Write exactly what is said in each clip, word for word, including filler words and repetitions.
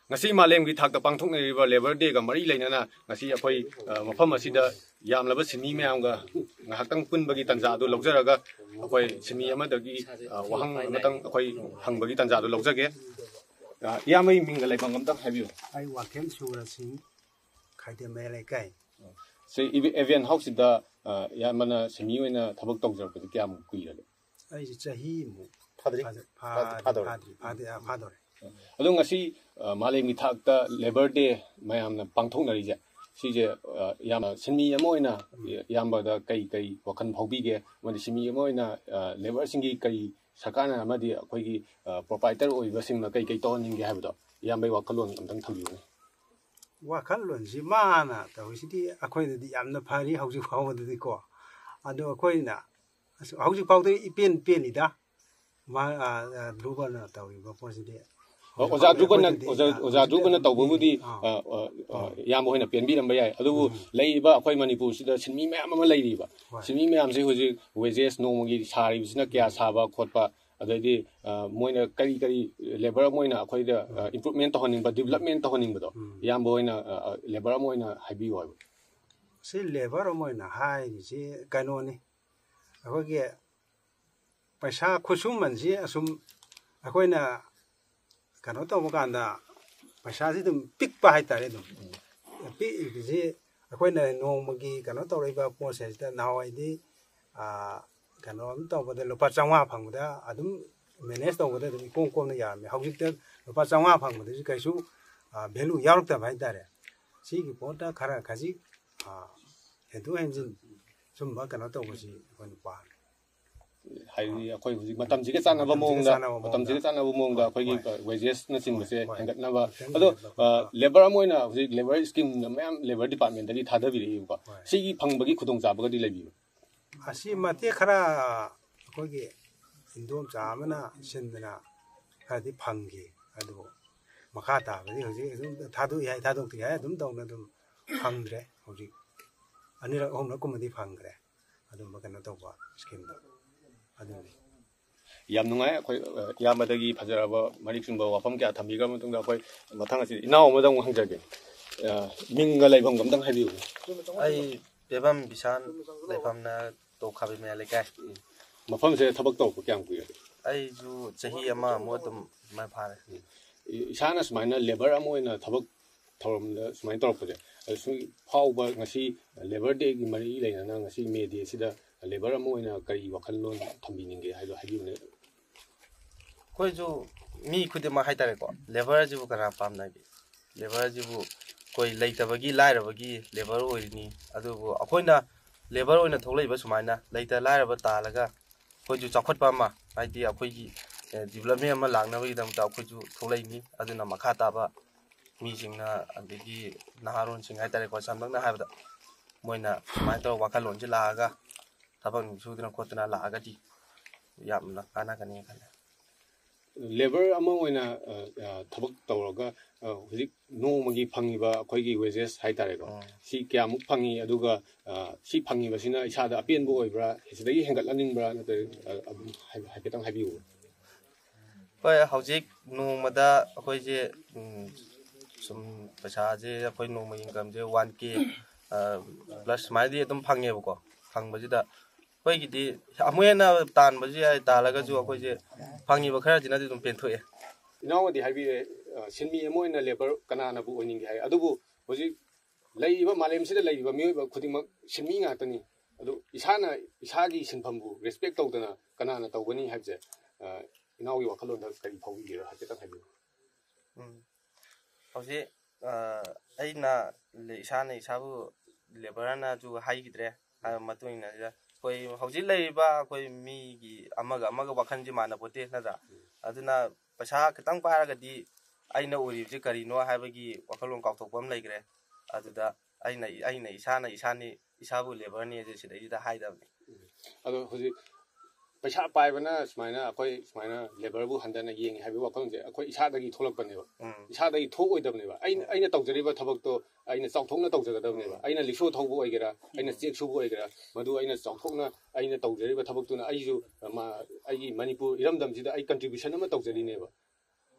ꯉꯁꯤ ꯃꯥꯂꯦꯝꯒꯤ ꯊꯥꯛꯇ ꯄꯥꯡꯊꯣꯛꯅꯔꯤꯕ ꯂꯦꯕꯔ ꯗꯦꯒ ꯃꯔꯤ ꯂꯩꯅꯅ ꯉꯁꯤ ꯑꯩꯈꯣꯏ, ꯑ, ꯃꯐꯝ ꯑꯁꯤꯗ ꯌꯥꯝꯂꯕ ꯁꯤꯟꯃꯤ ꯃꯌꯥꯝꯒ ꯉꯥꯏꯍꯥꯛꯇꯪ ꯄꯨꯟꯕꯒꯤ ꯇꯥꯟꯖꯥ ꯑꯗꯨ ꯂꯧꯖꯔꯒ, ꯑꯩꯈꯣꯏ ꯁꯤꯟꯃꯤ ꯑꯃꯗꯒꯤ, ꯑ, ꯋꯥꯍꯪ ꯑꯃꯇꯪ ꯑꯩꯈꯣꯏ ꯍꯪꯕꯒꯤ ꯇꯥꯟꯖꯥ ꯑꯗꯨ ꯂꯧꯖꯒꯦ꯫ ꯑ, ꯏꯌꯥꯝꯕꯒꯤ ꯃꯤꯡꯒ ꯂꯩꯐꯝ ꯑꯃꯇꯪ ꯍꯥꯏꯕꯤꯌꯨ꯫ ꯑꯩ ꯋꯥꯈꯦꯝ ꯁꯨꯔ ꯁꯤꯡ, ꯈꯥꯏꯗꯦꯝ ꯃꯌꯥꯏ ꯂꯩꯀꯥꯏ꯫ ꯁꯤ ꯏꯚ-, ꯏꯚꯦꯟ ꯍꯥꯎꯁꯁꯤꯗ, ꯑ, ꯏꯌꯥꯝꯕꯅ ꯁꯤꯟꯃꯤ ꯑꯣꯏꯅ ꯊꯕꯛ ꯇꯧꯖꯔꯛꯄꯁꯦ ꯀꯌꯥꯝ ꯀꯨꯏꯔꯒꯦ? ꯑꯩꯁꯦ ꯆꯍꯤꯃꯨꯛ ꯐꯥꯗ꯭ꯔꯤ? ꯐꯥꯗ-, ꯐꯥꯗ-, ꯐꯥꯗꯤ ꯐꯥꯗꯧꯔꯦ꯫ ꯐꯥꯗ꯭ꯔꯤ, ꯐꯥꯗꯤ, ꯑ, ꯐꯥꯗꯧꯔꯦ꯫ ꯑꯗꯣ ꯉꯁꯤ, ꯑ, ꯃꯥꯂꯦꯝꯒꯤ ꯊꯥꯛꯇ ꯂꯦꯕꯔ ꯗꯦ ꯃꯌꯥꯝꯅ ꯄꯥꯡꯊꯣꯛꯅꯔꯤꯁꯦ, ꯁꯤꯁꯦ, ꯑ, ꯌꯥꯝꯅ ꯁꯤꯟꯃꯤ ꯑꯃ ꯑꯣꯏꯅ ꯎꯝ꯫ ꯏꯌꯥꯝꯕꯗ ꯀꯩ ꯀꯩ ꯋꯥꯈꯜ ꯐꯥꯎꯕꯤꯒꯦ? ꯑꯃꯗꯤ ꯁꯤꯟꯃꯤ ꯑꯃ ꯑꯣꯏꯅ, ꯑ, ꯂꯦꯕꯔꯁꯤꯡꯒꯤ ꯀꯩ ꯁꯔꯀꯥꯔꯅ ꯑꯃꯗꯤ ꯑꯩꯈꯣꯏꯒꯤ, ꯑ, ꯄ꯭ꯔꯣꯄꯥꯏꯇꯔ ꯑꯣꯏꯕꯁꯤꯡꯅ ꯀꯩ ꯀꯩ ꯇꯧꯍꯟꯅꯤꯡꯒꯦ ꯍꯥꯏꯕꯗꯣ ꯏꯌꯥꯝꯕꯒꯤ ꯋꯥꯈꯜꯂꯣꯟ ꯑꯝꯇꯪ ꯊꯝꯕꯤꯌꯨꯅꯦ꯫ ꯋꯥꯈꯜꯂꯣꯟꯁꯤ ꯃꯥꯅ ꯇꯧꯔꯤꯁꯤꯗꯤ ꯑꯩꯈꯣꯏꯗꯗꯤ ꯌꯥꯝꯅ ꯐꯔꯤ ꯍꯧꯖꯤꯛ ꯐꯥꯎꯕꯗꯗꯤꯀꯣ꯫ ꯑꯗꯣ ꯑꯩꯈꯣꯏꯅ ꯑꯁ, ꯍꯧꯖꯤꯛ ꯐꯥꯎꯗ ꯏꯄꯦꯟ ꯄꯦꯜꯂꯤꯗ꯫ ꯃꯥ, ꯑ, ꯑ, ꯙ꯭ꯔꯨꯕꯅ ꯇꯧꯔꯤꯕ ꯄꯣꯠꯁꯤꯗꯤ ꯑꯣ, ꯍꯧꯖꯤꯛ ꯑꯣꯖꯥ ꯐꯥꯎꯗ ꯙ꯭ꯔꯨꯕꯅ, ꯑꯩꯈꯣꯏꯗꯗꯤ, ꯑꯣꯖꯥ, ꯑ, ꯑꯣꯖꯥ ꯍꯧꯖꯤꯛꯇꯤ ꯙ꯭ꯔꯨꯕꯅ ꯑꯗꯨꯝ ꯇꯧꯕꯕꯨꯗꯤ, ꯄꯦꯜꯂꯤ꯫ ꯑꯥ, ꯑ, ꯑ, ꯑ, ꯎꯝ꯫ ꯏꯌꯥꯝꯕ ꯍꯣꯏꯅ ꯄꯦꯟꯕꯤꯔꯝꯕ ꯌꯥꯏ꯫ ꯑꯗꯨꯕꯨ ꯎꯝ꯫ ꯂꯩꯔꯤꯕ ꯑꯩꯈꯣꯏ ꯃꯅꯤꯄꯨꯔꯁꯤꯗ ꯁꯤꯟꯃꯤ ꯃꯌꯥꯝ ꯑꯃ ꯂꯩꯔꯤꯕ꯫ ꯍꯣꯏ꯫ ꯁꯤꯟꯃꯤ ꯃꯌꯥꯝꯁꯦ ꯍꯧꯖꯤꯛ ꯋꯦꯖꯦꯁ ꯅꯣꯡꯃꯒꯤ ꯁꯥꯔꯤꯕꯁꯤꯅ ꯀꯌꯥ ꯁꯥꯕ ꯈꯣꯠꯄ, ꯑꯗꯩꯗꯤ, ꯑ, ꯃꯣꯏꯅ ꯀꯔꯤ ꯀꯔꯤ ꯂꯦꯕꯔ ꯑꯃ ꯑꯣꯏꯅ ꯑꯩꯈꯣꯏꯗ, ꯑ, ꯎꯝ꯫ ꯏꯝꯄ꯭ꯔꯨꯚꯃꯦꯟ ꯇꯧꯍꯟꯅꯤꯡꯕ, ꯗꯤꯕ꯭ꯂꯞꯃꯦꯟ ꯇꯧꯍꯟꯅꯤꯡꯕꯗꯣ, ꯎꯝ꯫ ꯏꯌꯥꯝꯕ ꯍꯣꯏꯅ, ꯑ, ꯑ, ꯂꯦꯕꯔ ꯑꯃ ꯑꯣꯏꯅ ꯍꯥꯏꯕꯤꯌꯨ ꯍꯥꯏꯕ꯫ ꯁꯤ ꯂꯦꯕꯔ ꯑꯃ ꯑꯣꯏꯅ ꯍꯥꯏꯔꯤꯁꯤ ꯀꯩꯅꯣꯅꯤ, ꯑꯩꯈꯣꯏꯒꯤ ꯄꯩꯁꯥ ꯈꯨꯠꯁꯨꯃꯟꯁꯤ ꯑꯁꯨꯝ ꯑꯩꯈꯣꯏꯅ ꯀꯩꯅꯣ ꯇꯧꯕ ꯀꯥꯟꯗ ꯄꯩꯁꯥꯁꯤ ꯑꯗꯨꯝ ꯄꯤꯛꯄ ꯍꯥꯏꯇꯥꯔꯦ꯫ ꯑꯗꯨꯝ ꯄꯤꯛꯏꯕꯁꯤ ꯑꯩꯈꯣꯏꯅ ꯅꯣꯡꯃꯒꯤ ꯀꯩꯅꯣ ꯇꯧꯔꯛꯏꯕ ꯄꯣꯠꯁꯦ ꯁꯤꯗ ꯅꯍꯥꯟꯋꯥꯏꯗꯤ, ꯑꯥ, ꯀꯩꯅꯣ ꯑꯃ ꯇꯧꯕꯗ ꯂꯨꯄꯥ ꯆꯥꯝꯃꯉꯥ ꯐꯪꯕꯗ ꯑꯗꯨꯝ ꯃꯦꯅꯦꯖ ꯇꯧꯕꯗ ꯑꯗꯨꯝ ꯏꯀꯣꯝ ꯀꯣꯝꯅ ꯌꯥꯔꯝꯃꯦ꯫ ꯍꯧꯖꯤꯛꯇ ꯂꯨꯄꯥ ꯆꯥꯝꯃꯉꯥ ꯐꯪꯕꯗꯁꯨ ꯀꯩꯁꯨ, ꯑꯥ, ꯚꯦꯂꯨ ꯌꯥꯎꯔꯛꯇꯕ ꯍꯥꯏꯇꯥꯔꯦ꯫ ꯁꯤꯒꯤ ꯄꯣꯠꯇ ꯈꯔ ꯈꯖꯤꯛ, ꯑꯥ, ꯍꯦꯟꯗꯣꯛ ꯍꯦꯟꯖꯤꯟ ꯁꯨꯝꯕ ꯀꯩꯅꯣ ꯇꯧꯕꯁꯤ ꯑꯩꯈꯣꯏꯅ ꯄꯥꯝꯃꯤ꯫ ꯍꯥꯏꯗꯤ ꯑꯩꯈꯣꯏ ꯍꯧꯖꯤꯛ ꯃꯇꯝꯁꯤꯒ ꯆꯥꯟꯅꯕ ꯃꯇꯝꯁꯤꯒ ꯃꯑꯣꯡꯗ, ꯆꯥꯟꯅꯕ ꯃꯇꯝꯁꯤꯒ ꯃꯑꯣꯡꯗ꯫ ꯆꯥꯟꯅꯕ ꯃꯑꯣꯡꯗ ꯍꯣꯏ, ꯑꯩꯈꯣꯏꯒꯤ, ꯍꯣꯏ꯫ ꯑ, ꯋꯦꯖꯦꯁꯅꯆꯤꯡꯕꯁꯦ ꯍꯣꯏ, ꯍꯣꯏ꯫ ꯍꯦꯟꯒꯠꯅꯕ꯫ ꯈꯤꯇꯪ ꯑꯗꯣ, ꯍꯦꯟꯒꯠꯄ꯫ ꯑ, ꯂꯦꯕꯔ ꯑꯃ ꯑꯣꯏꯅ ꯍꯧꯖꯤꯛ ꯂꯦꯕꯔ ꯁ꯭ꯀꯤꯝ ꯃꯌꯥꯝ ꯂꯦꯕꯔ ꯗꯤꯄꯥꯔꯠꯃꯦꯟꯇꯒꯤ ꯊꯥꯗꯕꯤꯔꯛꯏꯕꯀꯣ꯫ ꯍꯣꯏ꯫ ꯁꯤꯒꯤ ꯐꯪꯕꯒꯤ ꯈꯨꯗꯣꯡꯆꯥꯕꯒꯗꯤ ꯂꯩꯕꯤꯕ꯭ꯔꯥ? ꯑꯁꯤ ꯃꯇꯦꯛ ꯈꯔ ꯑꯩꯈꯣꯏꯒꯤ ꯏꯟꯗꯣꯝꯆꯥ ꯑꯃꯅ ꯁꯤꯟꯗꯅ ꯈꯔꯗꯤ ꯐꯪꯈꯤ꯫ ꯑꯗꯨꯕꯨ ꯃꯈꯥ ꯇꯥꯕꯗꯤ ꯍꯧꯖꯤꯛ ꯑꯗꯨꯝ ꯊꯥꯗꯣꯛꯏ ꯍꯥꯏ, ꯊꯥꯗꯣꯛꯇꯦ ꯍꯥꯏ, ꯑꯗꯨꯝ ꯇꯧꯅ ꯑꯗꯨꯝ ꯐꯪꯗ꯭ꯔꯦ꯫ ꯍꯧꯖꯤꯛ ꯑꯅꯤꯔꯛ ꯑꯍꯨꯝꯂꯛ ꯀꯨꯝꯕꯗꯤ ꯐꯪꯈ꯭ꯔꯦ꯫ ꯑꯗꯨꯝꯕ ꯀꯩꯅꯣ ꯇꯧꯕ ꯁ꯭ꯀꯤꯝꯗꯣ ꯑꯗꯨꯅꯤ꯫ ꯌꯥꯝ ꯅꯨꯡꯉꯥꯏ꯫ ꯑꯩꯈꯣꯏ, ꯑ, ꯏꯌꯥꯝꯕꯗꯒꯤ ꯐꯖꯔꯕ ꯃꯔꯤꯛ ꯆꯨꯝꯕ ꯋꯥꯐꯝ ꯀꯌꯥ ꯊꯝꯕꯤꯈ꯭ꯔ ꯃꯇꯨꯡꯗ, ꯑꯩꯈꯣꯏ ꯃꯊꯪ ꯑꯁꯤ ꯏꯅꯥꯎ ꯑꯃꯗ ꯑꯃꯨꯛ ꯍꯪꯖꯒꯦ꯫ ꯑ, ꯃꯤꯡꯒ ꯂꯩꯐꯝꯒ ꯑꯝꯇꯪ ꯍꯥꯏꯕꯤꯌꯨ꯫ ꯑꯩ ꯄꯦꯕꯝ ꯕꯤꯁꯥꯟ, ꯂꯩꯐꯝꯅ ꯇꯣꯞ ꯈꯥꯕꯩ ꯃꯌꯥ ꯂꯩꯀꯥꯏ꯫ ꯃꯐꯝꯁꯦ ꯊꯕꯛ ꯇꯧꯔꯛꯄ ꯀꯌꯥꯝ ꯀꯨꯏꯔꯒꯦ? ꯑꯩꯁꯨ ꯆꯍꯤ ꯑꯃꯃꯨꯛ ꯑꯗꯨꯝ ꯃꯥꯏ ꯐꯥꯔꯦ꯫ ꯏ-, ꯏꯁꯥꯅ ꯁꯨꯃꯥꯏꯅ ꯂꯦꯕꯔ ꯑꯃ ꯑꯣꯏꯅ ꯊꯕꯛ ꯊꯧꯔꯝꯗ ꯁꯨꯃꯥꯏꯅ ꯇꯧꯔꯛꯄꯁꯦ, ꯑꯗ ꯁꯨꯝ ꯐꯥꯎꯕ, ꯉꯁꯤ ꯂꯦꯕꯔ ꯗꯦꯒꯤ ꯃꯔꯤ ꯂꯩꯅꯅ ꯉꯁꯤ ꯃꯦ ꯗꯦꯁꯤꯗ ꯂꯦꯕꯔ ꯑꯃ ꯑꯣꯏꯅ ꯀꯔꯤ ꯋꯥꯈꯜꯂꯣꯟ ꯊꯝꯕꯤꯅꯤꯡꯒꯦ ꯍꯥꯏꯗꯣ ꯍꯥꯏꯕꯤꯌꯨꯅꯦ꯫ ꯑꯩꯈꯣꯏꯁꯨ ꯃꯤ ꯈꯨꯗꯤꯡꯃꯛ ꯍꯥꯏꯇꯥꯔꯦꯀꯣ, ꯂꯦꯕꯔꯁꯤꯕꯨ ꯀꯅꯥ ꯄꯥꯝꯅꯒꯦ? ꯂꯦꯕꯔꯁꯤꯕꯨ ꯑꯩꯈꯣꯏ ꯂꯩꯇꯕꯒꯤ, ꯂꯥꯏꯔꯕꯒꯤ ꯂꯦꯕꯔ ꯑꯣꯏꯔꯤꯅꯤ꯫ ꯑꯗꯨꯕꯨ ꯑꯩꯈꯣꯏꯅ ꯂꯦꯕꯔ ꯑꯣꯏꯅ ꯊꯣꯛꯂꯛꯏꯕ ꯁꯨꯃꯥꯏꯅ ꯂꯩꯇ ꯂꯥꯏꯔꯕ ꯇꯥꯜꯂꯒ ꯑꯩꯈꯣꯏꯁꯨ ꯆꯥꯎꯈꯠꯄ ꯑꯃ, ꯍꯥꯏꯗꯤ ꯑꯩꯈꯣꯏꯒꯤ, ꯑꯦ, ꯗꯤꯕꯂꯞꯃꯦꯟ ꯑꯃ ꯂꯥꯛꯅꯕꯒꯤꯗꯃꯛꯇ ꯑꯩꯈꯣꯏꯁꯨ ꯊꯣꯛꯂꯛꯏꯅꯤ꯫ ꯑꯗꯨꯅ ꯃꯈꯥ ꯇꯥꯕ ꯃꯤꯁꯤꯡꯅ, ꯑꯗꯒꯤ ꯅꯍꯥꯔꯣꯟꯁꯤꯡ ꯍꯥꯏꯇꯥꯔꯦꯀꯣ, ꯁꯝꯂꯞꯅ ꯍꯥꯏꯕꯗ ꯃꯣꯏꯅ ꯁꯨꯃꯥꯏꯅ ꯇꯧꯔꯒ ꯋꯥꯈꯜꯂꯣꯟꯁꯤ ꯂꯥꯛꯑꯒ ꯊꯕꯛ ꯁꯨꯗꯅ ꯈꯣꯠꯇꯅ ꯂꯥꯛꯑꯒꯗꯤ ꯌꯥꯝꯅ ꯀꯥꯟꯅꯒꯅꯤ ꯈꯜꯂꯦ꯫ ꯂꯦꯕꯔ ꯑꯃ ꯑꯣꯏꯅ, ꯑ, ꯑ, ꯊꯕꯛ ꯇꯧꯔꯒ, ꯑ, ꯍꯧꯖꯤꯛ ꯅꯣꯡꯃꯒꯤ ꯐꯪꯉꯤꯕ ꯑꯩꯈꯣꯏꯒꯤ ꯋꯦꯖꯦꯁ ꯍꯥꯏꯇꯥꯔꯦꯀꯣ, ꯎꯝ꯫ ꯁꯤ ꯀꯌꯥꯃꯨꯛ ꯐꯪꯉꯤ, ꯑꯗꯨꯒ, ꯑ, ꯁꯤ ꯐꯪꯉꯤꯕꯁꯤꯅ ꯏꯁꯥꯗ ꯑꯄꯦꯟꯕ ꯑꯣꯏꯕ꯭ꯔꯥ, ꯁꯤꯗꯒꯤ ꯍꯦꯟꯒꯠꯍꯟꯅꯤꯡꯕ꯭ꯔꯥ, ꯅꯠꯇ꯭ꯔꯒ, ꯑ, ꯑꯗꯨꯝ ꯍꯥꯏ-, ꯍꯥꯏꯐꯦꯠꯇꯪ ꯍꯥꯏꯕꯤꯌꯨ꯫ ꯍꯣꯏ, ꯍꯧꯖꯤꯛ ꯅꯣꯡꯃꯗ ꯑꯩꯈꯣꯏꯁꯦ, ꯎꯝ, ꯁꯨꯝ ꯄꯩꯁꯥꯁꯦ, ꯑꯩꯈꯣꯏ ꯅꯣꯡꯃꯒꯤ ꯏꯟꯀꯝꯁꯦ ꯋꯥꯟ ꯀꯦ ꯄ꯭ꯂꯁ ꯁꯨꯃꯥꯏꯅꯗꯤ ꯑꯗꯨꯝ ꯐꯪꯉꯦꯕꯀꯣ꯫ ꯐꯪꯕꯁꯤꯗ ꯑꯩꯈꯣꯏꯒꯤꯗꯤ ꯑꯃꯨꯛ ꯍꯦꯟꯅ ꯇꯥꯟꯕꯁꯨ ꯌꯥꯏ, ꯇꯥꯜꯂꯒꯁꯨ ꯑꯩꯈꯣꯏꯁꯦ ꯐꯪꯉꯤꯕ ꯈꯔꯁꯤꯅꯗꯤ ꯑꯗꯨꯝ ꯄꯦꯟꯊꯣꯛꯑꯦ꯫ ꯏꯅꯥꯎꯅꯗꯤ ꯍꯥꯏꯕꯤꯔꯦ, ꯑ, ꯁꯤꯟꯃꯤ ꯑꯃ ꯑꯣꯏꯅ ꯂꯦꯕꯔ ꯀꯅꯥꯅꯕꯨ ꯑꯣꯏꯅꯤꯡꯒꯦ ꯍꯥꯏ, ꯑꯗꯨꯕꯨ ꯍꯧꯖꯤꯛ ꯂꯩꯔꯤꯕ ꯃꯥꯂꯦꯝꯁꯤꯗ ꯂꯩꯔꯤꯕ ꯃꯤꯑꯣꯏꯕ ꯈꯨꯗꯤꯡꯃꯛ ꯁꯤꯟꯃꯤ ꯉꯥꯛꯇꯅꯤ꯫ ꯑꯗꯨ ꯏꯁꯥꯅ ꯏꯁꯥꯒꯤ ꯁꯤꯟꯐꯝꯕꯨ ꯔꯦꯁꯄꯦꯛ ꯇꯧꯗꯅ ꯀꯅꯥꯅ ꯇꯧꯒꯅꯤ ꯍꯥꯏꯕꯁꯦ, ꯑ, ꯏꯅꯥꯎꯒꯤ ꯋꯥꯈꯜꯂꯣꯟꯗ ꯀꯔꯤ ꯐꯥꯎꯕꯤꯒꯦꯔꯣ? ꯍꯥꯏꯐꯦꯠꯇꯪ ꯍꯥꯏꯕꯤꯌꯨ꯫ ꯎꯝ꯫ ꯍꯧꯖꯤꯛ, ꯑ, ꯑꯩꯅ ꯂꯦ-, ꯏꯁꯥꯅ ꯏꯁꯥꯕꯨ ꯂꯦꯕꯔꯅꯁꯨ ꯍꯥꯏꯈꯤꯗ꯭ꯔꯦ꯫ ꯍꯥꯏꯕ ꯃꯇꯨꯡ ꯏꯟꯅ ꯑꯩꯈꯣꯏ ꯍꯧꯖꯤꯛ ꯂꯩꯔꯤꯕ ꯑꯩꯈꯣꯏ ꯃꯤꯒꯤ ꯑꯃꯒ ꯑꯃꯒ ꯋꯥꯈꯜꯁꯤ ꯃꯥꯟꯅꯄꯣꯠꯇꯦ, ꯅꯠꯇ꯭ꯔꯥ? ꯑꯗꯨꯅ ꯄꯩꯁꯥ ꯈꯤꯇꯪ ꯄꯥꯏꯔꯒꯗꯤ ꯑꯩꯅ ꯑꯣꯏꯔꯤꯕꯁꯤ ꯀꯔꯤꯅꯣ ꯍꯥꯏꯕꯒꯤ ꯋꯥꯈꯜꯂꯣꯟ ꯀꯥꯎꯊꯣꯛꯄ ꯑꯃ ꯂꯩꯈ꯭ꯔꯦ꯫ ꯑꯗꯨꯗ ꯑꯩꯅ, ꯑꯩꯅ ꯏꯁꯥꯅ ꯏꯁꯥꯅꯤ, ꯏꯁꯥꯕꯨ ꯂꯦꯕꯔꯅꯤ ꯑꯁꯤ ꯁꯤꯗꯩꯁꯤꯗ ꯍꯥꯏꯗꯕꯅꯤ꯫ ꯑꯗꯣ ꯍꯧꯖꯤꯛ ꯄꯩꯁꯥ ꯄꯥꯏꯕꯅ ꯁꯨꯃꯥꯏꯅ ꯑꯩꯈꯣꯏ ꯁꯨꯃꯥꯏꯅ ꯂꯦꯕꯔꯕꯨ ꯍꯟꯊꯅ ꯌꯦꯡꯉꯤ ꯍꯥꯏꯕꯒꯤ ꯋꯥꯈꯜꯂꯣꯟꯁꯦ ꯑꯩꯈꯣꯏ ꯏꯁꯥꯗꯒꯤ ꯊꯣꯛꯂꯛꯄꯅꯦꯕ꯫ ꯏꯁꯥꯗꯒꯤ ꯊꯣꯛꯑꯣꯏꯗꯕꯅꯦꯕ꯫ ꯑꯩꯅ ꯑꯩꯅ ꯇꯧꯖꯔꯤꯕ ꯊꯕꯛꯇꯣ ꯑꯩꯅ ꯆꯥꯎꯊꯣꯛꯅ ꯇꯧꯖꯒꯗꯕꯅꯦꯕ꯫ ꯑꯩꯅ ꯂꯤꯛꯁꯣ ꯊꯧꯕ ꯑꯣꯏꯒꯦꯔꯥ, ꯑꯩꯅ ꯆꯦꯛ ꯁꯨꯕ ꯑꯣꯏꯒꯦꯔꯥ, ꯃꯗꯨ ꯑꯩꯅ ꯆꯥꯎꯊꯣꯛꯅ ꯑꯩꯅ ꯇꯧꯖꯔꯤꯕ ꯊꯕꯛꯇꯨꯅ ꯑꯩꯁꯨ, ꯃꯥ-, ꯑꯩꯒꯤ ꯃꯅꯤꯄꯨꯔ ꯏꯔꯝꯗꯝꯁꯤꯗ ꯑꯩ ꯀꯟꯇ꯭ꯔꯤꯕ꯭ꯌꯨꯁꯟ ꯑꯃ ꯇꯧꯖꯔꯤꯅꯦꯕ꯫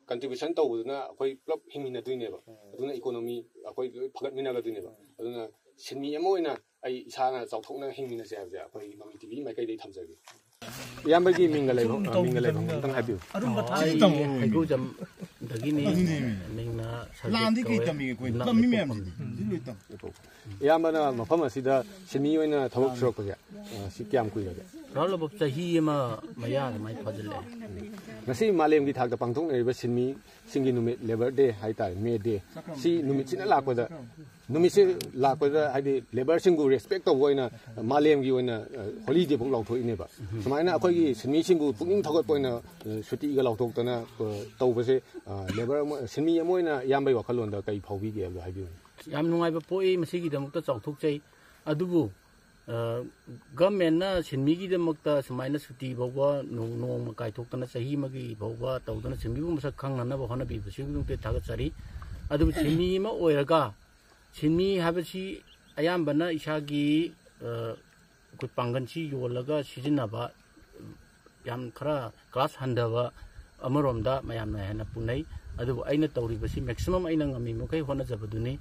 ꯀꯟꯇ꯭ꯔꯤꯕ꯭ꯌꯨꯁꯟ ꯇꯧꯕꯗꯨꯅ ꯑꯩꯈꯣꯏ ꯄꯨꯂꯞ ꯍꯤꯡꯃꯤꯟꯅꯗꯣꯏꯅꯦꯕ꯫ ꯑꯗꯨꯅ ꯏꯀꯣꯅꯣꯃꯤ ꯑꯩꯈꯣꯏ ꯂꯣꯏ ꯐꯒꯠꯃꯤꯟꯅꯒꯗꯣꯏꯅꯦꯕ꯫ ꯑꯗꯨꯅ ꯁꯤꯟꯃꯤ ꯑꯃ ꯑꯣꯏꯅ ꯑꯩ ꯏꯁꯥꯅ ꯆꯥꯎꯊꯣꯛꯅ ꯍꯤꯡꯃꯤꯟꯅꯁꯦ ꯍꯥꯏꯕꯁꯦ ꯑꯩꯈꯣꯏ ꯃꯃꯤ ꯇꯤꯚꯤ ꯃꯥꯏꯀꯩꯗꯒꯤ ꯊꯝꯖꯒꯦ꯫ ꯏꯌꯥꯝꯕꯒꯤ ꯃꯤꯡꯒ ꯂꯩꯕ, ꯃꯤꯡꯒ ꯂꯩꯕ ꯑꯝꯇꯪ ꯍꯥꯏꯕꯤꯌꯨ꯫ ꯑꯔꯨꯝꯕ ꯊꯥꯡ ꯍꯩꯒꯨꯖꯝꯗꯒꯤꯅꯤ꯫ ꯃꯤꯡꯅ ꯁꯔꯖꯤꯠ ꯂꯥꯟꯗꯤ ꯀꯩ ꯀꯧꯋꯦ꯫ ꯇꯝꯃꯤꯒꯦ ꯑꯩꯈꯣꯏ? ꯌꯨꯝꯅꯥꯛ ꯇꯝꯃꯤ ꯂꯩꯐꯝ ꯃꯌꯥꯝꯁꯤꯗꯤ ꯃꯐꯝꯅꯤ꯫ ꯁꯤ ꯂꯣꯏ ꯇꯝꯃꯤ꯫ ꯏꯌꯥꯝꯕꯅ ꯃꯐꯝ ꯑꯁꯤꯗ ꯁꯤꯟꯃꯤ ꯑꯣꯏꯅ ꯊꯕꯛ ꯁꯨꯔꯛꯄꯁꯦ, ꯑ, ꯁꯤ ꯀꯌꯥꯝ ꯀꯨꯏꯔꯒꯦ? ꯔꯥꯎꯟ ꯑꯕꯥꯎꯠ ꯆꯍꯤ ꯑꯃ ꯃꯌꯥ ꯑꯗꯨꯃꯥꯏꯅ ꯐꯥꯖꯤꯜꯂꯛꯑꯦ꯫ ꯉꯁꯤ ꯃꯥꯂꯦꯝꯒꯤ ꯊꯥꯛꯇ ꯄꯥꯡꯊꯣꯛꯅꯔꯤꯕ ꯁꯤꯟꯃꯤꯁꯤꯡꯒꯤ ꯅꯨꯃꯤꯠ, ꯂꯦꯕꯔ ꯗꯦ ꯍꯥꯏꯇꯥꯔꯦ, ꯃꯦ ꯗꯦ, ꯁꯤ ꯅꯨꯃꯤꯠꯁꯤꯅ ꯂꯥꯛꯄꯗ, ꯅꯨꯃꯤꯠꯁꯦ ꯂꯥꯛꯄꯗ ꯍꯥꯏꯗꯤ ꯂꯦꯕꯔꯁꯤꯡꯕꯨ ꯔꯦꯁꯄꯦꯛ ꯇꯧꯕ ꯑꯣꯏꯅ ꯃꯥꯂꯦꯝꯒꯤ ꯑꯣꯏꯅ, ꯑ, ꯍꯣꯂꯤꯗꯦ ꯐꯥꯎ ꯂꯥꯎꯊꯣꯛꯏꯅꯦꯕ꯫ ꯁꯨꯃꯥꯏꯅ ꯑꯩꯈꯣꯏꯒꯤ ꯁꯤꯟꯃꯤꯁꯤꯡꯕꯨ ꯄꯨꯛꯅꯤꯡ ꯊꯧꯒꯠꯄ ꯑꯣꯏꯅ, ꯑ, ꯁꯨꯇꯤꯒ ꯂꯥꯎꯊꯣꯛꯇꯅ, ꯑ, ꯇꯧꯕꯁꯦ, ꯑ, ꯂꯦꯕꯔ ꯑꯃ, ꯁꯤꯟꯃꯤ ꯑꯃ ꯑꯣꯏꯅ ꯏꯌꯥꯝꯕꯒꯤ ꯋꯥꯈꯜꯂꯣꯟꯗ ꯀꯔꯤ ꯐꯥꯎꯕꯤꯒꯦ ꯍꯥꯏꯕꯗꯣ ꯍꯥꯏꯕꯤꯌꯨ꯫ ꯌꯥꯝ ꯅꯨꯡꯉꯥꯏꯕ ꯄꯣꯛꯏ꯫ ꯃꯁꯤꯒꯤꯗꯃꯛꯇ ꯆꯥꯎꯊꯣꯛꯆꯩ꯫ ꯑꯗꯨꯕꯨ, ꯑ, ꯒꯃꯦꯟꯅ ꯁꯤꯟꯃꯤꯒꯤꯗꯃꯛꯇ ꯁꯨꯃꯥꯏꯅ ꯁꯨꯇꯤ ꯐꯥꯎꯕ ꯅꯣꯡ-, ꯅꯣꯡꯃ ꯀꯥꯏꯊꯣꯛꯇꯅ ꯆꯍꯤ ꯑꯃꯒꯤ ꯐꯥꯎꯕ ꯇꯧꯗꯅ ꯁꯤꯟꯃꯤꯕꯨ ꯃꯁꯛ ꯈꯪꯅꯅꯕ ꯍꯣꯠꯅꯕꯤꯕꯁꯤꯒꯤꯗꯃꯛꯇ ꯊꯥꯒꯠꯆꯔꯤ꯫ ꯑꯗꯨꯕꯨ ꯁꯤꯟꯃꯤ ꯑꯃ ꯑꯣꯏꯔꯒ, ꯁꯤꯟꯃꯤ ꯍꯥꯏꯕꯁꯤ ꯑꯌꯥꯝꯕꯅ ꯏꯁꯥꯒꯤ, ꯑ, ꯑꯩꯈꯣꯏ ꯄꯥꯡꯒꯜꯁꯤ ꯌꯣꯜꯂꯒ ꯁꯤꯖꯤꯟꯅꯕ ꯌꯥꯝ ꯈꯔ ꯀ꯭ꯂꯥꯁ ꯍꯟꯊꯕ ꯑꯃꯔꯣꯝꯗ ꯃꯌꯥꯝꯅ ꯍꯦꯟꯅ ꯄꯨꯅꯩ꯫ ꯑꯗꯨꯕꯨ ꯑꯩꯅ ꯇꯧꯔꯤꯕꯁꯤ ꯃꯦꯛꯁꯤꯃꯝ ꯑꯩꯅ ꯉꯝꯃꯤ ꯃꯈꯩ ꯍꯣꯠꯅꯖꯕꯗꯨꯅꯤ꯫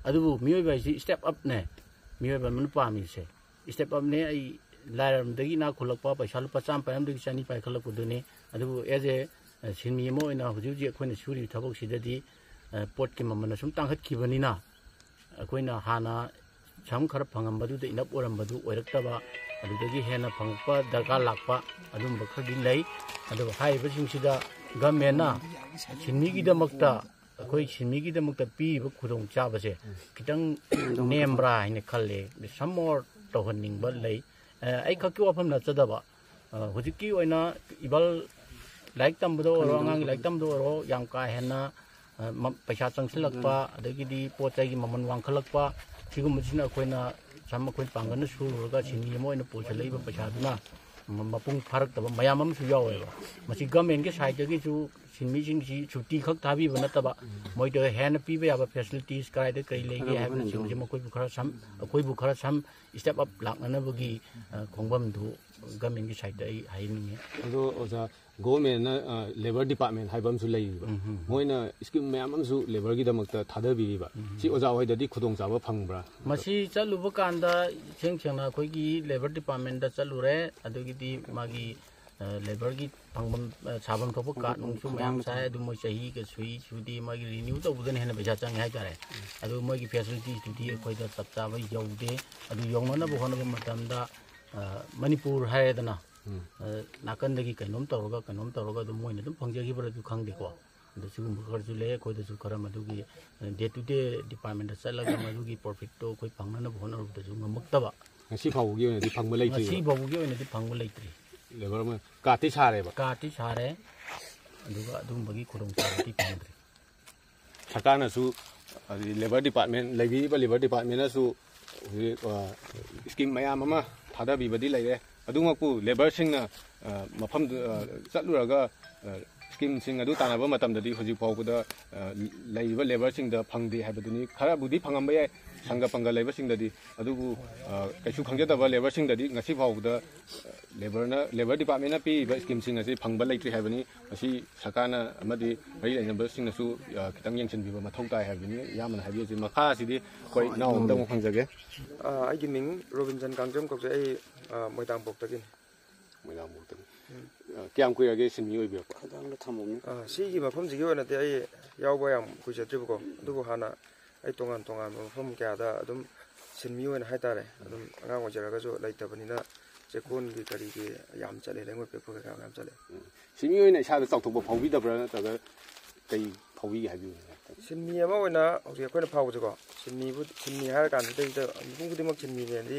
ꯑꯗꯨꯕꯨ ꯃꯤꯑꯣꯏꯕ ꯍꯥꯏꯁꯤ ꯁ꯭ꯇꯦꯞ ꯑꯞꯅꯦ ꯃꯤꯑꯣꯏꯕ ꯑꯃꯅ ꯄꯥꯝꯃꯤꯁꯦ꯫ ꯁ꯭ꯇꯦꯞ ꯑꯞꯅꯦ꯫ ꯑꯩ ꯂꯥꯏꯔꯕꯗꯒꯤ ꯏꯅꯥꯛ ꯈꯨꯜꯂꯛꯄ, ꯄꯩꯁꯥ ꯂꯨꯄꯥ ꯆꯥꯝꯃ ꯄꯥꯏꯔꯝꯗꯒꯤ ꯆꯅꯤ ꯄꯥꯏꯈꯠꯂꯛꯄꯗꯨꯅꯤ꯫ ꯑꯗꯨꯕꯨ ꯑꯦꯖ ꯑꯦ ꯁꯤꯟꯃꯤ ꯑꯃ ꯑꯣꯏꯅ ꯍꯧꯖꯤꯛ ꯍꯧꯖꯤꯛ ꯑꯩꯈꯣꯏꯅ ꯁꯨꯔꯤꯕ ꯊꯕꯛꯁꯤꯗꯗꯤ, ꯑ, ꯄꯣꯠꯀꯤ ꯃꯃꯜꯅ ꯁꯨꯝ ꯇꯥꯡꯈꯠꯈꯤꯕꯅꯤꯅ, ꯑꯩꯈꯣꯏꯅ ꯍꯥꯟꯅ ꯁꯝ ꯈꯔ ꯐꯪꯉꯝꯕꯗꯨꯗ ꯏꯅꯞ ꯑꯣꯏꯔꯝꯕꯗꯨ ꯑꯣꯏꯔꯛꯇꯕ, ꯑꯗꯨꯗꯒꯤ ꯍꯦꯟꯅ ꯐꯪꯉꯛꯄ ꯗꯔꯀꯥꯔ ꯂꯥꯛꯄ, ꯑꯗꯨꯝꯕ ꯈꯔꯗꯤ ꯂꯩ꯫ ꯑꯗꯨꯕꯨ ꯍꯥꯏꯔꯤꯕꯁꯤꯡꯁꯤꯗ ꯒꯃꯦꯟꯅ ꯁꯤꯟꯃꯤꯒꯤꯗꯃꯛꯇ, ꯑꯩꯈꯣꯏ ꯁꯤꯟꯃꯤꯒꯤꯗꯃꯛꯇ ꯄꯤꯔꯤꯕ ꯈꯨꯗꯣꯡꯆꯥꯕꯁꯦ ꯈꯤꯇꯪ ꯅꯦꯝꯕ꯭ꯔꯥ ꯍꯥꯏꯅ ꯈꯜꯂꯦ꯫ ꯁꯝ ꯃꯣꯔ ꯇꯧꯍꯟꯅꯤꯡꯕ ꯂꯩ꯫ ꯑ, ꯑꯩ ꯈꯛꯀꯤ ꯋꯥꯐꯝ ꯅꯠꯆꯗꯕ, ꯑ, ꯍꯧꯖꯤꯛꯀꯤ ꯑꯣꯏꯅ ꯏꯕꯜ ꯂꯥꯏꯔꯤꯛ ꯇꯝꯕꯗ ꯑꯣꯏꯔꯣ, ꯑꯉꯥꯡꯒꯤ ꯂꯥꯏꯔꯤꯛ ꯇꯝꯕꯗ ꯑꯣꯏꯔꯣ, ꯌꯥꯝ ꯀꯥ ꯍꯦꯟꯅ, ꯑ, ꯃ-, ꯄꯩꯁꯥ ꯆꯪꯁꯤꯜꯂꯛꯄ, ꯑꯗꯒꯤꯗꯤ ꯄꯣꯠ ꯆꯩꯒꯤ ꯃꯃꯜ ꯋꯥꯡꯈꯠꯂꯛꯄ, ꯁꯤꯒꯨꯝꯕꯁꯤꯅ ꯑꯩꯈꯣꯏꯅ ꯁꯝ ꯑꯩꯈꯣꯏ ꯄꯥꯡꯒꯜꯅ ꯁꯨꯔꯨꯔꯒ ꯁꯤꯟꯃꯤ ꯑꯃ ꯑꯣꯏꯅ ꯄꯨꯁꯤꯜꯂꯛꯏꯕ ꯄꯩꯁꯥꯗꯨꯅ ꯃ- ꯃꯄꯨꯡ ꯐꯥꯔꯛꯇꯕ ꯃꯌꯥꯝ ꯑꯃꯁꯨ ꯌꯥꯎꯋꯦꯕ꯫ ꯃꯁꯤ ꯒꯃꯦꯟꯒꯤ ꯁꯥꯏꯠꯇꯒꯤꯁꯨ ꯁꯤꯟꯃꯤꯁꯤꯡꯁꯤ ꯁꯨꯇꯤ ꯈꯛ ꯊꯥꯕꯤꯕ ꯅꯠꯇꯕ, ꯃꯣꯏꯗ ꯍꯦꯟꯅ ꯄꯤꯕ ꯌꯥꯕ ꯐꯦꯁꯤꯂꯤꯇꯤꯁ ꯀꯗꯥꯏꯗ ꯀꯔꯤ ꯂꯩꯒꯦ ꯍꯥꯏꯕꯅꯆꯤꯡꯕꯁꯦ ꯃꯈꯣꯏꯕꯨ ꯈꯔ ꯁꯝ, ꯑꯩꯈꯣꯏꯕꯨ ꯈꯔ ꯁꯝ, ꯏꯁꯇꯦꯞ ꯑꯞ ꯂꯥꯛꯅꯅꯕꯒꯤ ꯑ, ꯈꯣꯡꯕꯝꯗꯨ ꯒꯃꯦꯟꯒꯤ ꯁꯥꯏꯠꯇ ꯑꯩ ꯍꯥꯏꯅꯤꯡꯉꯤ꯫ ꯑꯗꯣ ꯑꯣꯖꯥ, ꯒꯣꯔꯃꯦꯟꯅ, ꯑ, ꯂꯦꯕꯔ ꯗꯤꯄꯥꯔꯠꯃꯦꯟ ꯍꯥꯏꯕ ꯑꯃꯁꯨ ꯂꯩꯔꯤꯕ꯫ ꯎꯝ, ꯎꯝ, ꯎꯝ꯫ ꯃꯣꯏꯅ ꯁ꯭ꯀꯤꯝ ꯃꯌꯥꯝ ꯑꯃꯁꯨ ꯂꯦꯕꯔꯒꯤꯗꯃꯛꯇ ꯊꯥꯗꯕꯤꯔꯤꯕ꯫ ꯎꯝ, ꯎꯝ꯫ ꯁꯤ ꯑꯣꯖꯥ ꯍꯣꯏꯗꯗꯤ ꯈꯨꯗꯣꯡꯆꯥꯕ ꯐꯪꯕ꯭ꯔꯥ? ꯃꯁꯤ ꯆꯠꯂꯨꯕ ꯀꯥꯟꯗ ꯏꯁꯦꯡ ꯁꯦꯡꯅ ꯑꯩꯈꯣꯏꯒꯤ ꯂꯦꯕꯔ ꯗꯤꯄꯥꯔꯠꯃꯦꯟꯗ ꯆꯠꯂꯨꯔꯦ, ꯑꯗꯨꯒꯤꯗꯤ ꯃꯥꯒꯤ, ꯑ, ꯂꯦꯕꯔꯒꯤ ꯐꯪꯐꯝ, ꯑ, ꯁꯥꯐꯝ ꯊꯣꯛꯄ ꯀꯥꯔꯗ ꯅꯨꯡꯁꯨ ꯃꯌꯥꯝ ꯁꯥꯏ, ꯑꯗꯨ ꯃꯣꯏ ꯆꯍꯤꯒ ꯁꯨꯏ ꯁꯨꯗꯦ, ꯃꯣꯏꯒꯤ ꯔꯤꯅ꯭ꯌꯨ ꯇꯧꯕꯗꯅ ꯍꯦꯟꯅ ꯄꯩꯁꯥ ꯆꯪꯉꯦ ꯍꯥꯏꯇꯥꯔꯦ꯫ ꯑꯗꯨ ꯃꯣꯏꯒꯤ ꯐꯦꯁꯤꯂꯤꯇꯤꯁꯇꯨꯗꯤ ꯑꯩꯈꯣꯏꯗ ꯆꯞ ꯆꯥꯕ ꯌꯧꯗꯦ꯫ ꯑꯗꯨ ꯌꯧꯅꯅꯕ ꯍꯣꯠꯅꯕ ꯃꯇꯝꯗ, ꯑ, ꯃꯅꯤꯄꯨꯔ ꯍꯥꯏꯔꯦꯗꯅ, ꯎꯝ꯫ ꯑ, ꯅꯥꯀꯟꯗꯒꯤ ꯀꯩꯅꯣꯝ ꯇꯧꯔꯒ, ꯀꯩꯅꯣꯝ ꯇꯧꯔꯒ ꯑꯗꯨꯝ ꯃꯣꯏꯅ ꯑꯗꯨꯝ ꯐꯪꯖꯈꯤꯕ꯭ꯔꯥ ꯑꯗꯨ ꯈꯪꯗꯦꯀꯣ꯫ ꯑꯗꯨ ꯁꯤꯒꯨꯝꯕ ꯈꯔꯁꯨ ꯂꯩ꯫ ꯑꯩꯈꯣꯏꯗꯁꯨ ꯈꯔ ꯃꯗꯨꯒꯤ, ꯑ, ꯗꯦ ꯇꯨ ꯗꯦ ꯗꯤꯄꯥꯔꯠꯃꯦꯟꯗ ꯆꯠꯂꯒ ꯃꯗꯨꯒꯤ ꯄ꯭ꯔꯣꯐꯤꯠꯇꯣ ꯑꯩꯈꯣꯏ ꯐꯪꯅꯅꯕ ꯍꯣꯠꯅꯔꯨꯕꯗꯁꯨ ꯉꯝꯃꯛꯇꯕ꯫ ꯉꯁꯤ ꯐꯥꯎꯕꯒꯤ ꯑꯣꯏꯅꯗꯤ ꯐꯪꯕ ꯂꯩꯇ꯭ꯔꯤꯕ? ꯉꯁꯤ ꯐꯥꯎꯕꯒꯤ ꯑꯣꯏꯅꯗꯤ ꯐꯪꯕ ꯂꯩꯇ꯭ꯔꯤ꯫ ꯂꯦꯕꯔ ꯑꯃ ꯀꯥꯔꯗꯇꯤ ꯁꯥꯔꯦꯕ? ꯀꯥꯔꯗꯇꯤ ꯁꯥꯔꯦ, ꯑꯗꯨꯒ ꯑꯗꯨꯒꯨꯝꯕꯒꯤ ꯈꯨꯗꯣꯡꯆꯥꯕꯗꯤ ꯐꯪꯗ꯭ꯔꯤ꯫ ꯁꯔꯀꯥꯔꯅꯁꯨ, ꯑꯗꯩ ꯂꯦꯕꯔ ꯗꯤꯄꯥꯔꯠꯃꯦꯟ, ꯂꯩꯕꯤꯔꯤꯕ ꯂꯦꯕꯔ ꯗꯤꯄꯥꯔꯠꯃꯦꯟꯅꯁꯨ ꯍꯧꯖꯤꯛ, ꯑ, ꯁ꯭ꯀꯤꯝ ꯃꯌꯥꯝ ꯑꯃ ꯊꯥꯗꯕꯤꯕꯗꯤ ꯂꯩꯔꯦ꯫ ꯑꯗꯨꯃꯛꯄꯨ ꯂꯦꯕꯔꯁꯤꯡꯅ, ꯑ, ꯃꯐꯝꯗꯨ, ꯑ, ꯆꯠꯂꯨꯔꯒ, ꯑ, ꯁ꯭ꯀꯤꯝꯁꯤꯡ ꯑꯗꯨ ꯇꯥꯟꯅꯕ ꯃꯇꯝꯗꯗꯤ ꯍꯧꯖꯤꯛ ꯐꯥꯎꯕꯗ, ꯑ, ꯂꯩꯔꯤꯕ ꯂꯦꯕꯔꯁꯤꯡꯗ ꯐꯪꯗꯦ ꯍꯥꯏꯕꯗꯨꯅꯤ꯫ ꯈꯔꯕꯨꯗꯤ ꯐꯪꯉꯝꯕ ꯌꯥꯏ, ꯁꯪꯒ ꯄꯪꯒ ꯂꯩꯕꯁꯤꯡꯗꯗꯤ, ꯑꯗꯨꯕꯨ, ꯑ, ꯀꯩꯁꯨ ꯈꯪꯖꯗꯕ ꯂꯦꯕꯔꯁꯤꯡꯗꯗꯤ ꯉꯁꯤ ꯐꯥꯎꯕꯗ, ꯑ, ꯂꯦꯕꯔꯅ, ꯂꯦꯕꯔ ꯗꯤꯄꯥꯔꯠꯃꯦꯟꯅ ꯄꯤꯔꯤꯕ ꯁ꯭ꯀꯤꯝꯁꯤꯡ ꯑꯁꯤ ꯐꯪꯕ ꯂꯩꯇ꯭ꯔꯤ ꯍꯥꯏꯕꯅꯤ꯫ ꯃꯁꯤ ꯁꯔꯀꯥꯔꯅ ꯑꯃꯗꯤ ꯃꯔꯤ ꯂꯩꯅꯕꯁꯤꯡꯅꯁꯨ, ꯑ, ꯈꯤꯇꯪ ꯌꯦꯡꯁꯤꯟꯕꯤꯕ ꯃꯊꯧ ꯇꯥꯏ ꯍꯥꯏꯕꯗꯨꯅꯤ ꯏꯌꯥꯝꯕꯅ ꯍꯥꯏꯕꯤꯔꯤꯁꯤ꯫ ꯃꯈꯥ ꯑꯁꯤꯗꯤ ꯑꯩꯈꯣꯏ ꯏꯅꯥꯎ ꯑꯝꯗ ꯑꯃꯨꯛ ꯍꯪꯖꯒꯦ꯫ ꯑ, ꯑꯩꯒꯤ ꯃꯤꯡ ꯔꯣꯕꯤꯟꯁꯟ ꯀꯥꯡꯖꯝ ꯀꯧꯖꯩ꯫ ꯑꯩ, ꯑ, ꯃꯣꯏꯗꯥꯡꯄꯣꯛꯇꯒꯤꯅꯤ꯫ ꯃꯣꯏꯗꯥꯡꯄꯣꯛꯇꯒꯤ꯫ ꯎꯝ꯫ ꯑ, ꯀꯌꯥꯝ ꯀꯨꯏꯔꯒꯦ ꯁꯤꯟꯃꯤ ꯑꯣꯏꯕꯤꯔꯛꯄ? ꯈꯗꯥꯡꯗ ꯊꯝꯃꯝꯅꯤ꯫ ꯑ, ꯁꯤꯒꯤ ꯃꯐꯝꯁꯤꯒꯤ ꯑꯣꯏꯅꯗꯤ ꯑꯩ ꯌꯥꯎꯕ ꯌꯥꯝ ꯀꯨꯏꯖꯗ꯭ꯔꯤꯕꯀꯣ, ꯑꯗꯨꯕꯨ ꯍꯥꯟꯅ ꯑꯩ ꯇꯣꯉꯥꯟ ꯇꯣꯉꯥꯟꯕ ꯃꯐꯝ ꯀꯌꯥꯗ ꯑꯗꯨꯝ ꯁꯤꯟꯃꯤ ꯑꯣꯏꯅ ꯍꯥꯏꯇꯥꯔꯦ, ꯑꯗꯨꯝ ꯑꯉꯥꯡ ꯑꯣꯏꯖꯔꯒꯁꯨ ꯂꯩꯇꯕꯅꯤꯅ ꯆꯦꯛꯀꯣꯟꯒꯤ ꯀꯔꯤꯒꯤ ꯌꯥꯝ ꯆꯠꯂꯦ, ꯂꯩꯉꯣꯏ ꯄꯦꯛꯄ ꯀꯩꯀꯥ ꯃꯌꯥꯝ ꯆꯠꯂꯦ꯫ ꯎꯝ꯫ ꯁꯤꯟꯃꯤ ꯑꯣꯏꯅ ꯏꯁꯥꯗ ꯆꯥꯎꯊꯣꯛꯄ ꯐꯥꯎꯕꯤꯗꯕ꯭ꯔꯥ, ꯅꯠꯇ꯭ꯔꯒ ꯀꯩ ꯐꯥꯎꯕꯤꯒꯦ ꯍꯥꯏꯕꯤꯌꯨꯅꯦ? ꯁꯤꯟꯃꯤ ꯑꯃ ꯑꯣꯏꯅ ꯍꯧꯖꯤꯛ ꯑꯩꯈꯣꯏꯅ ꯐꯥꯎꯕꯁꯦꯀꯣ, ꯁꯤꯟꯃꯤꯕꯨ, ꯁꯤꯟꯃꯤ ꯍꯥꯏꯔ ꯀꯥꯟꯁꯤꯗꯩꯗ ꯃꯤꯄꯨꯝ ꯈꯨꯗꯤꯡꯃꯛ ꯁꯤꯟꯃꯤꯅꯦꯗꯤ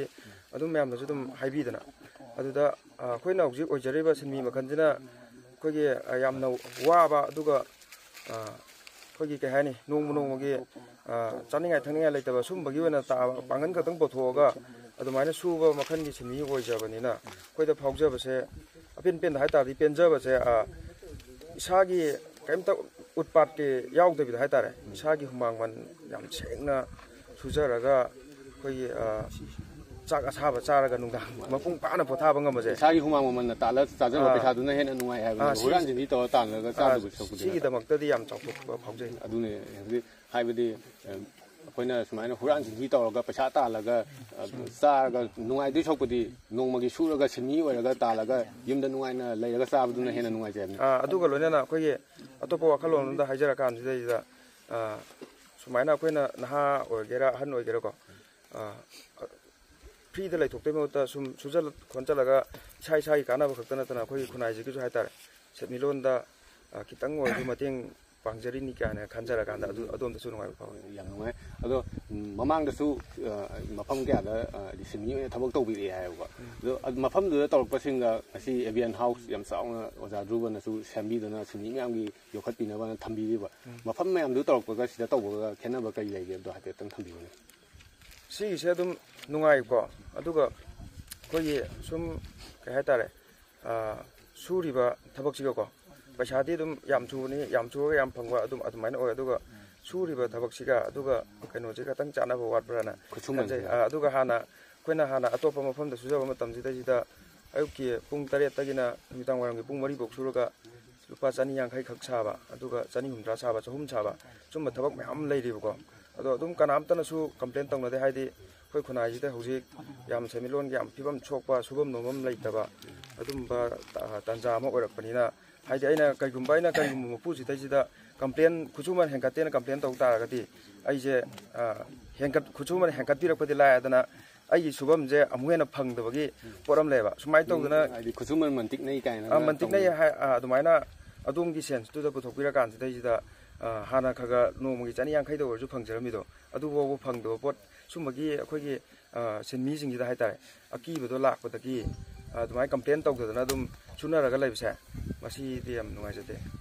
ꯑꯗꯨꯝ ꯃꯌꯥꯝꯅꯁꯨ ꯑꯗꯨꯝ ꯍꯥꯏꯕꯤꯗꯅ, ꯑꯗꯨꯗ, ꯑ, ꯑꯩꯈꯣꯏꯅ ꯍꯧꯖꯤꯛ ꯑꯣꯏꯖꯔꯤꯕ ꯁꯤꯟꯃꯤ ꯃꯈꯜꯁꯤꯅ ꯑꯩꯈꯣꯏꯒꯤ, ꯑ, ꯌꯥꯝꯅ ꯋꯥꯕ, ꯑꯗꯨꯒ, ꯑ, ꯑꯩꯈꯣꯏꯒꯤ ꯀꯩ ꯍꯥꯏꯅꯤ, ꯅꯣꯡꯃ ꯅꯣꯡꯃꯒꯤ, ꯑ, ꯆꯥꯅꯤꯡꯉꯥꯏ ꯊꯛꯅꯤꯡꯉꯥꯏ ꯂꯩꯇꯕ ꯁꯨꯝꯕꯒꯤ ꯑꯣꯏꯅ ꯇꯥꯕ ꯄꯥꯡꯒꯜ ꯈꯛꯇꯪ ꯄꯨꯊꯣꯛꯑꯒ ꯑꯗꯨꯃꯥꯏꯅ ꯁꯨꯕ ꯃꯈꯜꯒꯤ ꯁꯤꯟꯃꯤ ꯑꯣꯏꯖꯕꯅꯤꯅ ꯑꯩꯈꯣꯏꯗ ꯐꯥꯎꯖꯕꯁꯦ, ꯑꯄꯦꯟ ꯄꯦꯟꯗ ꯍꯥꯏꯇꯥꯔꯗꯤ ꯄꯦꯟꯖꯕꯁꯦ, ꯑ, ꯏꯁꯥꯒꯤ ꯀꯩꯝꯇ ꯎꯠꯄꯥꯠꯀꯤ ꯌꯥꯎꯗꯕꯤꯗ ꯍꯥꯏꯇꯥꯔꯦ, ꯏꯁꯥꯒꯤ ꯍꯨꯃꯥꯡ ꯃꯟ ꯌꯥꯝ ꯁꯦꯡꯅ ꯁꯨꯖꯔꯒ ꯑꯩꯈꯣꯏꯒꯤ, ꯑ, ꯆꯥꯛ ꯑꯁꯥꯕ ꯆꯥꯔꯒ ꯅꯨꯡꯗꯥꯡ ꯃꯄꯨꯡ ꯐꯥꯅ ꯄꯣꯊꯥꯕ ꯉꯝꯕꯁꯦ꯫ ꯏꯁꯥꯒꯤ ꯍꯨꯃꯥꯡ ꯃꯃꯜꯅ ꯇꯥꯜꯂ ꯆꯥꯖꯕ ꯑꯥ, ꯄꯩꯁꯥꯗꯨꯅ ꯍꯦꯟꯅ ꯅꯨꯡꯉꯥꯏ ꯍꯥꯏꯕꯅꯦ, ꯑꯥ, ꯁꯤ-, ꯍꯨꯔꯥꯟ ꯆꯤꯟꯊꯤ ꯇꯧꯔ ꯇꯥꯜꯂꯒ ꯑꯥ, ꯆꯥꯗꯧꯕ ꯁꯔꯨꯛꯄꯨꯗꯤ꯫ ꯁꯤꯒꯤꯗꯃꯛꯇꯗꯤ ꯌꯥꯝ ꯆꯥꯎꯊꯣꯛꯄ ꯐꯥꯎꯖꯩ꯫ ꯑꯗꯨꯅꯦ ꯍꯧꯖꯤꯛ ꯍꯥꯏꯕꯗꯤ, ꯑ, ꯑꯩꯈꯣꯏꯅ ꯁꯨꯃꯥꯏꯅ ꯍꯨꯔꯥꯟ ꯆꯤꯟꯊꯤ ꯇꯧꯔꯒ ꯄꯩꯁꯥ ꯇꯥꯜꯂꯒ, ꯑ, ꯆꯥꯔꯒ ꯅꯨꯡꯉꯥꯏꯗꯣꯏ ꯁꯔꯨꯛꯄꯨꯗꯤ ꯅꯣꯡꯃꯒꯤ ꯁꯨꯔꯒ ꯁꯤꯟꯃꯤ ꯑꯣꯏꯔꯒ ꯇꯥꯜꯂꯒ ꯌꯨꯝꯗ ꯅꯨꯡꯉꯥꯏꯅ ꯂꯩꯔꯒ ꯆꯥꯕꯗꯨꯅ ꯍꯦꯟꯅ ꯅꯨꯡꯉꯥꯏꯖꯩ ꯍꯥꯏꯕꯅꯤ꯫ ꯑꯥ, ꯑꯗꯨꯒ ꯂꯣꯏꯅꯅ ꯑꯩꯈꯣꯏꯒꯤ ꯑꯇꯣꯞꯄ ꯋꯥꯈꯜꯂꯣꯟ ꯑꯃꯗ ꯍꯥꯏꯖꯔꯀꯥꯟꯁꯤꯗꯩꯁꯤꯗ, ꯑ, ꯁꯨꯃꯥꯏꯅ ꯑꯩꯈꯣꯏꯅ ꯅꯍꯥ ꯑꯣꯏꯒꯦꯔꯥ ꯑꯍꯟ ꯑꯣꯏꯒꯦꯔꯥꯀꯣ, ꯑ, ꯐ꯭ꯔꯤꯗ ꯂꯩꯊꯣꯛꯇꯣꯏ ꯃꯍꯨꯠꯇ ꯁꯨꯝ ꯁꯨꯖꯜ ꯈꯣꯟꯖꯜꯂꯒ ꯏꯁꯥ ꯏꯁꯥꯒꯤ ꯀꯥꯟꯅꯕ ꯈꯛꯇ ꯅꯠꯇꯅ ꯑꯩꯈꯣꯏꯒꯤ ꯈꯨꯟꯅꯥꯏꯁꯤꯒꯤꯁꯨ ꯍꯥꯏꯇꯥꯔꯦ, ꯁꯦꯟꯃꯤꯠꯂꯣꯟꯗ, ꯑ, ꯈꯤꯇꯪ ꯑꯣꯏꯔꯁꯨ ꯃꯇꯦꯡ ꯄꯥꯡꯖꯔꯤꯅꯤ ꯀꯥꯏꯅ ꯈꯟꯖꯔꯀꯥꯟꯗ ꯑꯗꯨ ꯑꯗꯣꯝꯗꯁꯨ ꯅꯨꯡꯉꯥꯏꯕ ꯐꯥꯎꯏ꯫ ꯌꯥꯝ ꯅꯨꯡꯉꯥꯏ꯫ ꯑꯗꯣ, ꯎꯝ, ꯃꯃꯥꯡꯗꯁꯨ, ꯑ, ꯃꯐꯝ ꯀꯌꯥꯗ, ꯑ, ꯁꯤꯟꯃꯤ ꯑꯣꯏꯅ ꯊꯕꯛ ꯇꯧꯕꯤꯔꯛꯑꯦ ꯍꯥꯏꯌꯦꯕꯀꯣ꯫ ꯎꯝ꯫ ꯑꯗꯣ ꯑꯗ ꯃꯐꯝꯗꯨꯗ ꯇꯧꯔꯛꯄꯁꯤꯡꯒ ꯉꯁꯤ ꯑꯦꯕꯤꯌꯟ ꯍꯥꯎꯁ ꯌꯥꯝ ꯆꯥꯎꯅ ꯑꯣꯖꯥ ꯙ꯭ꯔꯨꯕꯅꯁꯨ ꯁꯦꯝꯕꯤꯗꯨꯅ ꯁꯤꯟꯃꯤ ꯃꯌꯥꯝꯒꯤ ꯌꯣꯛꯈꯠꯄꯤꯅꯕꯅ ꯊꯝꯕꯤꯔꯤꯕ, ꯎꯝ꯫ ꯃꯐꯝ ꯃꯌꯥꯝꯗꯨ ꯇꯧꯔꯛꯄꯒ ꯁꯤꯗ ꯇꯧꯕꯒ ꯈꯦꯠꯅꯕ ꯀꯔꯤ ꯂꯩꯒꯦ? ꯑꯗꯣ ꯍꯥꯏꯐꯦꯠꯇꯪ ꯊꯝꯕꯤꯌꯨꯅꯦ꯫ ꯁꯤꯒꯤꯁꯦ ꯑꯗꯨꯝ ꯅꯨꯡꯉꯥꯏꯀꯣ, ꯑꯗꯨꯒ ꯑꯩꯈꯣꯏꯒꯤ ꯁꯨꯝ, ꯀꯩ ꯍꯥꯏꯇꯥꯔꯦ, ꯑ, ꯁꯨꯔꯤꯕ ꯊꯕꯛꯁꯤꯒꯀꯣ, ꯄꯩꯁꯥꯗꯤ ꯑꯗꯨꯝ ꯌꯥꯝ ꯁꯨꯕꯅꯤ, ꯌꯥꯝ ꯁꯨꯔꯒ ꯌꯥꯝ ꯐꯪꯕ ꯑꯗꯨꯝ ꯑꯗꯨꯃꯥꯏꯅ ꯑꯣꯏ꯫ ꯑꯗꯨꯒ ꯁꯨꯔꯤꯕ ꯊꯕꯛꯁꯤꯒ ꯑꯗꯨꯒ ꯀꯩꯅꯣꯁꯦ ꯈꯇꯪ ꯆꯥꯟꯅꯕ ꯋꯥꯠꯄ꯭ꯔꯥꯅ ꯈꯨꯠꯁꯨꯃꯟꯁꯦ꯫ ꯈꯟꯖꯩ꯫ ꯑ, ꯑꯗꯨꯒ ꯍꯥꯟꯅ ꯑꯩꯈꯣꯏꯅ ꯍꯥꯟꯅ ꯑꯇꯣꯞꯄ ꯃꯐꯝꯗ ꯁꯨꯖꯕ ꯃꯇꯝꯁꯤꯗꯩꯁꯤꯗ ꯑꯌꯨꯛꯀꯤ ꯄꯨꯡ ꯇꯔꯦꯠꯇꯒꯤꯅ ꯅꯨꯃꯤꯗꯥꯡ ꯋꯥꯏꯔꯝꯒꯤ ꯄꯨꯡ ꯃꯔꯤꯐꯧ ꯁꯨꯔꯒ ꯂꯨꯄꯥ ꯆꯅꯤ ꯌꯥꯡꯈꯩ ꯈꯛ ꯁꯥꯕ, ꯑꯗꯨꯒ ꯆꯅꯤ ꯍꯨꯝꯗ꯭ꯔꯥ ꯁꯥꯕ, ꯆꯍꯨꯝ ꯁꯥꯕ, ꯁꯨꯝꯕ ꯊꯕꯛ ꯃꯌꯥꯝ ꯑꯃ ꯂꯩꯔꯤꯕꯀꯣ꯫ ꯑꯗꯣ ꯑꯗꯨꯝ ꯀꯅꯥꯝꯇꯅꯁꯨ ꯀꯝꯄ꯭ꯂꯦꯟ ꯇꯧꯅꯗꯦ, ꯍꯥꯏꯗꯤ ꯑꯩꯈꯣꯏ ꯈꯨꯟꯅꯥꯏꯁꯤꯗ ꯍꯧꯖꯤꯛ ꯌꯥꯝ ꯁꯦꯟꯃꯤꯠꯂꯣꯟꯒꯤ ꯌꯥꯝ ꯐꯤꯕꯝ ꯁꯣꯛꯄ, ꯁꯨꯐꯝ ꯅꯣꯝꯐꯝ ꯂꯩꯇꯕ ꯑꯗꯨꯝꯕ, ꯑ, ꯇꯥꯟꯖꯥ ꯑꯃ ꯑꯣꯏꯔꯛꯄꯅꯤꯅ, ꯍꯥꯏꯗꯤ ꯑꯩꯅ ꯀꯩꯒꯨꯝꯕ, ꯑꯩꯅ ꯀꯩꯒꯨꯝꯕ ꯃꯄꯨꯁꯤꯗꯩꯁꯤꯗ ꯀꯝꯄ꯭ꯂꯦꯟ, ꯈꯨꯠꯁꯨꯃꯟ ꯍꯦꯟꯒꯠꯇꯦꯅ ꯀꯝꯄ꯭ꯂꯦꯟ ꯇꯧ ꯇꯥꯔꯒꯗꯤ ꯑꯩꯁꯦ, ꯑ, ꯍꯦꯟꯒꯠ-, ꯈꯨꯠꯁꯨꯃꯟ ꯍꯦꯟꯒꯠꯄꯤꯔꯛꯄꯗꯤ ꯂꯥꯏꯗꯅ ꯑꯩꯒꯤ ꯁꯨꯐꯝꯁꯦ ꯑꯃꯨꯛ ꯍꯦꯟꯅ ꯐꯪꯗꯕꯒꯤ ꯄꯣꯠ ꯑꯃ ꯂꯩꯌꯦꯕ꯫ ꯁꯨꯃꯥꯏꯅ ꯇꯧꯗꯅ ꯍꯥꯏꯗꯤ ꯈꯨꯠꯁꯨꯃꯟ ꯃꯟꯇꯤꯛꯅꯩ ꯀꯥꯏꯅ ꯑ, ꯃꯟꯇꯤꯛꯅꯩ ꯇꯧꯅꯩ꯫ ꯍꯥꯏ-, ꯑ, ꯑꯗꯨꯃꯥꯏꯅ ꯑꯗꯣꯝꯒꯤ ꯁꯦꯟꯁꯇꯨꯗ ꯄꯨꯊꯣꯛꯄꯤꯔꯀꯥꯟꯁꯤꯗꯩꯁꯤꯗ, ꯑ, ꯍꯥꯟꯅ ꯈꯔ ꯈꯔ ꯅꯣꯡꯃꯒꯤ ꯆꯅꯤ ꯌꯥꯡꯈꯩꯗ ꯑꯣꯏꯔꯁꯨ ꯐꯪꯖꯔꯝꯃꯤꯗꯣ, ꯑꯗꯨꯐꯥꯎꯕ ꯐꯪꯗꯕ ꯄꯣꯠ, ꯁꯨꯝꯕꯒꯤ ꯑꯩꯈꯣꯏꯒꯤ, ꯑ, ꯁꯤꯟꯃꯤꯁꯤꯡꯁꯤꯗ ꯍꯥꯏꯇꯥꯔꯦ, ꯑꯀꯤꯕꯗꯣ ꯂꯥꯛꯄꯗꯒꯤ, ꯑ, ꯑꯗꯨꯃꯥꯏꯅ ꯀꯝꯄ꯭ꯂꯦꯟ ꯇꯧꯗꯗꯅ ꯑꯗꯨꯝ ꯁꯨꯅꯔꯒ ꯂꯩꯕꯁꯦ, ꯃꯁꯤꯗꯤ ꯌꯥꯝ ꯅꯨꯡꯉꯥꯏꯖꯗꯦ꯫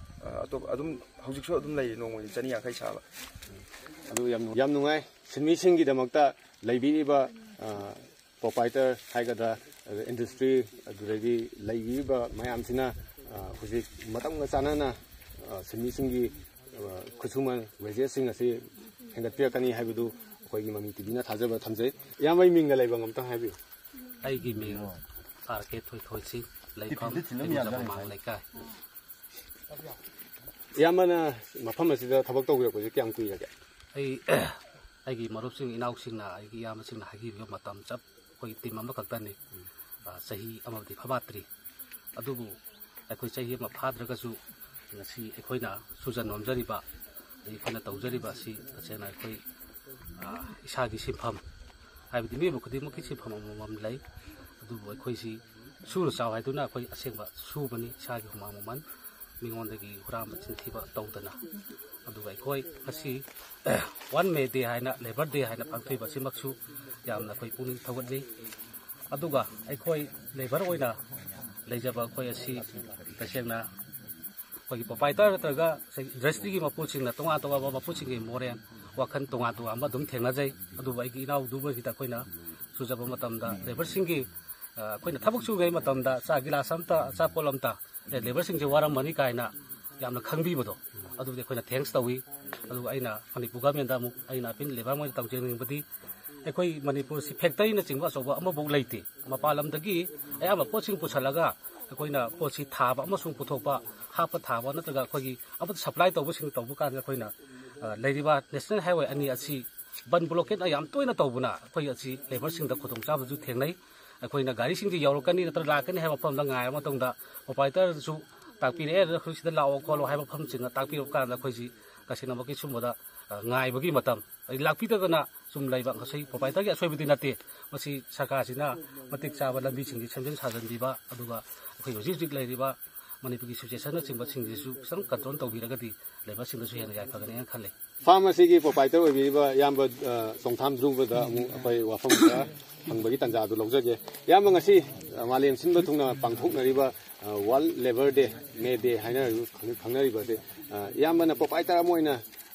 ꯑ, ꯑꯇꯣꯞ-, ꯑꯗꯨꯝ ꯍꯧꯖꯤꯛꯁꯨ ꯑꯗꯨꯝ ꯂꯩꯔꯤ ꯅꯣꯡꯃꯒꯤ ꯆꯅꯤ ꯌꯥꯡꯈꯩ ꯁꯥꯕ꯫ ꯑꯗꯨ ꯌꯥꯝ ꯅꯨꯡ-, ꯌꯥꯝ ꯅꯨꯡꯉꯥꯏ꯫ ꯁꯤꯟꯃꯤꯁꯤꯡꯒꯤꯗꯃꯛꯇ ꯂꯩꯕꯤꯔꯤꯕ, ꯑ, ꯄ꯭ꯔꯣꯄꯥꯏꯇꯔ ꯍꯥꯏꯒꯗ꯭ꯔꯥ, ꯑꯗ ꯏꯟꯗꯁꯇ꯭ꯔꯤ, ꯑꯗꯨꯗꯒꯤ ꯂꯩꯔꯤꯕ ꯃꯌꯥꯝꯁꯤꯅ, ꯑ, ꯍꯧꯖꯤꯛ ꯃꯇꯝꯒ ꯆꯥꯟꯅꯅ, ꯑ, ꯁꯤꯟꯃꯤꯁꯤꯡꯒꯤ, ꯑ, ꯈꯨꯠꯁꯨꯃꯟ ꯋꯦꯖꯦꯁꯁꯤꯡ ꯑꯁꯤ ꯍꯦꯟꯒꯠꯄꯤꯔꯛꯀꯅꯤ ꯍꯥꯏꯕꯗꯨ ꯑꯩꯈꯣꯏꯒꯤ ꯃꯃꯤ ꯇꯤꯚꯤꯅ ꯊꯥꯖꯕ ꯊꯝꯖꯩ꯫ ꯏꯌꯥꯝꯕꯒꯤ ꯃꯤꯡꯒ ꯂꯩꯕ ꯑꯝꯇꯪ ꯍꯥꯏꯕꯤꯌꯨ꯫ ꯑꯩꯒꯤ ꯃꯤꯡ ꯑꯥꯔ ꯀꯦ ꯊꯣꯏꯊꯣꯏꯁꯤꯡ, ꯂꯩꯐꯝ ꯇꯤꯐꯤꯟꯗ ꯊꯤꯜꯂꯝ ꯏꯔꯨꯖ ꯌꯥꯕꯖꯥꯠꯅꯤ꯫ ꯃꯃꯥꯡ ꯂꯩꯀꯥꯏ꯫ ꯏꯌꯥꯝꯕꯅ ꯃꯐꯝ ꯑꯁꯤꯗ ꯊꯕꯛ ꯇꯧꯕꯤꯔꯛꯄꯁꯦ ꯀꯌꯥꯝ ꯀꯨꯏꯔꯒꯦ? ꯑꯩ, ꯑꯩꯒꯤ ꯃꯔꯨꯞꯁꯤꯡ, ꯏꯅꯥꯎꯁꯤꯡꯅ, ꯑꯩꯒꯤ ꯏꯌꯥꯝꯕꯁꯤꯡꯅ ꯍꯥꯏꯕꯤꯕ ꯃꯇꯝ ꯆꯞ ꯑꯩꯈꯣꯏ ꯇꯤꯝ ꯑꯃꯈꯛꯇꯅꯤ꯫ ꯑ, ꯆꯍꯤ ꯑꯃꯗꯤ ꯐꯥꯐꯥꯠꯇ꯭ꯔꯤ꯫ ꯑꯗꯨꯕꯨ ꯑꯩꯈꯣꯏ ꯆꯍꯤ ꯑꯃ ꯐꯥꯗ꯭ꯔꯒꯁꯨ ꯉꯁꯤ ꯑꯩꯈꯣꯏꯅ ꯁꯨꯖ ꯅꯣꯝꯖꯔꯤꯕ, ꯑꯗꯩ ꯑꯩꯈꯣꯏꯅ ꯇꯧꯖꯔꯤꯕ ꯑꯁꯤ ꯇꯁꯦꯡꯅ ꯑꯩꯈꯣꯏ, ꯑ, ꯏꯁꯥꯒꯤ ꯁꯤꯟꯐꯝ, ꯍꯥꯏꯕꯗꯤ ꯃꯤꯑꯣꯏꯕ ꯈꯨꯗꯤꯡꯃꯛꯀꯤ ꯁꯤꯟꯐꯝ ꯑꯃꯃꯝ ꯂꯩ꯫ ꯑꯗꯨꯕꯨ ꯑꯩꯈꯣꯏꯁꯤ ꯁꯨꯔ ꯆꯥꯎ ꯍꯥꯏꯗꯨꯅ ꯑꯩꯈꯣꯏ ꯑꯁꯦꯡꯕ ꯁꯨꯕꯅꯤ, ꯏꯁꯥꯒꯤ ꯍꯨꯃꯥꯡ ꯃꯃꯜ ꯃꯤꯉꯣꯟꯗꯒꯤ ꯍꯨꯔꯥꯟꯕ ꯆꯤꯟꯊꯤꯕ ꯇꯧꯗꯅ꯫ ꯑꯗꯨꯒ ꯑꯩꯈꯣꯏ ꯉꯁꯤ ꯋꯥꯟ ꯃꯦ ꯗꯦ ꯍꯥꯏꯅ, ꯂꯦꯕꯔ ꯗꯦ ꯍꯥꯏꯅ ꯄꯥꯡꯊꯣꯛꯏꯕ ꯑꯁꯤꯃꯛꯁꯨ ꯌꯥꯝꯅ ꯑꯩꯈꯣꯏ ꯄꯨꯛꯅꯤꯡ ꯊꯧꯒꯠꯂꯤ꯫ ꯑꯗꯨꯒ ꯑꯩꯈꯣꯏ ꯂꯦꯕꯔ ꯑꯣꯏꯅ ꯂꯩꯖꯕ ꯑꯩꯈꯣꯏ ꯑꯁꯤ ꯇꯁꯦꯡꯅ ꯑꯩꯈꯣꯏꯒꯤ ꯄ꯭ꯔꯣꯄꯥꯏꯇꯔ ꯅꯠꯇ꯭ꯔꯒ ꯏꯟꯗꯁꯇ꯭ꯔꯤꯒꯤ ꯃꯄꯨꯁꯤꯡꯅ ꯇꯣꯉꯥꯟ ꯇꯣꯉꯥꯟꯕ ꯃꯄꯨꯁꯤꯡꯒꯤ ꯃꯣꯔꯦꯜ ꯋꯥꯈꯜ ꯇꯣꯉꯥꯟ ꯇꯣꯉꯥꯟꯕ ꯑꯗꯨꯝ ꯊꯦꯡꯅꯖꯩ꯫ ꯑꯗꯨꯕꯨ ꯑꯩꯒꯤ ꯏꯅꯥꯎꯗꯨꯕꯁꯤꯗ ꯑꯩꯈꯣꯏꯅ ꯁꯨꯖꯕ ꯃꯇꯝꯗ ꯂꯦꯕꯔꯁꯤꯡꯒꯤ, ꯑ, ꯑꯩꯈꯣꯏꯅ ꯊꯕꯛ ꯁꯨꯔꯤꯉꯩ ꯃꯇꯝꯗ ꯆꯥ ꯒꯤꯂꯥꯁ ꯑꯝꯇ, ꯑꯆꯥꯄꯣꯠ ꯑꯝꯇ, ꯑꯦ, ꯂꯦꯕꯔꯁꯤꯡꯁꯦ ꯋꯥꯔꯝꯃꯅꯤ ꯀꯥꯏꯅ ꯌꯥꯝꯅ ꯈꯪꯕꯤꯕꯗꯣ, ꯑꯗꯨꯗꯤ ꯑꯩꯈꯣꯏꯅ ꯊꯦꯡꯛꯁ ꯇꯧꯏ꯫ ꯑꯗꯨꯒ ꯑꯩꯅ ꯃꯅꯤꯄꯨꯔ ꯒꯚꯔꯟꯃꯦꯟꯗ ꯑꯃꯨꯛ ꯑꯩꯅ ꯑꯄꯤꯟ ꯂꯦꯕꯔ ꯑꯃ ꯑꯣꯏꯅ ꯇꯧꯖꯅꯤꯡꯕꯗꯤ, ꯑꯩꯈꯣꯏ ꯃꯅꯤꯄꯨꯔꯁꯤ ꯐꯦꯛꯇꯔꯤꯅꯆꯤꯡꯕ ꯑꯆꯧꯕ ꯑꯃꯐꯥꯎ ꯂꯩꯇꯦ꯫ ꯃꯄꯥꯟ ꯂꯝꯗꯒꯤ ꯑꯌꯥꯝꯕ ꯄꯣꯠꯁꯤꯡ ꯄꯨꯁꯜꯂꯒ ꯑꯩꯈꯣꯏꯅ ꯄꯣꯠꯁꯤ ꯊꯥꯕ ꯑꯃꯁꯨꯡ ꯄꯨꯊꯣꯛꯄ, ꯍꯥꯞꯄ ꯊꯥꯕ ꯅꯠꯇ꯭ꯔꯒ ꯑꯩꯈꯣꯏꯒꯤ ꯑꯃꯠꯇ ꯁꯄ꯭ꯂꯥꯏ ꯇꯧꯕꯁꯤꯡ ꯇꯧꯕ ꯀꯥꯟꯗ ꯑꯩꯈꯣꯏꯅ, ꯑ, ꯂꯩꯔꯤꯕ ꯅꯦꯁꯅꯦꯜ ꯍꯥꯏꯋꯦ ꯑꯅꯤ ꯑꯁꯤ ꯕꯟ ꯕ꯭ꯂꯣꯀꯦꯠꯅ ꯌꯥꯝ ꯇꯣꯏꯅ ꯇꯧꯕꯅ ꯑꯩꯈꯣꯏ ꯑꯁꯤ ꯂꯦꯕꯔꯁꯤꯡꯗ ꯈꯨꯗꯣꯡꯆꯥꯕꯁꯨ ꯊꯦꯡꯅꯩ꯫ ꯑꯩꯈꯣꯏꯅ ꯒꯥꯔꯤꯁꯤꯡꯁꯤ ꯌꯧꯔꯛꯀꯅꯤ ꯅꯠꯇ꯭ꯔꯒ ꯂꯥꯛꯀꯅꯤ ꯍꯥꯏꯕ ꯃꯐꯝꯗ ꯉꯥꯏꯔꯕ ꯃꯇꯨꯡꯗ ꯄ꯭ꯔꯣꯄꯥꯏꯇꯔꯁꯨ ꯇꯥꯛꯄꯤꯔꯛꯑꯦ, ꯑꯗꯨꯅ ꯑꯩꯈꯣꯏ ꯁꯤꯗ ꯂꯥꯛꯑꯣ ꯈꯣꯠꯂꯣ ꯍꯥꯏꯕ ꯃꯐꯝꯁꯤꯡꯗ ꯇꯥꯛꯄꯤꯔꯛꯄ ꯀꯥꯟꯗ ꯑꯩꯈꯣꯏꯁꯤ ꯇꯁꯦꯡꯅꯃꯛꯀꯤ ꯁꯨꯝꯕꯗ, ꯑ, ꯉꯥꯏꯕꯒꯤ ꯃꯇꯝ, ꯑꯗꯩ ꯂꯥꯛꯄꯤꯗꯗꯅ ꯁꯨꯝ ꯂꯩꯕ ꯉꯁꯤ ꯄ꯭ꯔꯣꯄꯥꯏꯇꯔꯒꯤ ꯑꯁꯣꯏꯕꯗꯤ ꯅꯠꯇꯦ꯫ ꯃꯁꯤ ꯁꯔꯀꯥꯔꯁꯤꯅ ꯃꯇꯤꯛ ꯆꯥꯕ ꯂꯝꯕꯤꯁꯤꯡꯁꯤ ꯁꯦꯝꯖꯤꯟ ꯁꯥꯖꯤꯟꯕꯤꯕ, ꯑꯗꯨꯒ ꯑꯩꯈꯣꯏ ꯍꯧꯖꯤꯛ ꯍꯧꯖꯤꯛ ꯂꯩꯔꯤꯕ ꯃꯅꯤꯄꯨꯔꯒꯤ ꯁꯤꯆꯨꯋꯦꯁꯟꯅꯆꯤꯡꯕꯁꯤꯡꯁꯤꯁꯨ ꯈꯤꯇꯪ ꯀꯟꯇ꯭ꯔꯣꯜ ꯇꯧꯕꯤꯔꯒꯗꯤ ꯂꯦꯕꯔꯁꯤꯡꯗꯁꯨ ꯍꯦꯟꯅ ꯌꯥꯏꯐꯒꯅꯤꯅ ꯈꯜꯂꯤ꯫ ꯐꯥꯔꯝ ꯑꯁꯤꯒꯤ ꯄ꯭ꯔꯣꯄꯥꯏꯇꯔ ꯑꯣꯏꯕꯤꯔꯤꯕ ꯏꯌꯥꯝꯕ, ꯑ, ꯆꯣꯡꯊꯥꯝ ꯙ꯭ꯔꯨꯕꯗ ꯑꯃꯨꯛ ꯑꯩꯈꯣꯏ ꯋꯥꯐꯝ ꯈꯔ ꯍꯪꯕꯒꯤ ꯇꯥꯟꯖꯥ ꯑꯗꯨ ꯂꯧꯖꯒꯦ꯫ ꯏꯌꯥꯝꯕ, ꯉꯁꯤ, ꯑ, ꯃꯥꯂꯦꯝ ꯁꯤꯟꯕ ꯊꯨꯡꯅ ꯄꯥꯡꯊꯣꯛꯅꯔꯤꯕ, ꯑ, ꯋꯥꯔꯜꯗ ꯂꯦꯕꯔ ꯗꯦ, ꯃꯦ ꯗꯦ ꯍꯥꯏꯅ ꯈꯪꯅ-, ꯈꯪꯅꯔꯤꯕ ꯑꯁꯦ, ꯑ, ꯏꯌꯥꯝꯕꯅ ꯄ꯭ꯔꯣꯄꯥꯏꯇꯔ ꯑꯃ ꯑꯣꯏꯅ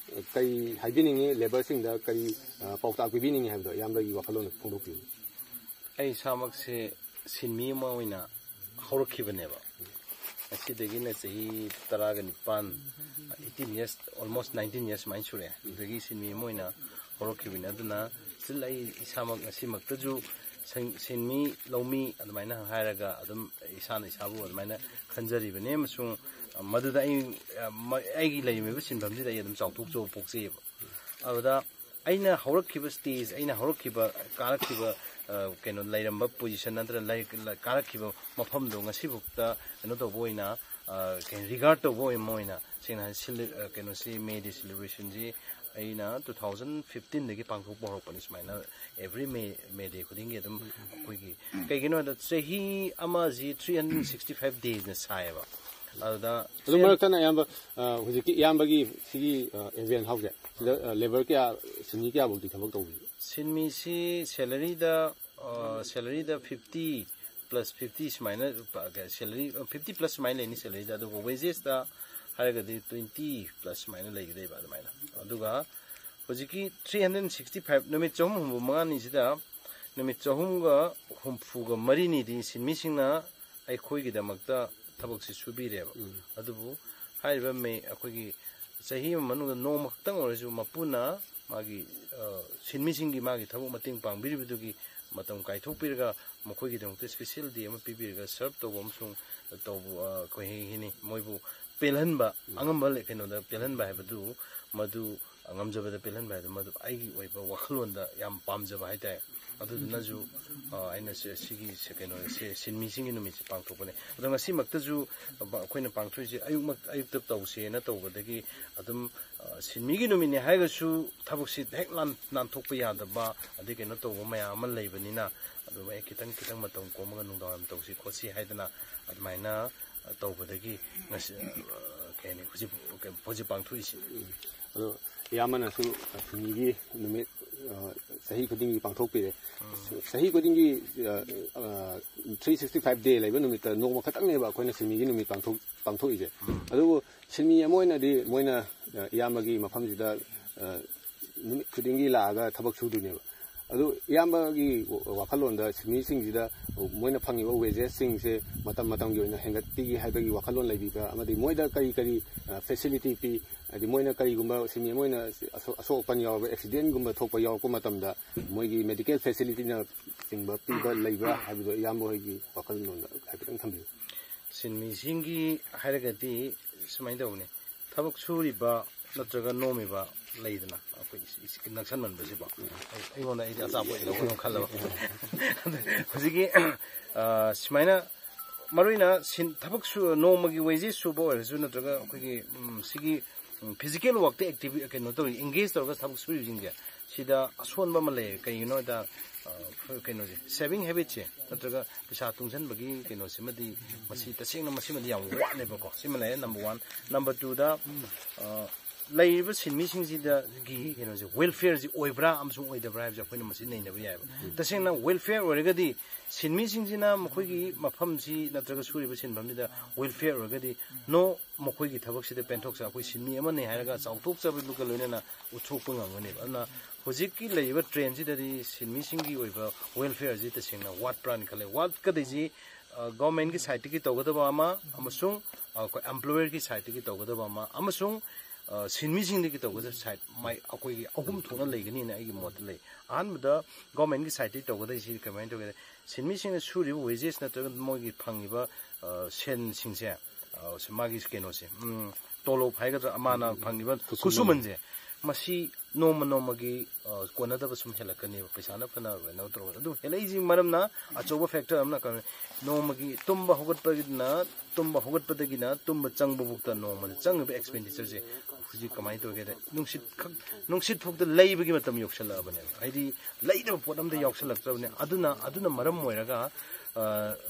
ꯀꯔꯤ ꯍꯥꯏꯕꯤꯅꯤꯡꯉꯤ, ꯂꯦꯕꯔꯁꯤꯡꯗ ꯀꯔꯤ, ꯑ, ꯄꯥꯎꯇꯥꯛ ꯄꯤꯕꯤꯅꯤꯡꯉꯤ ꯍꯥꯏꯕꯗꯣ ꯏꯌꯥꯝꯕꯒꯤ ꯋꯥꯈꯜꯂꯣꯟ ꯐꯣꯡꯗꯣꯛꯄꯤꯌꯨ꯫ ꯑꯩ ꯏꯁꯥꯃꯛꯁꯦ ꯁꯤꯟꯃꯤ ꯑꯃ ꯑꯣꯏꯅ ꯍꯧꯔꯛꯈꯤꯕꯅꯦꯕ꯫ ꯉꯁꯤꯗꯒꯤꯅ ꯆꯍꯤ ꯇꯔꯥꯒ ꯅꯤꯄꯥꯟ, eighteen years, almost nineteen years ꯁꯨꯃꯥꯏꯅ ꯁꯨꯔꯦ꯫ ꯑꯗꯨꯗꯒꯤ ꯁꯤꯟꯃꯤ ꯑꯃ ꯑꯣꯏꯅ ꯍꯧꯔꯛꯈꯤꯕꯅꯦ꯫ ꯑꯗꯨꯅ still ꯑꯩ ꯏꯁꯥꯃꯛ ꯉꯁꯤꯃꯛꯇꯁꯨ ꯁꯤꯟ-, ꯁꯤꯟꯃꯤ ꯂꯧꯃꯤ ꯑꯗꯨꯃꯥꯏꯅ ꯍꯥꯏꯔꯒ ꯑꯗꯨꯝ ꯏꯁꯥꯅ ꯏꯁꯥꯕꯨ ꯑꯗꯨꯃꯥꯏꯅ ꯈꯟꯖꯔꯤꯕꯅꯦ꯫ ꯑꯃꯁꯨꯡ ꯃꯗꯨꯗ ꯑꯩ, ꯑꯩꯒꯤ ꯂꯩꯔꯝꯃꯤꯕ ꯁꯤꯟꯐꯝꯁꯤꯗ ꯑꯩ ꯑꯗꯨꯝ ꯆꯥꯎꯊꯣꯛꯆꯕ ꯄꯣꯛꯆꯩꯌꯦꯕ꯫ ꯑꯗꯨꯗ ꯑꯩꯅ ꯍꯧꯔꯛꯈꯤꯕ stage, ꯑꯩꯅ ꯍꯧꯔꯛꯈꯤꯕ, ꯀꯥꯔꯛꯈꯤꯕ, ꯀꯩꯅꯣ, ꯂꯩꯔꯝꯕ position ꯅꯠꯇ꯭ꯔꯒ ꯂꯥꯏꯔꯤꯛ ꯀꯥꯔꯛꯈꯤꯕ ꯃꯐꯝꯗꯣ ꯉꯁꯤꯐꯥꯎꯗ ꯀꯩꯅꯣ ꯇꯧꯕ ꯑꯣꯏꯅ, ꯀꯩꯅꯣ, regard ꯇꯧꯕ ꯑꯣꯏꯅ, ꯑꯃ ꯑꯣꯏꯅ ꯁꯦꯡꯅ ꯍꯥꯏ ꯁꯦꯂꯦ-, ꯀꯩꯅꯣꯁꯤ, May Day celebrationꯁꯤ ꯑꯩꯅ two thousand fifteenꯗꯒꯤ ꯄꯥꯡꯊꯣꯛꯄ ꯍꯧꯔꯛꯄꯅꯤ꯫ ꯁꯨꯃꯥꯏꯅ every May, May Day ꯈꯨꯗꯤꯡꯒꯤ ꯑꯗꯨꯝ ꯑꯩꯈꯣꯏꯒꯤ, ꯀꯩꯒꯤꯅꯣ ꯍꯥꯏꯗ ꯆꯍꯤ ꯑꯃꯁꯤ three hundred sixty five daysꯅ ꯁꯥꯏꯌꯦꯕ꯫ ꯑꯗꯨꯗ ꯑꯗꯨ ꯃꯔꯛꯇꯅ ꯑꯌꯥꯝꯕ, ꯑ, ꯍꯧꯖꯤꯛꯀꯤ ꯏꯌꯥꯝꯕꯒꯤ ꯁꯤꯒꯤ, ꯑ, ꯑꯦꯚꯦꯟ ꯍꯥꯎꯁꯁꯦ, ꯁꯤꯗ, ꯑ, ꯂꯦꯕꯔ ꯀꯌꯥ, ꯁꯤꯟꯃꯤ ꯀꯌꯥꯐꯧꯗꯤ ꯊꯕꯛ ꯇꯧꯕꯤꯒꯦ? ꯁꯤꯟꯃꯤꯁꯤ ꯁꯦꯂꯔꯤꯗ, ꯑ, ꯁꯦꯂꯔꯤꯗ fifty plus fifty ꯁꯨꯃꯥꯏꯅ, ꯑ, ꯁꯦꯂꯔꯤ, ꯑ, fifty plus ꯁꯨꯃꯥꯏꯅ ꯂꯩꯅꯤ ꯁꯦꯂꯔꯤꯗ, ꯑꯗꯨꯒ ꯋꯦꯖꯦꯁꯇ ꯍꯥꯏꯔꯒꯗꯤ twenty plus ꯁꯨꯃꯥꯏꯅ ꯂꯩꯒꯗꯣꯏꯕ ꯑꯗꯨꯃꯥꯏꯅ꯫ ꯑꯗꯨꯒ ꯍꯧꯖꯤꯛꯀꯤ three hundred sixty five, ꯅꯨꯃꯤꯠ ꯆꯍꯨꯝ ꯍꯨꯝꯐꯨ ꯃꯉꯥꯅꯤꯁꯤꯗ ꯅꯨꯃꯤꯠ ꯆꯍꯨꯝꯒ ꯍꯨꯝꯐꯨꯒ ꯃꯔꯤꯅꯤꯗꯤ ꯁꯤꯟꯃꯤꯁꯤꯡꯅ ꯑꯩꯈꯣꯏꯒꯤꯗꯃꯛꯇ ꯊꯕꯛꯁꯤ ꯁꯨꯕꯤꯔꯦꯕ꯫ ꯎꯝ꯫ ꯑꯗꯨꯕꯨ ꯍꯥꯏꯔꯤꯕ ꯃꯦ-, ꯑꯩꯈꯣꯏꯒꯤ ꯆꯍꯤ ꯑꯃ ꯃꯅꯨꯡꯗ ꯅꯣꯡꯃ ꯈꯛꯇꯪ ꯑꯣꯏꯔꯁꯨ ꯃꯄꯨꯅ ꯃꯥꯒꯤ, ꯑ, ꯁꯤꯟꯃꯤꯁꯤꯡꯒꯤ ꯃꯥꯒꯤ ꯊꯕꯛ ꯃꯇꯦꯡ ꯄꯥꯡꯕꯤꯔꯤꯕꯗꯨꯒꯤ ꯃꯇꯝ ꯀꯥꯏꯊꯣꯛꯄꯤꯔꯒ ꯃꯈꯣꯏꯒꯤꯗꯃꯛꯇ special day ꯑꯃ ꯄꯤꯕꯤꯔꯒ serve ꯇꯧꯕ ꯑꯃꯁꯨꯡ ꯇꯧꯕ, ꯑ, ꯑꯩꯈꯣꯏ ꯍꯤ-, ꯍꯤꯅꯤ ꯃꯣꯏꯕꯨ ꯄꯦꯜꯍꯟꯕ, ꯎꯝ꯫ ꯑꯉꯝꯕ ꯂꯦ-, ꯀꯩꯅꯣꯗ ꯄꯦꯜꯍꯟꯕ ꯍꯥꯏꯕꯗꯨ ꯃꯗꯨ ꯉꯝꯖꯕꯗ ꯄꯦꯜꯍꯟꯕ ꯍꯥꯏꯗꯣ ꯃꯗꯨ ꯑꯩꯒꯤ ꯑꯣꯏꯕ ꯋꯥꯈꯜꯂꯣꯟꯗ ꯌꯥꯝ ꯄꯥꯝꯖꯕ ꯍꯥꯏꯇꯥꯔꯦ꯫ ꯑꯗꯨꯗꯨꯅꯁꯨ, ꯑ, ꯑꯩꯅ ꯁꯤ-, ꯁꯤꯒꯤ ꯁꯤ-, ꯀꯩꯅꯣ, ꯁꯤ-, ꯁꯤꯟꯃꯤꯁꯤꯡꯒꯤ ꯅꯨꯃꯤꯠꯁꯦ ꯄꯥꯡꯊꯣꯛꯄꯅꯦ꯫ ꯑꯗꯣ ꯉꯁꯤꯃꯛꯇꯁꯨ, ꯑ, ꯑꯩꯈꯣꯏꯅ ꯄꯥꯡꯊꯣꯛꯏꯁꯦ ꯑꯌꯨꯛꯃꯛ-, ꯑꯌꯨꯛꯇ ꯇꯧꯁꯦꯅ ꯇꯧꯕꯗꯒꯤ ꯑꯗꯨꯝ, ꯑ, ꯁꯤꯟꯃꯤꯒꯤ ꯅꯨꯃꯤꯠꯅꯦ ꯍꯥꯏꯔꯒꯁꯨ ꯊꯕꯛꯁꯤ ꯍꯦꯛ ꯂꯥꯟ-, ꯅꯥꯟꯊꯣꯛꯄ ꯌꯥꯗꯕ, ꯑꯗꯩ ꯀꯩꯅꯣ ꯇꯧꯕ ꯃꯌꯥꯝ ꯑꯃ ꯂꯩꯕꯅꯤꯅ ꯑꯗꯨꯝ ꯑꯩ ꯈꯤꯇꯪ ꯈꯤꯇꯪ ꯃꯇꯝ ꯀꯣꯝꯃꯒ ꯅꯨꯡꯗꯥꯡꯋꯥꯏꯔꯝ ꯇꯧꯁꯤ ꯈꯣꯠꯁꯤ ꯍꯥꯏꯗꯅ ꯑꯗꯨꯃꯥꯏꯅ ꯇꯧꯕꯗꯒꯤ ꯉꯁꯤ, ꯑ, ꯀꯩ ꯍꯥꯏꯅꯤ, ꯍꯧꯖꯤꯛ, ꯍꯧꯖꯤꯛ ꯄꯥꯡꯊꯣꯛꯏꯁꯤ꯫ ꯎꯝ꯫ ꯑꯗꯣ ꯏꯌꯥꯝꯕꯅꯁꯨ ꯁꯤꯟꯃꯤꯒꯤ ꯅꯨꯃꯤꯠ, ꯑ, ꯆꯍꯤ ꯈꯨꯗꯤꯡꯒꯤ ꯄꯥꯡꯊꯣꯛꯄꯤꯔꯦ꯫ ꯎꯝ꯫ ꯆꯍꯤ ꯈꯨꯗꯤꯡꯒꯤ, ꯑ, ꯑ, three sixty five day ꯂꯩꯕ ꯅꯨꯃꯤꯠꯇ ꯅꯣꯡꯃ ꯈꯛꯇꯪꯅꯦꯕ ꯑꯩꯈꯣꯏꯅ ꯁꯤꯟꯃꯤꯒꯤ ꯅꯨꯃꯤꯠ ꯄꯥꯡꯊꯣꯛ-, ꯄꯥꯡꯊꯣꯛꯏꯁꯦ꯫ ꯎꯝ꯫ ꯑꯗꯨꯕꯨ ꯁꯤꯟꯃꯤ ꯑꯃ ꯑꯣꯏꯅꯗꯤ ꯃꯣꯏꯅ, ꯑ, ꯏꯌꯥꯝꯕꯒꯤ ꯃꯐꯝꯁꯤꯗ, ꯑ, ꯅꯨꯃꯤꯠ ꯈꯨꯗꯤꯡꯒꯤ ꯂꯥꯛꯑꯒ ꯊꯕꯛ ꯁꯨꯗꯣꯏꯅꯦꯕ꯫ ꯑꯗꯨ ꯏꯌꯥꯝꯕꯒꯤ ꯋꯥꯈꯜꯂꯣꯟꯗ ꯁꯤꯟꯃꯤꯁꯤꯡꯁꯤꯗ ꯃꯣꯏꯅ ꯐꯪꯉꯤꯕ ꯋꯦꯖꯦꯁꯁꯤꯡꯁꯦ ꯃꯇꯝ ꯃꯇꯝꯒꯤ ꯑꯣꯏꯅ ꯍꯦꯟꯒꯠꯄꯤꯒꯦ ꯍꯥꯏꯕꯒꯤ ꯋꯥꯈꯜꯂꯣꯟ ꯂꯩꯕꯤꯕ꯭ꯔꯥ? ꯑꯃꯗꯤ ꯃꯣꯏꯗ ꯀꯔꯤ ꯀꯔꯤ ꯐꯦꯁꯤꯂꯤꯇꯤ ꯄꯤ? ꯍꯥꯏꯗꯤ ꯃꯣꯏꯅ ꯀꯔꯤꯒꯨꯝꯕ ꯁꯤꯟꯃꯤ ꯑꯃ ꯑꯣꯏꯅ ꯑꯁꯣꯛ ꯑꯄꯟ ꯌꯥꯎꯔꯕ, ꯑꯦꯛꯁꯤꯗꯦꯟꯒꯨꯝꯕ ꯊꯣꯛꯄ ꯌꯥꯎꯔꯛꯄ ꯃꯇꯝꯗ ꯃꯣꯏꯒꯤ ꯃꯦꯗꯤꯀꯦꯜ ꯐꯦꯁꯤꯂꯤꯇꯤꯅꯆꯤꯡꯕ ꯄꯤꯕ ꯂꯩꯕ꯭ꯔꯥ ꯍꯥꯏꯕꯗꯣ ꯏꯌꯥꯝꯕ ꯍꯣꯏꯒꯤ ꯋꯥꯈꯜꯂꯣꯟꯗ ꯍꯥꯏꯐꯦꯠꯇꯪ ꯊꯝꯕꯤꯌꯨ꯫ ꯁꯤꯟꯃꯤꯁꯤꯡꯒꯤ ꯍꯥꯏꯔꯒꯗꯤ ꯁꯨꯃꯥꯏꯅ ꯇꯧꯕꯅꯤ, ꯊꯕꯛ ꯁꯨꯔꯤꯕ ꯅꯠꯇ꯭ꯔꯒ ꯅꯣꯝꯃꯤꯕ ꯂꯩꯗꯅ, ꯑꯩꯈꯣꯏ ꯏꯁ- ꯏꯁ- ꯅꯛꯁꯟꯃꯟꯕꯁꯤꯀꯣ꯫ ꯑꯩ- ꯑꯩꯉꯣꯟꯗ ꯑꯩꯗꯤ ꯑꯆꯥꯄꯣꯠ ꯂꯧꯕ ꯑꯗꯨꯝ ꯈꯜꯂꯕ꯫ ꯍꯧꯖꯤꯛꯀꯤ ꯑ, ꯁꯨꯃꯥꯏꯅ ꯃꯔꯨ ꯑꯣꯏꯅ ꯁꯤꯟ- ꯊꯕꯛ ꯁꯨ ꯅꯣꯡꯃꯒꯤ ꯋꯦꯖꯦꯁ ꯁꯨꯕ ꯑꯣꯏꯔꯁꯨ ꯅꯠꯇ꯭ꯔꯒ ꯑꯩꯈꯣꯏꯒꯤ ꯎꯝ, ꯁꯤꯒꯤ ꯐꯤꯖꯤꯀꯦꯜ ꯋꯥꯛꯇ ꯑꯦꯛꯇꯤꯚ ꯀꯩꯅꯣ ꯇꯧꯔꯤ, ꯑꯦꯡꯒꯦꯖ ꯇꯧꯔꯒ ꯊꯕꯛ ꯁꯨꯔꯤꯕꯁꯤꯡꯁꯦ, ꯁꯤꯗ ꯑꯁꯣꯟꯕ ꯑꯃ ꯂꯩꯔꯦ꯫ ꯀꯩꯒꯤꯅꯣ ꯍꯥꯏꯗ ꯑ, ꯀꯩꯅꯣꯁꯦ, ꯁꯦꯚꯤꯡ ꯍꯦꯕꯤꯠꯁꯦ ꯅꯠꯇ꯭ꯔꯒ ꯄꯩꯁꯥ ꯇꯨꯡꯁꯤꯟꯕꯒꯤ ꯀꯩꯅꯣꯁꯤꯃꯗꯤ ꯃꯁꯤ ꯇꯁꯦꯡꯅ ꯃꯁꯤꯃꯗꯤ ꯌꯥꯝ ꯋꯥꯠꯂꯦꯕꯀꯣ꯫ ꯁꯤꯃ ꯂꯩꯔꯦ ꯅꯝꯕꯔ ꯋꯥꯟ꯫ ꯅꯝꯕꯔ ꯇꯨꯗ ꯂꯩꯔꯤꯕ ꯁꯤꯟꯃꯤꯁꯤꯡꯁꯤꯗꯒꯤ ꯀꯩꯅꯣꯁꯦ, ꯋꯦꯜꯐꯤꯌꯔꯁꯤ ꯑꯣꯏꯕ꯭ꯔꯥ ꯑꯃꯁꯨꯡ ꯑꯣꯏꯗꯕ꯭ꯔꯥ ꯍꯥꯏꯕꯁꯦ ꯑꯩꯈꯣꯏꯅ ꯃꯁꯤ ꯅꯩꯅꯕ ꯌꯥꯏꯑꯕ꯫ ꯇꯁꯦꯡꯅ ꯋꯦꯜꯐꯤꯌꯔ ꯑꯣꯏꯔꯒꯗꯤ ꯁꯤꯟꯃꯤꯁꯤꯡꯁꯤꯅ ꯃꯈꯣꯏꯒꯤ ꯃꯐꯝꯁꯤ ꯅꯠꯇ꯭ꯔꯒ ꯁꯨꯔꯤꯕ ꯁꯤꯟꯐꯝꯁꯤꯗ ꯋꯦꯜꯐꯤꯌꯔ ꯑꯣꯏꯔꯒꯗꯤ, ꯅꯣ, ꯃꯈꯣꯏꯒꯤ ꯊꯕꯛꯁꯤꯗ ꯄꯦꯟꯊꯣꯛꯆ ꯑꯩꯈꯣꯏ ꯁꯤꯟꯃꯤ ꯑꯃꯅꯤ ꯍꯥꯏꯔꯒ ꯆꯥꯎꯊꯣꯛꯆꯕꯗꯨꯒ ꯂꯣꯏꯅꯅ ꯎꯠꯊꯣꯛꯄ ꯉꯝꯒꯅꯦꯕ꯫ ꯑꯗꯨꯅ ꯍꯧꯖꯤꯛꯀꯤ ꯂꯩꯔꯤꯕ ꯇ꯭ꯔꯦꯟꯁꯤꯗꯗꯤ ꯁꯤꯟꯃꯤꯁꯤꯡꯒꯤ ꯑꯣꯏꯕ ꯋꯦꯜꯐꯤꯌꯔꯁꯤ ꯇꯁꯦꯡꯅ ꯋꯥꯠꯄ꯭ꯔꯥꯅ ꯈꯜꯂꯦ꯫ ꯋꯥꯠꯀꯗꯣꯏꯁꯤ ꯒꯚꯔꯟꯃꯦꯟꯒꯤ ꯁꯥꯏꯠꯇꯒꯤ ꯇꯧꯒꯗꯕ ꯑꯃ ꯑꯃꯁꯨꯡ ꯑ, ꯑꯩꯈꯣꯏ ꯑꯦꯝꯄ꯭ꯂꯣꯌꯔꯒꯤ ꯁꯥꯏꯠꯇꯒꯤ ꯇꯧꯒꯗꯕ ꯑꯃ ꯑꯃꯁꯨꯡ ꯑ, ꯁꯤꯟꯃꯤꯁꯤꯡꯗꯒꯤ ꯇꯧꯒꯗꯕ ꯁꯥꯏꯠ, ꯃꯥꯏ ꯑꯩꯈꯣꯏꯒꯤ ꯑꯍꯨꯝ ꯊꯣꯛꯅ ꯂꯩꯒꯅꯤꯅ ꯑꯩꯒꯤ ꯃꯣꯠꯇ ꯂꯩ꯫ ꯑꯍꯥꯟꯕꯗ ꯒꯚꯔꯟꯃꯦꯟꯒꯤ ꯁꯥꯏꯠꯇꯒꯤ ꯇꯧꯒꯗꯣꯏꯁꯤ ꯀꯃꯥꯏꯅ ꯇꯧꯒꯦꯗ, ꯁꯤꯟꯃꯤꯁꯤꯡꯅ ꯁꯨꯔꯤꯕ ꯋꯦꯖꯦꯁ ꯅꯠꯇ꯭ꯔꯒ ꯃꯣꯏꯒꯤ ꯐꯪꯉꯤꯕ ꯑ, ꯁꯦꯟꯁꯤꯡꯁꯦ, ꯑ, ꯁꯤ ꯃꯥꯒꯤ ꯀꯩꯅꯣꯁꯦ, ꯎꯝ, ꯇꯣꯂꯣꯞ ꯍꯥꯏꯒꯗ꯭ꯔꯥ, ꯑꯃꯅ ꯐꯪꯉꯤꯕ ꯈꯨꯠꯁꯨꯃꯟꯁꯦ, ꯃꯁꯤ ꯅꯣꯡꯃ ꯅꯣꯡꯃꯒꯤ ꯑ, ꯀꯣꯟꯅꯗꯕ ꯁꯨꯝ ꯍꯦꯜꯂꯛꯀꯅꯦꯕ, ꯄꯩꯁꯥꯅ ꯐꯅ ꯀꯩꯅꯣ ꯇꯧꯔꯒ꯫ ꯑꯗꯨ ꯍꯦꯜꯂꯛꯏꯁꯤ ꯃꯔꯝꯅ ꯑꯆꯧꯕ ꯐꯦꯛꯇꯔ ꯑꯃꯅ ꯀꯩꯅꯣ, ꯅꯣꯡꯃꯒꯤ ꯇꯨꯝꯕ ꯍꯧꯒꯠꯄꯒꯤꯅ ꯇꯨꯝꯕ ꯍꯧꯒꯠꯄꯗꯒꯤꯅ ꯇꯨꯝꯕ ꯆꯪꯕꯐꯥꯎꯗ ꯅꯣꯡꯃꯗ ꯆꯪꯉꯤꯕ ꯑꯦꯛꯁꯄꯦꯟꯗꯤꯆꯔꯁꯦ ꯍꯧꯖꯤꯛ ꯀꯃꯥꯏꯅ ꯇꯧꯒꯦꯗ, ꯅꯨꯡꯁꯤꯠ ꯈꯛ, ꯅꯨꯡꯁꯤꯠ ꯐꯥꯎꯗ ꯂꯩꯕꯒꯤ ꯃꯇꯝ ꯌꯧꯁꯜꯂꯛꯑꯕꯅꯦꯕ꯫ ꯍꯥꯏꯗꯤ ꯂꯩꯗꯕ ꯄꯣꯠ ꯑꯝꯇ ꯌꯥꯎꯁꯜꯂꯛꯇ꯭ꯔꯕꯅꯦ꯫ ꯑꯗꯨꯅ, ꯑꯗꯨꯅ ꯃꯔꯝ ꯑꯣꯏꯔꯒ ꯑ,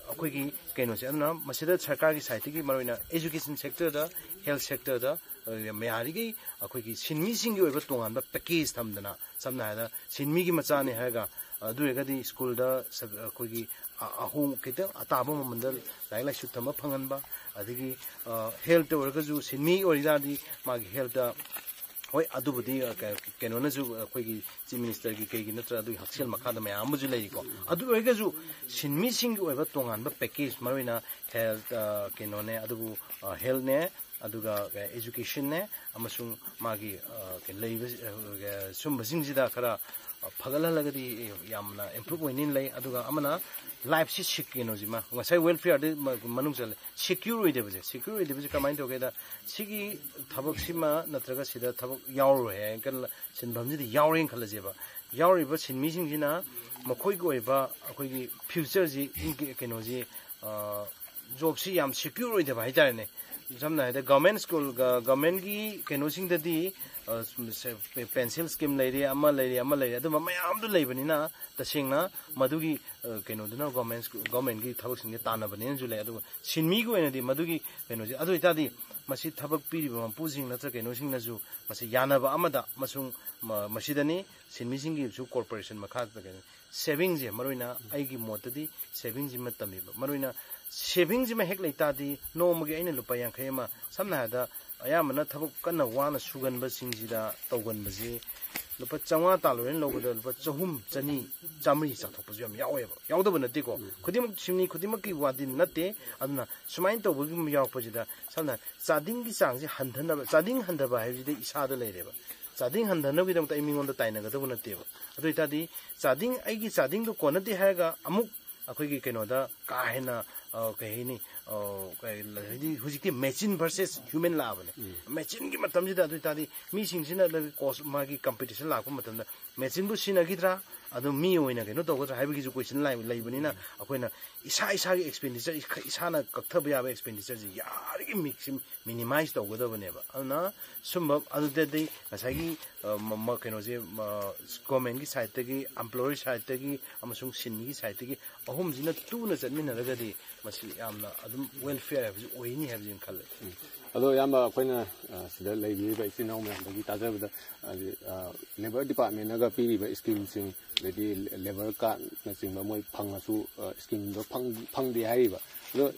ꯑꯩꯈꯣꯏꯒꯤ ꯀꯩꯅꯣꯁꯦ, ꯑꯗꯨꯅ ꯃꯁꯤꯗ ꯁꯔꯀꯥꯔꯒꯤ ꯁꯥꯏꯠꯇꯒꯤ ꯃꯔꯨꯑꯣꯏꯅ ꯑꯦꯖꯨꯀꯦꯁꯟ ꯁꯦꯛꯇꯔꯗ, ꯍꯦꯜꯊ ꯁꯦꯛꯇꯔꯗ, ꯑ, ꯌꯥꯔꯤꯈꯩ ꯑꯩꯈꯣꯏꯒꯤ ꯁꯤꯟꯃꯤꯁꯤꯡꯒꯤ ꯑꯣꯏꯕ ꯇꯣꯉꯥꯟꯕ ꯄꯦꯀꯦꯖ ꯊꯝꯗꯅ, ꯁꯝꯅ ꯍꯥꯏꯔꯕꯗ ꯁꯤꯟꯃꯤꯒꯤ ꯃꯆꯥꯅꯤ ꯍꯥꯏꯔꯒ, ꯑꯗꯨ ꯑꯣꯏꯔꯒꯗꯤ ꯁ꯭ꯀꯨꯜꯗ ꯁ-, ꯑꯩꯈꯣꯏꯒꯤ ꯑ-, ꯑꯍꯣꯡ ꯈꯤꯇꯪ ꯑꯇꯥꯕ ꯃꯃꯜꯗ ꯂꯥꯏꯔꯤꯛ ꯂꯥꯏꯁꯨ ꯇꯝꯕ ꯐꯪꯍꯟꯕ, ꯑꯗꯒꯤ ꯑ, ꯍꯦꯜꯊꯇ ꯑꯣꯏꯔꯒꯁꯨ ꯁꯤꯟꯃꯤ ꯑꯣꯏꯔꯤꯇꯥꯔꯗꯤ ꯃꯥꯒꯤ ꯍꯦꯜꯊꯇ ꯍꯣꯏ, ꯑꯗꯨꯕꯨꯗꯤ, ꯑ, ꯀ-, ꯀꯩꯅꯣꯅꯁꯨ, ꯑꯩꯈꯣꯏꯒꯤ Chief Ministerꯒꯤ ꯀꯩꯒꯤ ꯅꯠꯇ꯭ꯔꯒ ꯑꯗꯨꯒꯤ ꯍꯛꯁꯦꯜ ꯃꯈꯥꯗ ꯃꯌꯥꯝ ꯑꯃꯁꯨ ꯂꯩꯔꯤꯀꯣ꯫ ꯑꯗꯨ ꯑꯣꯏꯔꯒꯁꯨ ꯁꯤꯟꯃꯤꯁꯤꯡꯒꯤ ꯑꯣꯏꯕ ꯇꯣꯉꯥꯟꯕ package, ꯃꯔꯨꯑꯣꯏꯅ health, ꯑ, ꯀꯩꯅꯣꯅꯦ, ꯑꯗꯨꯕꯨ, ꯑ, healthꯅꯦ, ꯑꯗꯨꯒ educationꯅꯦ, ꯑꯃꯁꯨꯡ ꯃꯥꯒꯤ, ꯑ, ꯀꯩ-, ꯂꯩꯕ, ꯑ, ꯁꯨꯝꯕꯁꯤꯡꯁꯤꯗ ꯈꯔ, ꯑ, ꯐꯒꯠꯍꯜꯂꯒꯗꯤ ꯌꯥꯝꯅ improve ꯑꯣꯏꯅꯤꯅ ꯂꯩ꯫ ꯑꯗꯨꯒ ꯑꯃꯅ lifeꯁꯤ ꯁꯤ-, ꯀꯩꯅꯣꯁꯤꯃ, ꯉꯁꯥꯏ welfareꯗꯤ ꯃ-, ꯃꯅꯨꯡ ꯆꯜꯂꯦ, secure ꯑꯣꯏꯗꯕꯁꯦ꯫ Secure ꯑꯣꯏꯗꯕꯁꯦ ꯀꯃꯥꯏꯅ ꯇꯧꯒꯦꯗ, ꯁꯤꯒꯤ ꯊꯕꯛꯁꯤꯃ ꯅꯠꯇ꯭ꯔꯒ ꯁꯤꯗ ꯊꯕꯛ ꯌꯥꯎꯔꯣꯏ ꯍꯥꯏꯅ ꯈꯜꯂ-, ꯁꯤꯟꯐꯝꯁꯤꯗ ꯌꯥꯎꯔꯦꯅ ꯈꯜꯂꯁꯦꯕ꯫ ꯌꯥꯎꯔꯤꯕ ꯁꯤꯟꯃꯤꯁꯤꯡꯁꯤꯅ ꯃꯈꯣꯏꯒꯤ ꯑꯣꯏꯕ ꯑꯩꯈꯣꯏꯒꯤ futureꯁꯤ, ꯏꯟ-, ꯀꯩꯅꯣꯁꯤ, ꯑ, jobꯁꯤ ꯌꯥꯝ secure ꯑꯣꯏꯗꯕ ꯍꯥꯏꯇꯥꯔꯦꯅꯦ꯫ ꯁꯝꯅ ꯍꯥꯏꯔꯕꯗ government school, ꯒ-, governmentꯒꯤ ꯀꯩꯅꯣꯁꯤꯡꯗꯗꯤ, ꯑ, ꯁ-, ꯁ-, pension scheme ꯂꯩꯔꯦ, ꯑꯃ ꯂꯩꯔꯦ, ꯑꯃ ꯂꯩꯔꯦ, ꯑꯗꯨꯝꯕ ꯃꯌꯥꯝꯗꯨ ꯂꯩꯕꯅꯤꯅ ꯇꯁꯦꯡꯅ ꯃꯗꯨꯒꯤ, ꯑ, ꯀꯩꯅꯣꯗꯨꯅ government school, governmentꯒꯤ ꯊꯕꯛꯁꯤꯡꯁꯦ ꯇꯥꯟꯅꯕꯅꯦꯅꯁꯨ ꯂꯩ꯫ ꯑꯗꯨꯒ ꯁꯤꯟꯃꯤꯒꯤ ꯑꯣꯏꯅꯗꯤ ꯃꯗꯨꯒꯤ ꯀꯩꯅꯣꯁꯦ, ꯑꯗꯨ ꯑꯣꯏꯇꯥꯔꯗꯤ ꯃꯁꯤ ꯊꯕꯛ ꯄꯤꯔꯤꯕ ꯃꯄꯨꯁꯤꯡ ꯅꯠꯇ꯭ꯔꯒ ꯀꯩꯅꯣꯁꯤꯡꯅꯁꯨ ꯃꯁꯤ ꯌꯥꯅꯕ ꯑꯃꯗ ꯑꯃꯁꯨꯡ ꯃ-, ꯃꯁꯤꯗꯅꯤ ꯁꯤꯟꯃꯤꯁꯤꯡꯒꯤꯁꯨ corporation ꯃꯈꯥꯗ ꯀꯩꯅꯣ savingꯁꯦ, ꯃꯔꯨꯑꯣꯏꯅ ꯑꯩꯒꯤ ꯃꯣꯠꯇꯗꯤ savingꯁꯤꯃ ꯇꯝꯕꯤꯕ, ꯃꯔꯨꯑꯣꯏꯅ savingꯁꯤꯃ ꯍꯦꯛ ꯂꯩꯇꯥꯔꯗꯤ ꯅꯣꯡꯃꯒꯤ ꯑꯩꯅ ꯂꯨꯄꯥ ꯌꯥꯡꯈꯩ ꯑꯃ, ꯁꯝꯅ ꯍꯥꯏꯔꯕꯗ ꯑꯌꯥꯝꯕꯅ ꯊꯕꯛ ꯀꯟꯅ ꯋꯥꯅ ꯁꯨꯒꯟꯕꯁꯤꯡꯁꯤꯗ ꯇꯧꯒꯟꯕꯁꯤ ꯂꯨꯄꯥ ꯆꯥꯝꯃꯉꯥ ꯇꯥꯜꯂꯨꯔꯦꯅ ꯂꯧꯕꯗ ꯂꯨꯄꯥ ꯆꯍꯨꯝ, ꯆꯅꯤ, ꯆꯥꯝꯃꯔꯤ ꯆꯥꯊꯣꯛꯄꯁꯨ ꯌꯥꯝ ꯌꯥꯎꯋꯦꯕ꯫ ꯌꯥꯎꯗꯕ ꯅꯠꯇꯦꯀꯣ꯫ ꯈꯨꯗꯤꯡꯃꯛ, ꯁꯤꯟꯃꯤ ꯈꯨꯗꯤꯡꯃꯛꯀꯤ ꯋꯥꯗꯤ ꯅꯠꯇꯦ꯫ ꯑꯗꯨꯅ ꯁꯨꯃꯥꯏꯅ ꯇꯧꯕꯒꯤ ꯌꯥꯎꯔꯛꯄꯁꯤꯗ ꯁꯝꯅ ꯍꯥꯏ-, ꯆꯥꯗꯤꯡꯒꯤ ꯆꯥꯡꯁꯤ ꯍꯟꯊꯅꯕ, ꯆꯥꯗꯤꯡ ꯍꯟꯊꯕ ꯍꯥꯏꯕꯁꯤꯗꯤ ꯏꯁꯥꯗ ꯂꯩꯔꯦꯕ꯫ ꯆꯥꯗꯤꯡ ꯍꯟꯊꯅꯕꯒꯤꯗꯃꯛꯇ ꯑꯩ ꯃꯤꯉꯣꯟꯗ ꯇꯥꯏꯅꯒꯗꯧꯕ ꯅꯠꯇꯦꯕ꯫ ꯑꯗꯨ ꯑꯣꯏꯇꯥꯔꯗꯤ ꯆꯥꯗꯤꯡ, ꯑꯩꯒꯤ ꯆꯥꯗꯤꯡꯗꯣ ꯀꯣꯟꯅꯗꯦ ꯍꯥꯏꯔꯒ ꯑꯃꯨꯛ ꯑꯩꯈꯣꯏꯒꯤ ꯀꯩꯅꯣꯗ ꯀꯥ ꯍꯦꯟꯅ, ꯑ, ꯀꯩ ꯍꯥꯏꯅꯤ, ꯑ, ꯀꯩ, ꯍꯥꯏꯗꯤ ꯍꯧꯖꯤꯛꯇꯤ machine versus human ꯂꯥꯛꯑꯕꯅꯦ꯫ Machineꯒꯤ ꯃꯇꯝꯁꯤꯗ ꯑꯗꯨ ꯑꯣꯏꯇꯥꯔꯗꯤ ꯃꯤꯁꯤꯡꯁꯤꯅ cost, ꯃꯥꯒꯤ competition ꯂꯥꯛꯄ ꯃꯇꯝꯗ machineꯕꯨ ꯁꯤꯖꯤꯟꯅꯈꯤꯗ꯭ꯔꯥ, ꯑꯗꯨ ꯃꯤ ꯑꯣꯏꯅ ꯀꯩꯅꯣ ꯇꯧꯒꯗ꯭ꯔꯥ ꯍꯥꯏꯕꯒꯤꯁꯨ question ꯂꯥꯛ-, ꯂꯩꯕꯅꯤꯅ ꯑꯩꯈꯣꯏꯅ ꯏꯁꯥ ꯏꯁꯥꯒꯤ expenditure, ꯏꯁꯥ-, ꯏꯁꯥꯅ ꯀꯛꯊꯕ ꯌꯥꯕ expenditureꯁꯤ ꯌꯥꯔꯤꯒꯤ ꯃꯤꯛꯁꯤ minimize ꯇꯧꯒꯗꯕꯅꯦꯕ꯫ ꯑꯗꯨꯅ ꯁꯨꯝꯕ ꯑꯗꯨꯗꯗꯤ ꯉꯁꯥꯏꯒꯤ, ꯑ, ꯃ-, ꯃ-, ꯀꯩꯅꯣꯁꯦ, ꯑ, governmentꯀꯤ sideꯇꯒꯤ, employer sideꯇꯒꯤ ꯑꯃꯁꯨꯡ ꯁꯤꯟꯃꯤꯒꯤ sideꯇꯒꯤ ꯑꯍꯨꯝꯁꯤꯅ ꯇꯨꯅ ꯆꯠꯃꯤꯟꯅꯔꯒꯗꯤ ꯃꯁꯤ ꯌꯥꯝꯅ ꯑꯗꯨꯝ welfare ꯍꯥꯏꯕꯁꯤ ꯑꯣꯏꯅꯤ ꯍꯥꯏꯕꯁꯤ ꯑꯩꯅ ꯈꯜꯂꯦ꯫ ꯑꯗꯣ ꯏꯌꯥꯝꯕ, ꯑꯩꯈꯣꯏꯅ, ꯑ, ꯁꯤꯗ ꯂꯩꯕꯤꯔꯤꯕ ꯏꯆꯤꯟ ꯏꯅꯥꯎ ꯃꯌꯥꯝꯗꯒꯤ ꯇꯥꯖꯕꯗ, ꯍꯥꯏꯗꯤ, ꯑ, labour departmentꯅꯒ ꯄꯤꯔꯤꯕ schemeꯁꯤꯡ, ꯑꯗꯩꯗꯤ labour cardꯅꯆꯤꯡꯕ ꯃꯣꯏ ꯐꯪꯉꯁꯨ, ꯑ, schemeꯗꯣ ꯐꯪ-, ꯐꯪꯗꯦ ꯍꯥꯏꯔꯤꯕ꯫ ꯑꯗꯣ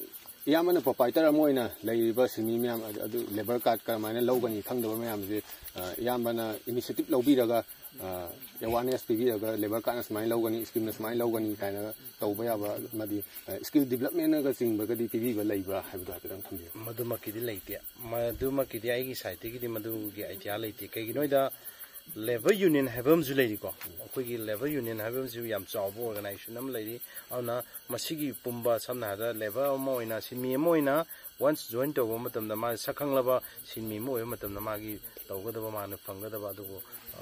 ꯏꯌꯥꯝꯕꯅ ꯄ꯭ꯔꯣꯄꯥꯏꯇꯔ ꯑꯃ ꯑꯣꯏꯅ ꯂꯩꯔꯤꯕ ꯁꯤꯟꯃꯤ ꯃꯌꯥꯝ ꯑꯗꯨ, ꯑꯗꯨ ꯂꯦꯕꯔ ꯀꯥꯔꯗ ꯀꯃꯥꯏꯅ ꯂꯧꯒꯅꯤ ꯈꯪꯗꯕ ꯃꯌꯥꯝꯁꯦ, ꯑ, ꯏꯌꯥꯝꯕꯅ ꯏꯅꯤꯁꯤꯌꯦꯇꯤꯚ ꯂꯧꯕꯤꯔꯒ, ꯑ, ꯑꯦꯋꯥꯔꯅꯦꯁ ꯄꯤꯕꯤꯔꯒ ꯂꯦꯕꯔ ꯀꯥꯔꯗꯅ ꯁꯨꯃꯥꯏꯅ ꯂꯧꯒꯅꯤ, ꯁ꯭ꯀꯤꯝꯅ ꯁꯨꯃꯥꯏꯅ ꯂꯧꯒꯅꯤ ꯀꯥꯏꯅ ꯇꯧꯕ ꯌꯥꯕ ꯑꯃꯗꯤ, ꯑ, ꯁ꯭ꯀꯤꯜ ꯗꯤꯕꯂꯞꯃꯦꯟꯅꯒ ꯆꯤꯡꯕꯒꯗꯤ ꯄꯤꯕꯤꯕ ꯂꯩꯕ꯭ꯔꯥ ꯍꯥꯏꯕꯗꯣ ꯍꯥꯏꯐꯦꯠꯇꯪ ꯊꯝꯕꯤꯌꯨ꯫ ꯃꯗꯨꯃꯛꯀꯤꯗꯤ ꯂꯩꯇꯦ꯫ ꯃꯗꯨꯃꯛꯀꯤꯗꯤ ꯑꯩꯒꯤ ꯁꯥꯏꯠꯇꯒꯤꯗꯤ ꯃꯗꯨꯒꯤ ꯑꯥꯏꯗꯤꯌꯥ ꯂꯩꯇꯦ꯫ ꯀꯩꯒꯤꯅꯣ ꯍꯥꯏꯗ ꯂꯦꯕꯔ ꯌꯨꯅꯤꯌꯟ ꯍꯥꯏꯕ ꯑꯃꯁꯨ ꯂꯩꯔꯤꯀꯣ꯫ ꯑꯩꯈꯣꯏꯒꯤ ꯂꯦꯕꯔ ꯌꯨꯅꯤꯌꯟ ꯍꯥꯏꯕ ꯑꯃꯁꯨ ꯌꯥꯝ ꯆꯥꯎꯕ ꯑꯣꯔꯒꯅꯥꯏꯖꯦꯁꯟ ꯑꯃ ꯂꯩꯔꯤ꯫ ꯑꯗꯨꯅ ꯃꯁꯤꯒꯤ ꯄꯨꯝꯕ, ꯁꯝꯅ ꯍꯥꯏꯔꯕꯗ ꯂꯦꯕꯔ ꯑꯃ ꯑꯣꯏꯅ, ꯁꯤꯟꯃꯤ ꯑꯃ ꯑꯣꯏꯅ ꯋꯟꯁ ꯖꯣꯏꯟ ꯇꯧꯕ ꯃꯇꯝꯗ, ꯃꯥ ꯁꯛꯈꯪꯂꯕ ꯁꯤꯟꯃꯤ ꯑꯃ ꯑꯣꯏꯕ ꯃꯇꯝꯗ ꯃꯥꯒꯤ ꯇꯧꯒꯗꯕ, ꯃꯥꯅ ꯐꯪꯒꯗꯕ, ꯑꯗꯨꯕꯨ, ꯑ,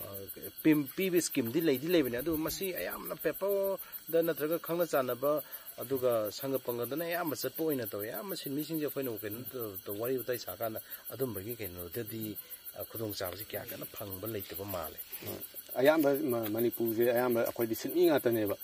ꯄꯤꯝ-, ꯄꯤꯕ ꯁ꯭ꯀꯤꯝꯗꯤ ꯂꯩꯗꯤ ꯂꯩꯕꯅꯤ꯫ ꯑꯗꯨꯕꯨ ꯃꯁꯤ ꯑꯌꯥꯝꯕꯅ ꯄꯦꯄꯔꯗ ꯅꯠꯇ꯭ꯔꯒ ꯈꯪꯅ ꯆꯥꯟꯅꯕ, ꯑꯗꯨꯒ ꯁꯪꯒ ꯄꯪꯒꯗꯅ ꯑꯌꯥꯝꯕ ꯆꯠꯄ ꯑꯣꯏꯅ ꯇꯧꯋꯤ꯫ ꯑꯌꯥꯝꯕ ꯁꯤꯟꯃꯤꯁꯤꯡꯁꯦ ꯑꯩꯈꯣꯏꯅ ꯀꯩꯅꯣ ꯇꯧ-, ꯇꯧ-, ꯋꯥꯔꯤ ꯋꯥꯇꯥꯏ ꯁꯥꯀꯥꯟꯗ ꯑꯗꯨꯝꯕꯒꯤ ꯀꯩꯅꯣꯗꯗꯤ, ꯑ, ꯈꯨꯗꯣꯡꯆꯥꯕꯁꯤ ꯀꯌꯥ ꯀꯟꯅ ꯐꯪꯕ ꯂꯩꯇꯕ ꯃꯥꯜꯂꯦ꯫ ꯑꯌꯥꯝꯕ ꯃ-, ꯃꯅꯤꯄꯨꯔꯁꯦ ꯑꯌꯥꯝꯕ ꯑꯩꯈꯣꯏꯗꯤ ꯁꯤꯟꯃꯤ ꯉꯥꯛꯇꯅꯦꯕ꯫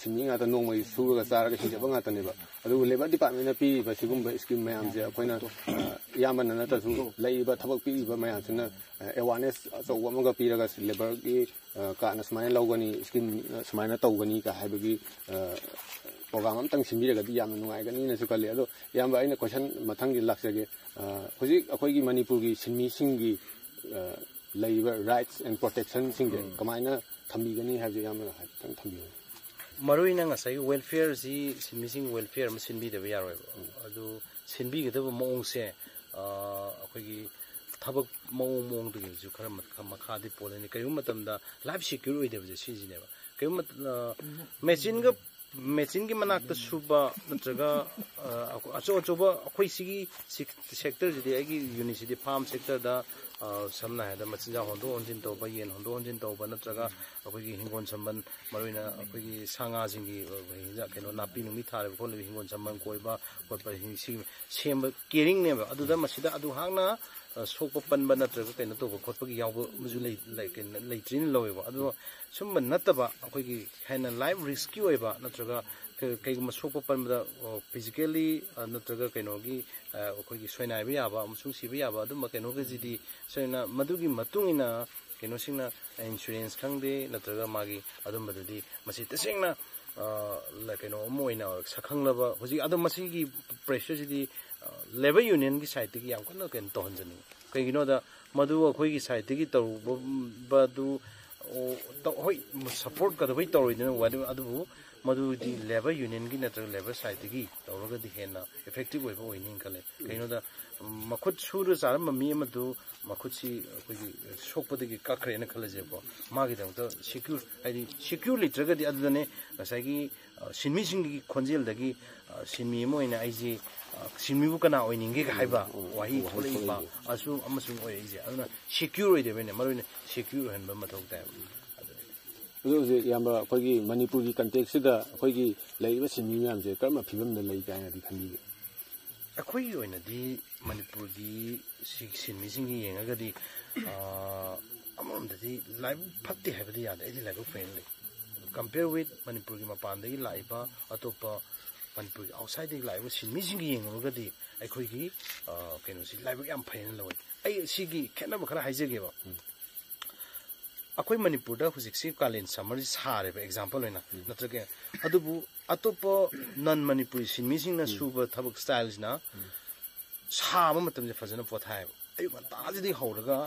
ꯁꯤꯟꯃꯤ ꯉꯥꯛꯇ ꯅꯣꯡꯃꯒꯤ ꯁꯨꯔꯒ ꯆꯥꯔꯒ ꯍꯤꯡꯖꯕ ꯉꯥꯛꯇꯅꯦꯕ꯫ ꯑꯗꯨꯕꯨ ꯂꯦꯕꯔ ꯗꯤꯄꯥꯔꯠꯃꯦꯟꯅ ꯄꯤꯔꯤꯕ ꯁꯤꯒꯨꯝꯕ ꯁ꯭ꯀꯤꯝ ꯃꯌꯥꯝꯁꯦ ꯑꯩꯈꯣꯏꯅ, ꯑ, ꯑꯌꯥꯝꯕꯅ ꯅꯠꯇ꯭ꯔꯁꯨ ꯂꯩꯔꯤꯕ ꯊꯕꯛ ꯄꯤꯔꯤꯕ ꯃꯌꯥꯝꯁꯤꯅ, ꯑ, ꯑꯦꯋꯥꯔꯅꯦꯁ ꯑꯆꯧꯕ ꯑꯃꯒ ꯄꯤꯔꯒ ꯂꯦꯕꯔꯒꯤ, ꯑ, ꯀꯥꯔꯗꯅ ꯁꯨꯃꯥꯏꯅ ꯂꯧꯒꯅꯤ, ꯁ꯭ꯀꯤꯝ, ꯑ, ꯁꯨꯃꯥꯏꯅ ꯇꯧꯒꯅꯤ ꯀ ꯍꯥꯏꯕꯒꯤ, ꯑ, ꯄ꯭ꯔꯣꯒ꯭ꯔꯥꯝ ꯑꯝꯇꯪ ꯁꯤꯟꯕꯤꯔꯒꯗꯤ ꯌꯥꯝꯅ ꯅꯨꯡꯉꯥꯏꯒꯅꯤꯅꯁꯨ ꯈꯜꯂꯤ꯫ ꯑꯗꯣ ꯏꯌꯥꯝꯕ, ꯑꯩꯅ ꯀꯣꯏꯁꯟ ꯃꯊꯪꯒꯤ ꯂꯥꯛꯆꯒꯦ꯫ ꯑ, ꯍꯧꯖꯤꯛ ꯑꯩꯈꯣꯏꯒꯤ ꯃꯅꯤꯄꯨꯔꯒꯤ ꯁꯤꯟꯃꯤꯁꯤꯡꯒꯤ, ꯑ, ꯂꯩꯔꯤꯕ rights and protectionꯁꯤꯡꯁꯦ ꯎꯝ꯫ ꯀꯃꯥꯏꯅ ꯊꯝꯕꯤꯒꯅꯤ ꯍꯥꯏꯕꯁꯦ ꯏꯌꯥꯝꯕꯅ ꯍꯥꯏꯐꯦꯠꯇꯪ ꯊꯝꯕꯤꯌꯨ꯫ ꯃꯔꯨ ꯑꯣꯏꯅ ꯉꯁꯥꯏꯒꯤ welfareꯁꯤ, ꯁꯤꯟꯃꯤꯁꯤꯡ welfare ꯑꯃ ꯁꯤꯟꯕꯤꯗꯕ ꯌꯥꯔꯣꯏꯕ꯫ ꯎꯝ꯫ ꯑꯗꯨ ꯁꯤꯟꯕꯤꯒꯗꯕ ꯃꯑꯣꯡꯁꯦ, ꯑ, ꯑꯩꯈꯣꯏꯒꯤ ꯊꯕꯛ ꯃꯑꯣꯡ ꯃꯑꯣꯡꯗꯨꯒꯤꯁꯨ ꯈꯔ ꯃꯈ-, ꯃꯈꯥꯗꯤ ꯄꯣꯜꯂꯅꯤ꯫ ꯀꯔꯤꯒꯨꯝꯕ ꯃꯇꯝꯗ life secure ꯑꯣꯏꯗꯕꯁꯦ ꯁꯤꯁꯤꯅꯦꯕ꯫ ꯀꯔꯤꯒꯨꯝꯕ ꯃꯇꯝ-, ꯑ, ꯃꯦꯆꯤꯟꯒ, ꯃꯦꯆꯤꯟꯒꯤ ꯃꯅꯥꯛꯇ ꯁꯨꯕ ꯅꯠꯇ꯭ꯔꯒ, ꯑ, ꯑꯆꯧ ꯑꯆꯧꯕ ꯑꯩꯈꯣꯏ ꯁꯤꯒꯤ ꯁꯤꯛ-, ꯁꯦꯛꯇꯔꯁꯤꯗꯤ, ꯑꯩꯒꯤ ꯌꯨꯅꯤꯠꯁꯤꯗꯤ ꯐꯥꯔꯝ ꯁꯦꯛꯇꯔꯗ, ꯑ, ꯁꯝꯅ ꯍꯥꯏꯔꯕꯗ ꯃꯆꯤꯟꯖꯥꯛ ꯍꯣꯟꯗꯣꯛ ꯍꯣꯟꯖꯤꯟ ꯇꯧꯕ, ꯌꯦꯟ ꯍꯣꯟꯗꯣꯛ ꯍꯣꯟꯖꯤꯟ ꯇꯧꯕ, ꯅꯠꯇ꯭ꯔꯒ ꯑꯩꯈꯣꯏꯒꯤ ꯍꯤꯡꯒꯣꯜ ꯁꯝꯕꯜ, ꯃꯔꯨꯑꯣꯏꯅ ꯑꯩꯈꯣꯏꯒꯤ ꯁꯥ ꯉꯥꯁꯤꯡꯒꯤ, ꯑ, ꯍꯤꯟꯖꯥꯡ, ꯀꯩꯅꯣ, ꯅꯥꯄꯤ ꯅꯨꯡꯕꯤ ꯊꯥꯔꯤꯕ ꯈꯣꯠꯂꯤꯕ ꯍꯤꯡꯒꯣꯜ ꯁꯝꯕꯜ ꯀꯣꯏꯕ ꯈꯣꯠꯄ, ꯁꯤ ꯁꯦꯝꯕ ꯀꯦꯌꯔꯤꯡꯅꯦꯕ꯫ ꯑꯗꯨꯗ ꯃꯁꯤꯗ ꯑꯗꯨ ꯍꯥꯛꯅ, ꯑ, ꯁꯣꯛꯄ ꯄꯟꯕ ꯅꯠꯇ꯭ꯔꯒ ꯀꯩꯅꯣ ꯇꯧꯕ ꯈꯣꯠꯄꯒꯤ ꯌꯥꯎꯕ ꯑꯃꯁꯨ ꯂꯩ-, ꯂꯩ-, ꯀꯩꯅꯣ, ꯂꯩꯇ꯭ꯔꯤꯅ ꯂꯧꯋꯦꯕ꯫ ꯑꯗꯣ ꯁꯨꯝꯕ ꯅꯠꯇꯕ ꯑꯩꯈꯣꯏꯒꯤ ꯍꯦꯟꯅ life riskꯀꯤ ꯑꯣꯏꯕ ꯅꯠꯇ꯭ꯔꯒ ꯀ-, ꯀꯩꯒꯨꯝꯕ ꯁꯣꯛꯄ ꯄꯟꯕꯗ, ꯑ, physically, ꯑ, ꯅꯠꯇ꯭ꯔꯒ ꯀꯩꯅꯣꯒꯤ, ꯑ, ꯑꯩꯈꯣꯏꯒꯤ ꯁꯣꯏꯅꯥꯏꯕ ꯌꯥꯕ ꯑꯃꯁꯨꯡ ꯁꯤꯕ ꯌꯥꯕ ꯑꯗꯨꯝꯕ ꯀꯩꯅꯣꯒꯁꯤꯗꯤ ꯁꯣꯏꯅ ꯃꯗꯨꯒꯤ ꯃꯇꯨꯡ ꯏꯟꯅ ꯀꯩꯅꯣꯁꯤꯡꯅ insurance ꯈꯪꯗꯦ ꯅꯠꯇ꯭ꯔꯒ ꯃꯥꯒꯤ ꯑꯗꯨꯝꯕꯗꯨꯗꯤ ꯃꯁꯤ ꯇꯁꯦꯡꯅ ꯑ, ꯂ-, ꯀꯩꯅꯣ ꯑꯃ ꯑꯣꯏꯅ ꯁꯛꯈꯪꯂꯕ ꯍꯧꯖꯤꯛ, ꯑꯗꯣ ꯃꯁꯤꯒꯤ ꯄ꯭ꯔꯦꯁꯔꯁꯤꯗꯤ, ꯑ, ꯂꯦꯕꯔ ꯌꯨꯅꯤꯌꯟꯒꯤ ꯁꯥꯏꯠꯇꯒꯤ ꯌꯥꯝ ꯀꯟꯅ ꯀꯩꯅꯣ ꯇꯧꯍꯟꯖꯅꯤꯡꯉꯤ꯫ ꯀꯩꯒꯤꯅꯣꯗ ꯃꯗꯨ ꯑꯩꯈꯣꯏꯒꯤ ꯁꯥꯏꯠꯇꯒꯤ ꯇꯧꯔꯨꯕꯗꯨ, ꯑꯣ, ꯇꯧ-, ꯍꯣꯏ, ꯁꯞꯄꯣꯔꯠ ꯀꯩꯗꯧꯕꯩ ꯇꯧꯔꯣꯏꯗꯣꯏꯅꯣ? ꯑꯗꯨ-, ꯑꯗꯨꯕꯨ ꯃꯗꯨꯗꯤ ꯂꯦꯕꯔ ꯌꯨꯅꯤꯌꯟꯒꯤ ꯅꯠꯇ꯭ꯔꯒ ꯂꯦꯕꯔ ꯁꯥꯏꯠꯇꯒꯤ ꯇꯧꯔꯒꯗꯤ ꯍꯦꯟꯅ ꯏꯐꯦꯛꯇꯤꯚ ꯑꯣꯏꯕ ꯑꯣꯏꯅꯤ ꯈꯜꯂꯦ꯫ ꯀꯩꯒꯤꯅꯣꯗ, ꯎꯝ, ꯃꯈꯨꯠ ꯁꯨꯔ ꯆꯥꯔꯝꯕ ꯃꯤ ꯑꯃꯗꯨ ꯃꯈꯨꯠꯁꯤ ꯑꯩꯈꯣꯏꯒꯤ ꯁꯣꯛꯄꯗꯒꯤ ꯀꯛꯈ꯭ꯔꯦꯅ ꯈꯜꯂꯁꯦꯕꯀꯣ, ꯃꯥꯒꯤꯗꯃꯛꯇ ꯁꯦꯀ꯭ꯌꯨꯔ, ꯍꯥꯏꯗꯤ ꯁꯦꯀ꯭ꯌꯨꯔ ꯂꯩꯇ꯭ꯔꯒꯗꯤ ꯑꯗꯨꯗꯅꯦ ꯉꯁꯥꯏꯒꯤ, ꯑ, ꯁꯤꯟꯃꯤꯁꯤꯡꯒꯤ ꯈꯣꯟꯖꯦꯜꯗꯒꯤ, ꯑ, ꯁꯤꯟꯃꯤ ꯑꯃ ꯑꯣꯏꯅ ꯑꯩꯁꯤ, ꯑ, ꯁꯤꯟꯃꯤꯕꯨ ꯀꯅꯥ ꯑꯣꯏꯅꯤꯡꯒꯦ ꯍꯥꯏꯕ ꯎꯝ, ꯎꯝ, ꯋꯥꯍꯩ ꯋꯥꯍꯩ ꯊꯣꯛꯂꯛꯏꯕ ꯊꯣꯛꯂꯛꯏꯕ꯫ ꯑꯁꯨꯝ ꯑꯃꯁꯨꯡ ꯑꯣꯏꯔꯛꯏꯁꯦ꯫ ꯑꯗꯨꯅ ꯁꯦꯀ꯭ꯌꯨꯔ ꯑꯣꯏꯗꯕꯅꯤꯅ ꯃꯔꯨ ꯑꯣꯏꯅ ꯁꯦꯀ꯭ꯌꯨꯔ ꯑꯣꯏꯍꯟꯕ ꯃꯊꯧ ꯇꯥꯏ꯫ ꯑꯗꯨ ꯑꯗꯨ ꯍꯧꯖꯤꯛ ꯏꯌꯥꯝꯕ ꯑꯩꯈꯣꯏꯒꯤ ꯃꯅꯤꯄꯨꯔꯒꯤ ꯀꯟꯇꯦꯛꯁꯤꯗ ꯑꯩꯈꯣꯏꯒꯤ ꯂꯩꯔꯤꯕ ꯁꯤꯟꯃꯤ ꯃꯌꯥꯝꯁꯦ ꯀꯔꯝꯕ ꯐꯤꯕꯝꯗ ꯂꯩ ꯀꯥꯏꯅꯗꯤ ꯈꯟꯕꯤꯒꯦ? ꯑꯩꯈꯣꯏꯒꯤ ꯑꯣꯏꯅꯗꯤ ꯃꯅꯤꯄꯨꯔꯒꯤ ꯁꯤ ꯁꯤꯟꯃꯤꯁꯤꯡꯒꯤ ꯌꯦꯡꯉꯒꯗꯤ, ꯑꯥ, ꯑꯃꯔꯣꯝꯗꯗꯤ ꯂꯥꯏꯕꯛ ꯐꯠꯇꯦ ꯍꯥꯏꯕꯗꯤ ꯌꯥꯗꯦ꯫ ꯑꯩꯗꯤ ꯂꯥꯏꯕꯛ ꯐꯩꯅ ꯂꯩ꯫ ꯀꯝꯄꯤꯌꯔ ꯋꯤꯠ ꯃꯅꯤꯄꯨꯔꯒꯤ ꯃꯄꯥꯟꯗꯒꯤ ꯂꯥꯛꯏꯕ, ꯑꯇꯣꯞꯄ ꯃꯅꯤꯄꯨꯔꯒꯤ ꯑꯥꯎꯠꯁꯥꯏꯗꯇꯒꯤ ꯂꯥꯛꯏꯕ ꯁꯤꯟꯃꯤꯁꯤꯡꯒ ꯌꯦꯡꯉꯨꯔꯒꯗꯤ ꯑꯩꯈꯣꯏꯒꯤ, ꯑꯥ, ꯀꯩꯅꯣꯁꯤ ꯂꯥꯏꯕꯛ ꯌꯥꯝ ꯐꯩꯅ ꯂꯧꯋꯤ꯫ ꯑꯩ ꯁꯤꯒꯤ ꯈꯦꯠꯅꯕ ꯈꯔ ꯍꯥꯏꯖꯒꯦꯕ꯫ ꯑꯩꯈꯣꯏ ꯃꯅꯤꯄꯨꯔꯗ ꯍꯧꯖꯤꯛꯁꯤ ꯀꯥꯂꯦꯟ ꯁꯝꯃꯔꯁꯤ ꯁꯥꯔꯦꯕ, ꯑꯦꯛꯖꯥꯝꯄꯜ ꯑꯣꯏꯅ, ꯅꯠꯇ꯭ꯔꯒ, ꯑꯗꯨꯕꯨ ꯑꯇꯣꯞꯄ ꯅꯟ ꯃꯅꯤꯄꯨꯔꯤ ꯁꯤꯟꯃꯤꯁꯤꯡꯅ ꯁꯨꯕ ꯊꯕꯛ ꯁ꯭ꯇꯥꯏꯜꯁꯤꯅ ꯁꯥꯕ ꯃꯇꯝꯁꯦ ꯐꯖꯅ ꯄꯣꯊꯥꯏꯌꯦꯕ꯫ ꯑꯌꯨꯛ ꯉꯟꯇꯥꯁꯤꯗꯒꯤ ꯍꯧꯔꯒ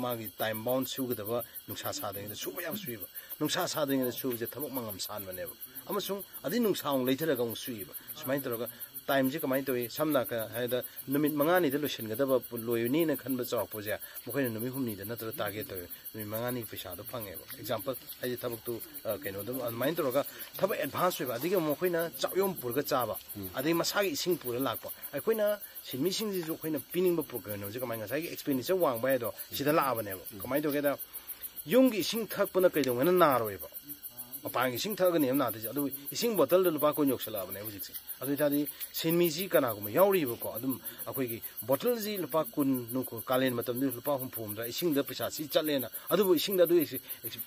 ꯃꯥꯒꯤ ꯇꯥꯏꯝ ꯕꯥꯎꯟ ꯁꯨꯒꯗꯕ ꯅꯨꯡꯁꯥ ꯁꯥꯗ꯭ꯔꯤꯉꯩꯗ ꯁꯨꯕ ꯌꯥꯝ ꯁꯨꯏꯕ꯫ ꯅꯨꯡꯁꯥ ꯁꯥꯗ꯭ꯔꯤꯉꯩꯗ ꯁꯨꯕꯁꯦ ꯊꯕꯛ ꯃꯉꯝ ꯁꯥꯟꯕꯅꯦꯕ꯫ ꯑꯃꯁꯨꯡ ꯑꯗꯩ ꯅꯨꯡꯁꯥ ꯑꯃꯨꯛ ꯂꯩꯊꯔꯒ ꯑꯃꯨꯛ ꯁꯨꯏꯕ꯫ ꯁꯨꯃꯥꯏꯅ ꯇꯧꯔꯒ ꯇꯥꯏꯝꯁꯦ ꯀꯃꯥꯏꯅ ꯇꯧꯏ? ꯁꯝꯅ ꯀ-, ꯍꯥꯏꯔꯕꯗ ꯅꯨꯃꯤꯠ ꯃꯉꯥꯅꯤꯗ ꯂꯣꯏꯁꯤꯟꯒꯗꯕ ꯄꯣ-, ꯂꯣꯏꯅꯤꯅ ꯈꯟꯕ ꯆꯥꯎꯔꯥꯛꯄꯁꯦ ꯃꯈꯣꯏꯅ ꯅꯨꯃꯤꯠ ꯍꯨꯝꯅꯤꯗ ꯅꯠꯇ꯭ꯔꯒ ꯇꯥꯔꯒꯦꯠ ꯇꯧꯋꯦ꯫ ꯅꯨꯃꯤꯠ ꯃꯉꯥꯅꯤꯒꯤ ꯄꯩꯁꯥꯗꯣ ꯐꯪꯉꯦꯕ꯫ ꯑꯦꯛꯖꯥꯝꯄꯜ, ꯍꯥꯏꯗꯤ ꯊꯕꯛꯇꯨ, ꯑ, ꯀꯩꯅꯣꯗ ꯑꯗꯨꯃꯥꯏꯅ ꯇꯧꯔꯒ ꯊꯕꯛ ꯑꯦꯗꯚꯥꯟꯁ ꯑꯣꯏꯕ, ꯑꯗꯒꯤ ꯑꯃꯨꯛ ꯃꯈꯣꯏꯅ ꯆꯥꯛ ꯌꯣꯝ ꯄꯨꯔꯒ ꯆꯥꯕ, ꯑꯗꯩ ꯃꯁꯥꯒꯤ ꯏꯁꯤꯡ ꯄꯨꯔ ꯂꯥꯛꯄ꯫ ꯑꯩꯈꯣꯏꯅ ꯁꯤꯟꯃꯤꯁꯤꯡꯁꯤꯁꯨ ꯑꯩꯈꯣꯏꯅ ꯄꯤꯅꯤꯡꯕ ꯄ꯭ꯔꯣ-, ꯀꯩꯅꯣꯁꯦ ꯀꯃꯥꯏꯅ, ꯉꯁꯥꯏꯒꯤ ꯑꯦꯛꯁꯄꯦꯟꯗꯤꯆꯔ ꯋꯥꯡꯕ ꯍꯥꯏꯗꯣ ꯁꯤꯗ ꯂꯥꯛꯑꯕꯅꯦꯕ꯫ ꯀꯃꯥꯏꯅ ꯇꯧꯒꯦꯗ, ꯌꯨꯝꯒꯤ ꯏꯁꯤꯡ ꯊꯛꯄꯅ ꯀꯩꯗꯧꯉꯩꯅ ꯅꯥꯔꯣꯏꯕ? ꯃꯄꯥꯟꯒꯤ ꯏꯁꯤꯡ ꯊꯛꯑꯒꯅꯦ ꯅꯥꯗꯣꯏꯁꯦ꯫ ꯑꯗꯨ ꯏꯁꯤꯡ ꯕꯣꯇꯜꯗ ꯂꯨꯄꯥ ꯀꯨꯟ ꯌꯧꯁꯜꯂꯛꯑꯕꯅꯦ ꯍꯧꯖꯤꯛꯁꯦ꯫ ꯑꯗꯨ ꯑꯣꯏꯇꯥꯔꯗꯤ ꯁꯤꯟꯃꯤꯁꯤ ꯀꯅꯥꯒꯨꯝꯕ ꯌꯥꯎꯔꯤꯕꯀꯣ, ꯑꯗꯨꯝ ꯑꯩꯈꯣꯏꯒꯤ ꯕꯣꯇꯜꯁꯤ ꯂꯨꯄꯥ ꯀꯨꯟ, ꯅꯨꯡ-, ꯀꯥꯂꯦꯟ ꯃꯇꯝꯗ ꯂꯨꯄꯥ ꯍꯨꯝꯐꯨ ꯍꯨꯝꯗ꯭ꯔꯥ, ꯏꯁꯤꯡꯗ ꯄꯩꯁꯥ ꯁꯤ ꯆꯠꯂꯦꯅ, ꯑꯗꯨꯕꯨ ꯏꯁꯤꯡꯗ ꯑꯗꯨ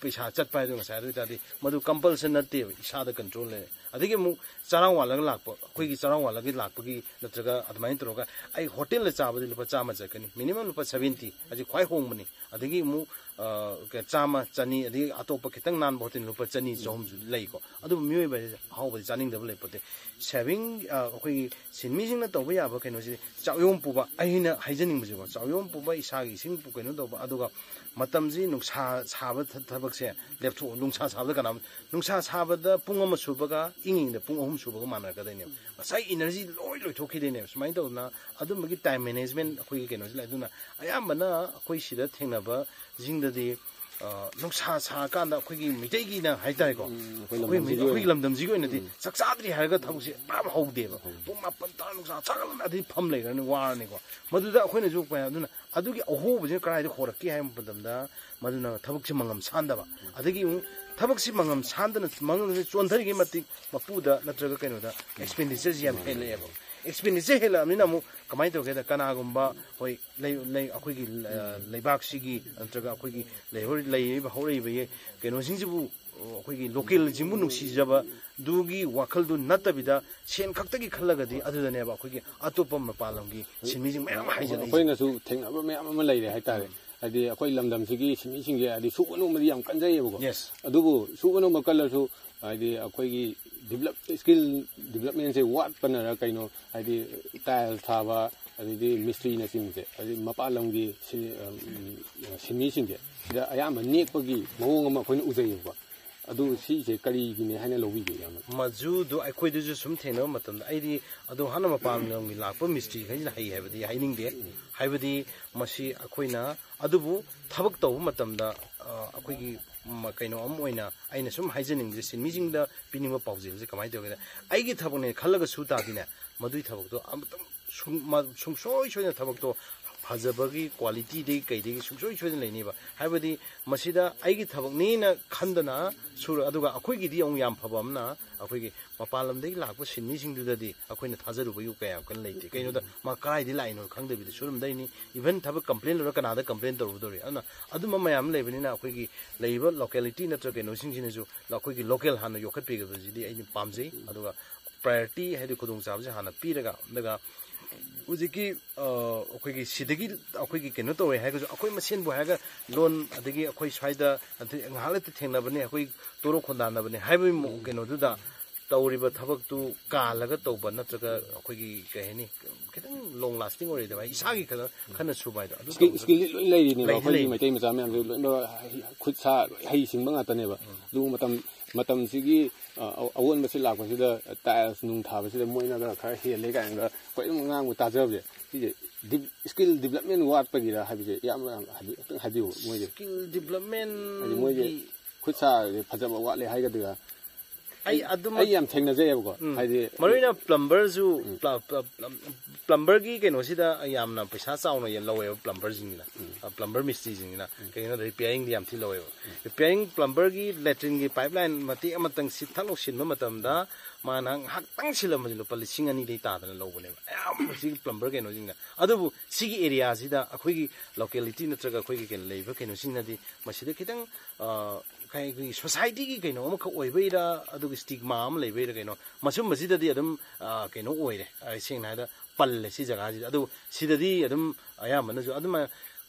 ꯄꯩꯁꯥ ꯆꯠꯄ ꯍꯥꯏꯗꯣ ꯉꯁꯥꯏ, ꯑꯗꯨ ꯑꯣꯏꯇꯥꯔꯗꯤ ꯃꯗꯨ ꯀꯝꯄꯜꯁꯟ ꯅꯠꯇꯦꯕ, ꯏꯁꯥꯗ ꯀꯟꯇ꯭ꯔꯣꯜ ꯂꯩꯔꯦ꯫ ꯑꯗꯒꯤ ꯑꯃꯨꯛ ꯆꯔꯥ ꯋꯥꯜꯂꯒ ꯂꯥꯛꯄ, ꯑꯩꯈꯣꯏꯒꯤ ꯆꯔꯥ ꯋꯥꯜꯂꯒ ꯂꯥꯛꯄꯒꯤ ꯅꯠꯇ꯭ꯔꯒ ꯑꯗꯨꯃꯥꯏꯅ ꯇꯧꯔꯒ ꯑꯩ ꯍꯣꯇꯦꯜꯗ ꯆꯥꯕꯗꯤ ꯂꯨꯄꯥ ꯆꯥꯝꯃ ꯆꯠꯀꯅꯤ, ꯃꯤꯅꯤꯃꯝ ꯂꯨꯄꯥ ꯁꯚꯦꯟꯇꯤ, ꯍꯧꯖꯤꯛ ꯈ꯭ꯋꯥꯏ ꯍꯣꯡꯕꯅꯤ꯫ ꯑꯗꯒꯤ ꯑꯃꯨꯛ, ꯑ, ꯆꯥꯝꯃ, ꯆꯅꯤ, ꯑꯗꯒꯤ ꯑꯇꯣꯞꯄ ꯈꯤꯇꯪ ꯅꯥꯟꯕ ꯍꯣꯇꯦꯜ ꯂꯨꯄꯥ ꯆꯅꯤ ꯑꯍꯨꯝꯁꯨ ꯂꯩꯀꯣ꯫ ꯑꯗꯨꯕꯨ ꯃꯤꯑꯣꯏꯕ ꯍꯥꯏꯁꯦ ꯑꯍꯥꯎꯕꯗꯤ ꯆꯥꯅꯤꯡꯗꯕ ꯂꯩꯄꯣꯠꯇꯦ꯫ ꯁꯦꯚꯤꯡ, ꯑ, ꯑꯩꯈꯣꯏꯒꯤ ꯁꯤꯟꯃꯤꯁꯤꯡꯅ ꯇꯧꯕ ꯌꯥꯕ ꯀꯩꯅꯣꯁꯤꯗꯤ ꯆꯥꯛꯌꯣꯝ ꯄꯨꯕ, ꯑꯩꯅ ꯍꯥꯏꯖꯅꯤꯡꯕꯁꯦꯀꯣ, ꯆꯥꯛꯌꯣꯝ ꯄꯨꯕ, ꯏꯁꯥꯒꯤ ꯏꯁꯤꯡ ꯄꯨ-, ꯀꯩꯅꯣ ꯇꯧꯕ, ꯑꯗꯨꯒ ꯃꯇꯝꯁꯤ ꯅꯨꯡꯁꯥ ꯁꯥꯕ ꯊ-, ꯊꯕꯛꯁꯦ ꯂꯦꯞꯊꯣꯛꯑꯣ꯫ ꯅꯨꯡꯁꯥ ꯁꯥꯕꯗ ꯀꯅꯥ, ꯅꯨꯡꯁꯥ ꯁꯥꯕꯗ ꯄꯨꯡ ꯑꯃ ꯁꯨꯕꯒ ꯏꯪ ꯏꯪꯗ ꯄꯨꯡ ꯑꯍꯨꯝ ꯁꯨꯕꯒ ꯃꯥꯟꯅꯔꯛꯀꯗꯣꯏꯅꯦꯕ꯫ ꯉꯁꯥꯏ ꯏꯅꯔꯖꯤ ꯂꯣꯏ ꯂꯣꯏꯊꯣꯛꯈꯤꯗꯣꯏꯅꯦꯕ꯫ ꯁꯨꯃꯥꯏꯅ ꯇꯧꯗꯅ ꯑꯗꯨꯝꯕꯒꯤ ꯇꯥꯏꯝ ꯃꯦꯅꯦꯖꯃꯦꯟ ꯑꯩꯈꯣꯏꯒꯤ ꯀꯩꯅꯣꯁꯤ ꯂꯩ꯫ ꯑꯗꯨꯅ ꯑꯌꯥꯝꯕꯅ ꯑꯩꯈꯣꯏ ꯁꯤꯗ ꯊꯦꯡꯅꯕꯁꯤꯡꯗꯗꯤ, ꯑ, ꯅꯨꯡꯁꯥ ꯁꯥꯔꯀꯥꯟꯗ ꯑꯩꯈꯣꯏꯒꯤ ꯃꯤꯇꯩꯒꯤꯅ ꯍꯥꯏꯇꯥꯔꯦꯀꯣ, ꯎꯝ, ꯑꯩꯈꯣꯏ ꯑꯩꯈꯣꯏ ꯂꯝꯗꯝꯁꯤꯒꯤ ꯃꯤ-, ꯑꯩꯈꯣꯏꯒꯤ ꯑꯣꯏꯅ ꯂꯝꯗꯝꯁꯤꯒꯤ ꯑꯣꯏꯅꯗꯤ ꯎꯝ꯫ ꯆꯥꯛ ꯆꯥꯗ꯭ꯔꯤ ꯍꯥꯏꯔꯒ ꯊꯕꯛꯁꯦ ꯄꯨꯔꯥ ꯍꯧꯗꯦꯕ꯫ ꯍꯧꯗꯦ꯫ ꯄꯨꯡ ꯃꯥꯄꯟ ꯇꯔꯥ ꯅꯨꯡꯁꯥ ꯁꯥꯒꯠꯂꯛꯑꯗꯤ ꯐꯝ ꯂꯩꯈ꯭ꯔꯅꯤ, ꯋꯥꯔꯅꯤꯀꯣ꯫ ꯃꯗꯨꯗ ꯑꯩꯈꯣꯏꯅꯁꯨ ꯀꯩ-, ꯑꯗꯨꯅ ꯑꯗꯨꯒꯤ ꯑꯍꯣꯕꯁꯤꯅ ꯀꯗꯥꯏꯗ ꯍꯣꯔꯛꯀꯦ ꯍꯥꯏꯕ ꯃꯇꯝꯗ, ꯃꯗꯨꯅ ꯊꯕꯛꯁꯤ ꯃꯉꯝ ꯁꯥꯟꯗꯕ꯫ ꯑꯗꯒꯤ ꯑꯃꯨꯛ ꯊꯕꯛꯁꯤ ꯃꯉꯝ ꯁꯥꯟꯗꯅ, ꯃꯉꯝꯁꯤ ꯆꯣꯟꯊꯔꯤꯉꯩ ꯃꯇꯤꯛ ꯃꯄꯨꯗ ꯅꯠꯇ꯭ꯔꯒ ꯀꯩꯅꯣꯗ ꯑꯦꯛꯁꯄꯦꯟꯗꯤꯆꯔꯁꯤ ꯌꯥꯝ ꯍꯦꯜꯂꯛꯑꯦꯕ꯫ ꯑꯦꯛꯁꯄꯦꯟꯗꯤꯆꯔ ꯍꯦꯜꯂꯛꯑꯕꯅꯤꯅ ꯑꯃꯨꯛ ꯀꯃꯥꯏꯅ ꯇꯧꯒꯦꯗ, ꯀꯅꯥꯒꯨꯝꯕ, ꯍꯣꯏ, ꯂꯩ-, ꯂꯩ-, ꯑꯩꯈꯣꯏꯒꯤ, ꯑ, ꯂꯩꯕꯥꯛꯁꯤꯒꯤ ꯅꯠꯇ꯭ꯔꯒ ꯑꯩꯈꯣꯏꯒꯤ ꯂꯩꯍꯧꯔꯤ-, ꯂꯩꯔꯤꯕ ꯍꯧꯔꯛꯏꯕ ꯀꯩꯅꯣꯁꯤꯡꯁꯤꯕꯨ, ꯑ, ꯑꯩꯈꯣꯏꯒꯤ ꯂꯣꯀꯦꯜꯁꯤꯡꯕꯨ ꯅꯨꯡꯁꯤꯖꯕꯗꯨꯒꯤ ꯋꯥꯈꯜꯗꯨ ꯅꯠꯇꯕꯤꯗ, ꯁꯦꯟ ꯈꯛꯇꯒꯤ ꯈꯜꯂꯒꯗꯤ, ꯑꯗꯨꯗꯅꯦꯕ ꯑꯩꯈꯣꯏꯒꯤ ꯑꯇꯣꯞꯄ ꯃꯄꯥꯟ ꯂꯝꯒꯤ ꯁꯤꯟꯃꯤꯁꯤꯡ ꯃꯌꯥꯝ ꯑꯃ ꯍꯥꯏꯖꯤꯜꯂꯛꯏꯁꯦ꯫ ꯑꯩꯈꯣꯏꯅꯁꯨ ꯊꯦꯡꯅꯕ ꯃꯌꯥꯝ ꯑꯃ ꯂꯩꯔꯦ ꯍꯥꯏꯇꯥꯔꯦ꯫ ꯎꯝ꯫ ꯍꯥꯏꯗꯤ ꯑꯩꯈꯣꯏ ꯂꯝꯗꯝꯁꯤꯒꯤ ꯁꯤꯟꯃꯤꯁꯤꯡꯁꯦ ꯍꯥꯏꯗꯤ ꯁꯨꯕ ꯅꯣꯝꯕꯗꯤ ꯌꯥꯝ ꯀꯟꯖꯩꯌꯦꯕꯀꯣ꯫ Yes꯫ ꯑꯗꯨꯕꯨ ꯁꯨꯕ ꯅꯣꯝꯕ ꯀꯜꯂꯁꯨ ꯍꯥꯏꯗꯤ ꯑꯩꯈꯣꯏꯒꯤ ꯗꯤꯕꯂꯞ-, ꯁ꯭ꯀꯤꯜ ꯗꯤꯕꯂꯞꯃꯦꯟꯁꯦ ꯋꯥꯠꯄꯅꯔ ꯀꯩꯅꯣ, ꯍꯥꯏꯗꯤ ꯇꯥꯏꯜ ꯊꯥꯕ, ꯑꯗꯩꯗꯤ ꯃꯤꯁꯇ꯭ꯔꯤꯅꯆꯤꯡꯕꯁꯦ, ꯍꯥꯏꯗꯤ ꯃꯄꯥꯟ ꯂꯝꯒꯤ ꯁꯤ-, ꯎꯝ, ꯁꯤꯟꯃꯤꯁꯤꯡꯁꯦ ꯁꯤꯗ ꯑꯌꯥꯝꯕ ꯅꯦꯛꯄꯒꯤ ꯃꯑꯣꯡ ꯑꯃ ꯑꯩꯈꯣꯏꯅ ꯎꯖꯩꯌꯦꯕꯀꯣ꯫ ꯑꯗꯨ ꯁꯤꯁꯦ ꯀꯔꯤꯒꯤꯅꯦ ꯍꯥꯏꯅ ꯂꯧꯕꯤꯒꯦ, ꯏꯌꯥꯝꯕ? ꯃꯗꯨꯗꯣ ꯑꯩꯈꯣꯏꯗꯁꯨ ꯁꯨꯝ ꯊꯦꯡꯅꯕ ꯃꯇꯝꯗ, ꯑꯩꯗꯤ ꯑꯗꯣ ꯍꯥꯟꯅ ꯃꯄꯥꯟ ꯂꯝꯒꯤ ꯂꯥꯛꯄ ꯃꯤꯁꯇ꯭ꯔꯤꯈꯩꯁꯤꯅ ꯍꯩ ꯍꯥꯏꯕꯗꯤ ꯍꯥꯏꯅꯤꯡꯗꯦ꯫ ꯍꯥꯏꯕꯗꯤ ꯃꯁꯤ ꯑꯩꯈꯣꯏꯅ, ꯑꯗꯨꯕꯨ ꯊꯕꯛ ꯇꯧꯕ ꯃꯇꯝꯗ, ꯑ, ꯑꯩꯈꯣꯏꯒꯤ, ꯃ-, ꯀꯩꯅꯣ ꯑꯃ ꯑꯣꯏꯅ ꯑꯩꯅ ꯁꯨꯝ ꯍꯥꯏꯖꯅꯤꯡꯕꯁꯦ, ꯁꯤꯟꯃꯤꯁꯤꯡꯗ ꯄꯤꯅꯤꯡꯕ ꯄꯥꯎꯖꯦꯜꯁꯦ ꯀꯃꯥꯏꯅ ꯇꯧꯒꯦꯗ, ꯑꯩꯒꯤ ꯊꯕꯛꯅꯦ ꯈꯜꯂꯒ ꯁꯨ ꯇꯥꯔꯗꯤꯅꯦ, ꯃꯗꯨꯒꯤ ꯊꯕꯛꯇꯣ ꯑꯃꯨꯛꯇꯪ ꯁꯨꯡ-, ꯃ-, ꯁꯨꯡꯁꯣꯏ ꯁꯣꯏꯗꯅ ꯊꯕꯛꯇꯣ ꯐꯖꯕꯒꯤ ꯀ꯭ꯋꯥꯂꯤꯇꯤꯗꯒꯤ ꯀꯩꯗꯒꯤ ꯁꯨꯡꯁꯣꯏ ꯁꯣꯏꯗꯅ ꯂꯩꯅꯤꯕ꯫ ꯍꯥꯏꯕꯗꯤ ꯃꯁꯤꯗ ꯑꯩꯒꯤ ꯊꯕꯛꯅꯤꯅ ꯈꯟꯗꯅ ꯁꯨꯔ-, ꯑꯗꯨꯒ ꯑꯩꯈꯣꯏꯒꯤꯗꯤ ꯑꯃꯨꯛ ꯌꯥꯝ ꯐꯕ ꯑꯃꯅ, ꯑꯩꯈꯣꯏꯒꯤ ꯃꯄꯥꯟ ꯂꯝꯗꯒꯤ ꯂꯥꯛꯄ ꯁꯤꯟꯃꯤꯁꯤꯡꯗꯨꯗꯗꯤ ꯑꯩꯈꯣꯏꯅ ꯊꯥꯖꯔꯨꯕꯒꯤ ꯀꯌꯥ ꯀꯟꯅ ꯂꯩꯇꯦ꯫ ꯀꯩꯅꯣꯗ ꯃꯥ ꯀꯗꯥꯏꯗꯒꯤ ꯂꯥꯛꯏꯅꯣ ꯈꯪꯗꯕꯤꯗ ꯁꯨꯔꯝꯗꯣꯏꯅꯤ꯫ Even ꯊꯕꯛ ꯀꯝꯄ꯭ꯂꯦꯟ ꯂꯧꯔ ꯀꯅꯥꯗ ꯀꯝꯄ꯭ꯂꯦꯟ ꯇꯧꯔꯨꯗꯧꯔꯤ? ꯑꯗꯨꯅ ꯑꯗꯨꯝꯕ ꯃꯌꯥꯝ ꯑꯃ ꯂꯩꯕꯅꯤꯅ ꯑꯩꯈꯣꯏꯒꯤ ꯂꯩꯔꯤꯕ ꯂꯣꯀꯦꯂꯤꯇꯤ ꯅꯠꯇ꯭ꯔꯒ ꯀꯩꯅꯣꯁꯤꯡꯁꯤꯅꯁꯨ ꯑꯩꯈꯣꯏꯒꯤ ꯂꯣꯀꯦꯜ ꯍꯥꯟꯅ ꯌꯣꯛꯈꯠꯄꯤꯒꯗꯕꯁꯤꯗꯤ ꯑꯩꯅ ꯄꯥꯝꯖꯩ꯫ ꯑꯗꯨꯒ ꯄ꯭ꯔꯥꯏꯌꯣꯔꯤꯇꯤ ꯍꯥꯏꯗꯤ ꯈꯨꯗꯣꯡꯆꯥꯕꯁꯦ ꯍꯥꯟꯅ ꯄꯤꯔꯒ, ꯑꯗꯨꯒ ꯍꯧꯖꯤꯛꯀꯤ ꯑ, ꯑꯩꯈꯣꯏꯒꯤ ꯁꯤꯗꯒꯤ ꯑꯩꯈꯣꯏꯒꯤ ꯀꯩꯅꯣ ꯇꯧꯋꯦ ꯍꯥꯏꯔꯒꯁꯨ, ꯑꯩꯈꯣꯏ ꯃꯁꯦꯟꯕꯨ ꯍꯥꯏꯔꯒ ꯂꯣꯟ, ꯑꯗꯒꯤ ꯑꯩꯈꯣꯏ ꯁ꯭ꯋꯥꯏꯗ ꯑꯗꯩ ꯉꯥꯏꯍꯥꯛ ꯂꯩꯇ ꯊꯦꯡꯅꯕꯅꯦ, ꯑꯩꯈꯣꯏ ꯇꯣꯔꯣ ꯈꯣꯟꯗꯥꯅꯕꯅꯦ ꯍꯥꯏꯕꯒꯤ ꯃꯑꯣꯡ ꯀꯩꯅꯣꯗꯨꯗ ꯇꯧꯔꯤꯕ ꯊꯕꯛꯇꯨ ꯀꯥꯜꯂꯒ ꯇꯧꯕ ꯅꯠꯇ꯭ꯔꯒ ꯑꯩꯈꯣꯏꯒꯤ ꯀꯩ ꯍꯥꯏꯅꯤ, ꯈꯤꯇꯪ ꯂꯣꯡ ꯂꯥꯁꯇꯤꯡ ꯑꯣꯏꯔꯣꯏꯗꯕ, ꯏꯁꯥꯒꯤ ꯈꯛꯇ ꯈꯟꯅ ꯁꯨꯕ ꯍꯥꯏꯗꯣ ꯑꯗꯨ ꯁ꯭ꯀꯤꯜ ꯇꯧꯕꯗ ꯁ꯭ꯀꯤꯜꯗꯤ ꯂꯣꯏ ꯂꯩꯔꯤꯅꯦꯕ꯫ ꯂꯩꯗꯤ ꯑꯩꯈꯣꯏꯒꯤ ꯂꯩ꯫ ꯃꯩꯇꯩ ꯃꯆꯥ ꯃꯌꯥꯝꯁꯦ ꯂꯣꯏꯅꯃꯛ ꯈꯨꯠ ꯁꯥ ꯂꯣꯏ ꯍꯩ ꯁꯤꯡꯕ ꯉꯥꯛꯇꯅꯦꯕ꯫ ꯑꯗꯨꯕꯨ ꯃꯇꯝ ꯃꯇꯝꯁꯤꯒꯤ ꯑ, ꯑ- ꯑꯑꯣꯟꯕꯁꯤ ꯂꯥꯛꯄꯁꯤꯗ ꯇꯥꯏꯜꯁ ꯅꯨꯡ ꯊꯥꯕꯁꯤꯗ ꯃꯣꯏꯅꯒ ꯈꯔ ꯍꯦꯜꯂꯦ ꯀꯥꯏꯅꯒ ꯑꯩꯈꯣꯏ ꯑꯗꯨꯝ ꯉꯥꯡꯕ ꯇꯥꯖꯕꯁꯦ, ꯁꯤꯁꯦ ꯗꯤꯞ- ꯁ꯭ꯀꯤꯜ ꯗꯤꯕꯂꯞꯃꯦꯟ ꯋꯥꯠꯄꯒꯤꯔ ꯍꯥꯏꯕꯁꯦ ꯏꯌꯥꯝꯕ ꯈꯤꯇꯪ ꯍꯥꯏꯕꯤꯌꯨ ꯃꯣꯏꯁꯦ꯫ ꯁ꯭ꯀꯤꯜ ꯍꯥꯏꯗꯤ ꯃꯣꯏꯁꯦ ꯗꯤꯕꯂꯞꯃꯦꯟꯒꯤ ꯈꯨꯠ ꯁꯥꯁꯦ ꯐꯖꯕ ꯋꯥꯠꯂꯦ ꯍꯥꯏꯒꯗꯣꯏꯔꯥ? ꯑꯩ ꯑꯩ ꯑꯗꯨꯃꯛ ꯑꯩ ꯌꯥꯝ ꯊꯦꯡꯅꯖꯩꯑꯕꯀꯣ꯫ ꯎꯝ꯫ ꯍꯥꯏꯗꯤ ꯃꯔꯨ ꯑꯣꯏꯅ ꯄ꯭ꯂꯝꯕꯔꯁꯨ ꯎꯝ꯫ ꯄ꯭ꯂ- ꯄ꯭ꯂ- ꯄ꯭ꯂꯝ- ꯄ꯭ꯂꯝꯕꯔꯒꯤ ꯀꯩꯅꯣꯁꯤꯗ ꯌꯥꯝꯅ ꯄꯩꯁꯥ ꯆꯥꯎꯅ ꯂꯧꯋꯦꯕ ꯄ꯭ꯂꯝꯕꯔꯁꯤꯡꯁꯤꯅ꯫ ꯎꯝ꯫ ꯑ, ꯄ꯭ꯂꯝꯕꯔ ꯃꯤꯁꯇ꯭ꯔꯤꯁꯤꯡꯁꯤꯅ꯫ ꯎꯝ꯫ ꯀꯩꯒꯤꯅꯣꯗ ꯔꯤꯄꯤꯌꯥꯔꯤꯡꯗꯤ ꯌꯥꯝ ꯊꯤ ꯂꯧꯋꯦꯕ꯫ ꯎꯝ꯫ ꯔꯤꯄꯤꯌꯥꯔꯤꯡ ꯄ꯭ꯂꯝꯕꯔꯒꯤ ꯂꯦꯇ꯭ꯔꯤꯟꯒꯤ ꯄꯥꯏꯞ ꯂꯥꯏꯟ ꯃꯇꯦꯛ ꯑꯃꯇꯪ ꯁꯤꯠꯊꯛ ꯂꯧꯁꯤꯟꯕ ꯃꯇꯝꯗ ꯃꯥꯅ ꯉꯥꯏꯍꯥꯛꯇꯪ ꯁꯤꯜꯂꯝꯕꯁꯦ ꯂꯨꯄꯥ ꯂꯤꯁꯤꯡ ꯑꯅꯤꯗꯩ ꯇꯥꯗꯅ ꯂꯧꯕꯅꯦꯕ ꯑꯌꯥꯝꯕ ꯁꯤꯒꯤ ꯄ꯭ꯂꯝꯕꯔ ꯀꯩꯅꯣꯁꯤꯡꯅ꯫ ꯑꯗꯨꯕꯨ ꯁꯤꯒꯤ ꯑꯦꯔꯤꯌꯥꯁꯤꯗ ꯑꯩꯈꯣꯏꯒꯤ ꯂꯣꯀꯦꯂꯤꯇꯤ ꯅꯠꯇ꯭ꯔꯒ ꯑꯩꯈꯣꯏꯒꯤ ꯀꯩꯅꯣ ꯂꯩꯕ ꯀꯩꯅꯣꯁꯤꯡꯅꯗꯤ ꯃꯁꯤꯗ ꯈꯤꯇꯪ, ꯑ, ꯑꯩꯈꯣꯏꯒꯤ ꯁꯣꯁꯥꯏꯇꯤꯒꯤ ꯀꯩꯅꯣ ꯑꯃꯈꯛ ꯑꯣꯏꯕꯩꯔꯥ, ꯑꯗꯨꯒ ꯁ꯭ꯇꯤꯒꯃꯥ ꯑꯃ ꯂꯩꯕꯩꯔꯥ ꯀꯩꯅꯣ, ꯃꯁꯨꯝꯕꯁꯤꯗꯗꯤ ꯑꯗꯨꯝ, ꯑ, ꯀꯩꯅꯣ ꯑꯣꯏꯔꯦ, ꯑ, ꯁꯦꯡꯅ ꯍꯥꯏꯔꯕꯗ ꯄꯜꯂꯦ ꯁꯤ ꯖꯒꯥꯁꯤꯗ꯫ ꯑꯗꯨ ꯁꯤꯗꯗꯤ ꯑꯗꯨꯝ ꯑꯌꯥꯝꯕꯅꯁꯨ ꯑꯗꯨꯝ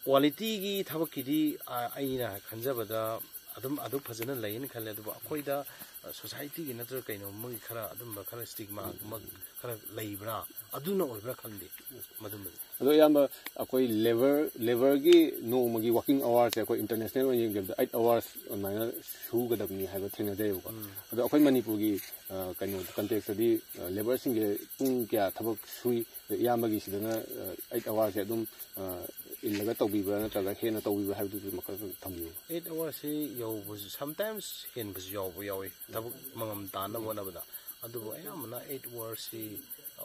ꯀ꯭ꯋꯥꯂꯤꯇꯤꯒꯤ ꯊꯕꯛꯀꯤꯗꯤ, ꯑ, ꯑꯩꯅ ꯈꯟꯖꯕꯗ ꯑꯗꯨꯝ ꯑꯗꯨ ꯐꯖꯅ ꯂꯩꯌꯦꯅ ꯈꯜꯂꯦ꯫ ꯑꯗꯨꯕꯨ ꯑꯩꯈꯣꯏꯗ, ꯑ, ꯁꯣꯁꯥꯏꯇꯤꯒꯤ ꯅꯠꯇ꯭ꯔꯒ ꯀꯩꯅꯣ ꯃꯣꯏꯒꯤ ꯈꯔ ꯑꯗꯨꯝꯕ ꯈꯔ ꯁ꯭ꯇꯤꯒꯃꯥꯒꯨꯝꯕ ꯈꯔ ꯂꯩꯕ꯭ꯔꯥ, ꯑꯗꯨꯅ ꯑꯣꯏꯕ꯭ꯔꯥ ꯈꯪꯗꯦ ꯃꯗꯨꯃꯗꯤ꯫ ꯑꯗꯣ ꯏꯌꯥꯝꯕ, ꯑꯩꯈꯣꯏ ꯂꯦꯕꯔ ꯂꯦꯕꯔꯒꯤ ꯅꯣꯡꯃꯒꯤ ꯋꯥꯔꯀꯤꯡ ꯑꯋꯥꯔꯁꯦ ꯑꯩꯈꯣꯏ ꯏꯟꯇꯔꯅꯦꯁꯅꯦꯜ ꯑꯣꯏꯅ ꯌꯦꯡꯕꯗ ꯑꯩꯠ ꯑꯋꯥꯔꯁ ꯑꯗꯨꯃꯥꯏꯅ ꯁꯨꯒꯗꯕꯅꯤ ꯍꯥꯏꯕ ꯊꯦꯡꯅꯖꯩꯌꯦꯕꯀꯣ꯫ ꯎꯝ꯫ ꯑꯗꯣ ꯑꯩꯈꯣꯏ ꯃꯅꯤꯄꯨꯔꯒꯤ, ꯑ, ꯀꯩꯅꯣ ꯀꯟꯇꯦꯛꯁꯇꯗꯤ, ꯑ, ꯂꯦꯕꯔꯁꯤꯡꯁꯦ ꯄꯨꯡ ꯀꯌꯥ ꯊꯕꯛ ꯁꯨꯏ? ꯑꯗ ꯏꯌꯥꯝꯕꯒꯤ ꯁꯤꯗꯅ, ꯑ, ꯑꯩꯠ ꯑꯋꯥꯔꯁꯦ ꯑꯗꯨꯝ, ꯑ, ꯏꯜꯂꯒ ꯇꯧꯕꯤꯕ꯭ꯔꯥ ꯅꯠꯇ꯭ꯔꯒ ꯍꯦꯟꯅ ꯇꯧꯕꯤꯕ꯭ꯔꯥ ꯍꯥꯏꯕꯗꯨꯁꯨ ꯃꯈꯜ ꯈꯔ ꯊꯝꯕꯤꯌꯨ꯫ ꯑꯩꯠ ꯑꯋꯥꯔꯁꯤ ꯌꯧꯕꯁꯨ, ꯁꯝꯇꯥꯏꯝꯁ ꯍꯦꯟꯕꯁꯨ ꯌꯥꯎꯕ ꯌꯥꯎꯏ, ꯊꯕꯛ ꯃꯉꯝ ꯇꯥꯅꯕ ꯍꯣꯠꯅꯕꯗ꯫ ꯑꯗꯨꯕꯨ ꯑꯌꯥꯝꯕꯅ ꯑꯩꯠ ꯑꯋꯥꯔꯁꯤ, ꯑ,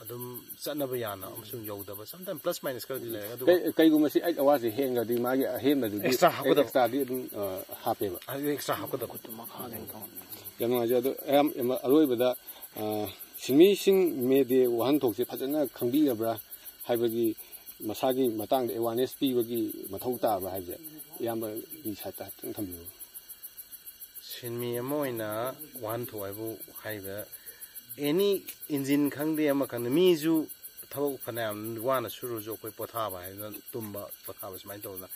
ꯑꯗꯨꯝ ꯆꯠꯅꯕ ꯌꯥꯅ ꯑꯃꯁꯨꯡ ꯌꯧꯗꯕ, ꯁꯝꯇꯥꯏꯝ ꯄ꯭ꯂꯁ ꯃꯥꯏꯅꯁ ꯈꯔꯗꯤ ꯂꯩꯔꯒ, ꯑꯗꯨꯒ ꯀꯩ- ꯀꯩꯒꯨꯝꯕ ꯁꯤ ꯑꯩꯠ ꯑꯋꯥꯔꯁꯤ ꯍꯦꯟꯒ꯭ꯔꯗꯤ ꯃꯥꯒꯤ ꯑꯍꯦꯟꯕꯗꯨꯒꯤ ꯑꯦꯛꯁꯇ꯭ꯔꯥ ꯍꯥꯞꯀꯗꯕ꯫ ꯑꯦꯛꯁꯇ꯭ꯔꯥꯗꯤ ꯑꯗꯨꯝ, ꯑ, ꯍꯥꯞꯄꯦꯕ꯫ ꯑꯗꯨ ꯑꯦꯛꯁꯇ꯭ꯔꯥ ꯍꯥꯞꯀꯗꯕ꯫ ꯌꯥꯝ ꯅꯨꯡꯉꯥꯏꯖꯩ꯫ ꯑꯗꯣ ꯌꯥꯝ ꯑꯔꯣꯏꯕꯗ, ꯑ, ꯁꯤꯟꯃꯤꯁꯤꯡ ꯃꯦ ꯗꯦ ꯋꯥꯍꯟꯊꯣꯛꯁꯦ ꯐꯖꯅ ꯈꯪꯕꯤꯔꯕ꯭ꯔꯥ ꯍꯥꯏꯕꯒꯤ ꯃꯁꯥꯒꯤ ꯃꯇꯥꯡꯗ ꯑꯦꯋꯥꯔꯅꯦꯁ ꯄꯤꯕꯒꯤ ꯃꯊꯧ ꯇꯥꯕ꯭ꯔꯥ ꯍꯥꯏꯕꯁꯦ ꯏꯌꯥꯝꯕꯒꯤ ꯁꯥꯏꯠꯇ ꯍꯥꯏꯐꯦꯠꯇꯪ ꯊꯝꯕꯤꯌꯨ꯫ ꯁꯤꯟꯃꯤ ꯑꯃ ꯑꯣꯏꯅ ꯋꯥꯍꯟꯊꯣꯛ ꯍꯥꯏꯕꯨ ꯍꯥꯏꯕ ꯑꯦꯅꯤ ꯏꯟꯖꯤꯟ ꯈꯪꯗꯦ ꯑꯃ ꯈꯪꯗꯦ ꯃꯤꯁꯨ ꯊꯕꯛ ꯐꯅꯌꯥꯝ ꯋꯥꯅ ꯁꯨꯔꯁꯨ ꯑꯩꯈꯣꯏ ꯄꯣꯊꯥꯕ ꯍꯥꯏꯗꯅ ꯇꯨꯝꯕ ꯄꯣꯊꯥꯕ ꯁꯨꯃꯥꯏꯅ ꯇꯧꯗꯅ,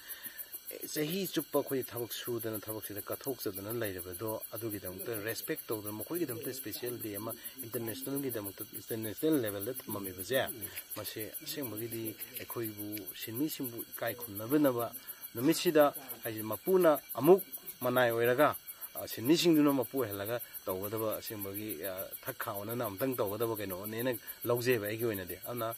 ꯑꯦ, ꯆꯍꯤ ꯆꯨꯞꯄ ꯑꯩꯈꯣꯏ ꯊꯕꯛ ꯁꯨꯗꯅ ꯊꯕꯛꯁꯤꯗ ꯀꯠꯊꯣꯛꯆꯗꯅ ꯂꯩꯔꯕꯗꯣ, ꯑꯗꯨꯒꯤꯗꯃꯛꯇ ꯔꯦꯁꯄꯦꯛ ꯇꯧꯗꯅ ꯃꯈꯣꯏꯒꯤꯗꯃꯛꯇ ꯏꯁꯄꯦꯁꯦꯜ ꯗꯦ ꯑꯃ ꯏꯟꯇꯔꯅꯦꯁꯅꯦꯜꯒꯤꯗꯃꯛꯇ, ꯏꯟꯇꯔꯅꯦꯁꯅꯦꯜ ꯂꯦꯚꯦꯜꯗ ꯊꯝꯃꯝꯃꯤꯕꯁꯦ, ꯃꯁꯤ ꯑꯁꯦꯡꯕꯒꯤꯗꯤ ꯑꯩꯈꯣꯏꯕꯨ ꯁꯤꯟꯃꯤꯁꯤꯡꯕꯨ ꯏꯀꯥꯏ ꯈꯨꯝꯅꯕꯤꯅꯕ ꯅꯨꯃꯤꯠꯁꯤꯗ, ꯍꯥꯏꯗꯤ ꯃꯄꯨꯅ ꯑꯃꯨꯛ ꯃꯅꯥꯏ ꯑꯣꯏꯔꯒ, ꯑ, ꯁꯤꯟꯃꯤꯁꯤꯡꯗꯨꯅ ꯃꯄꯨ ꯑꯣꯏꯍꯜꯂꯒ ꯇꯧꯒꯗꯕ ꯑꯁꯦꯡꯕꯒꯤ, ꯑ, ꯊꯛ ꯈꯥ ꯑꯣꯟꯅꯅ ꯑꯃꯨꯛꯇꯪ ꯇꯧꯒꯗꯕ ꯀꯩꯅꯣꯅꯦꯅ ꯂꯧꯖꯩꯕ ꯑꯩꯒꯤ ꯑꯣꯏꯅꯗꯤ꯫ ꯑꯗꯨꯅ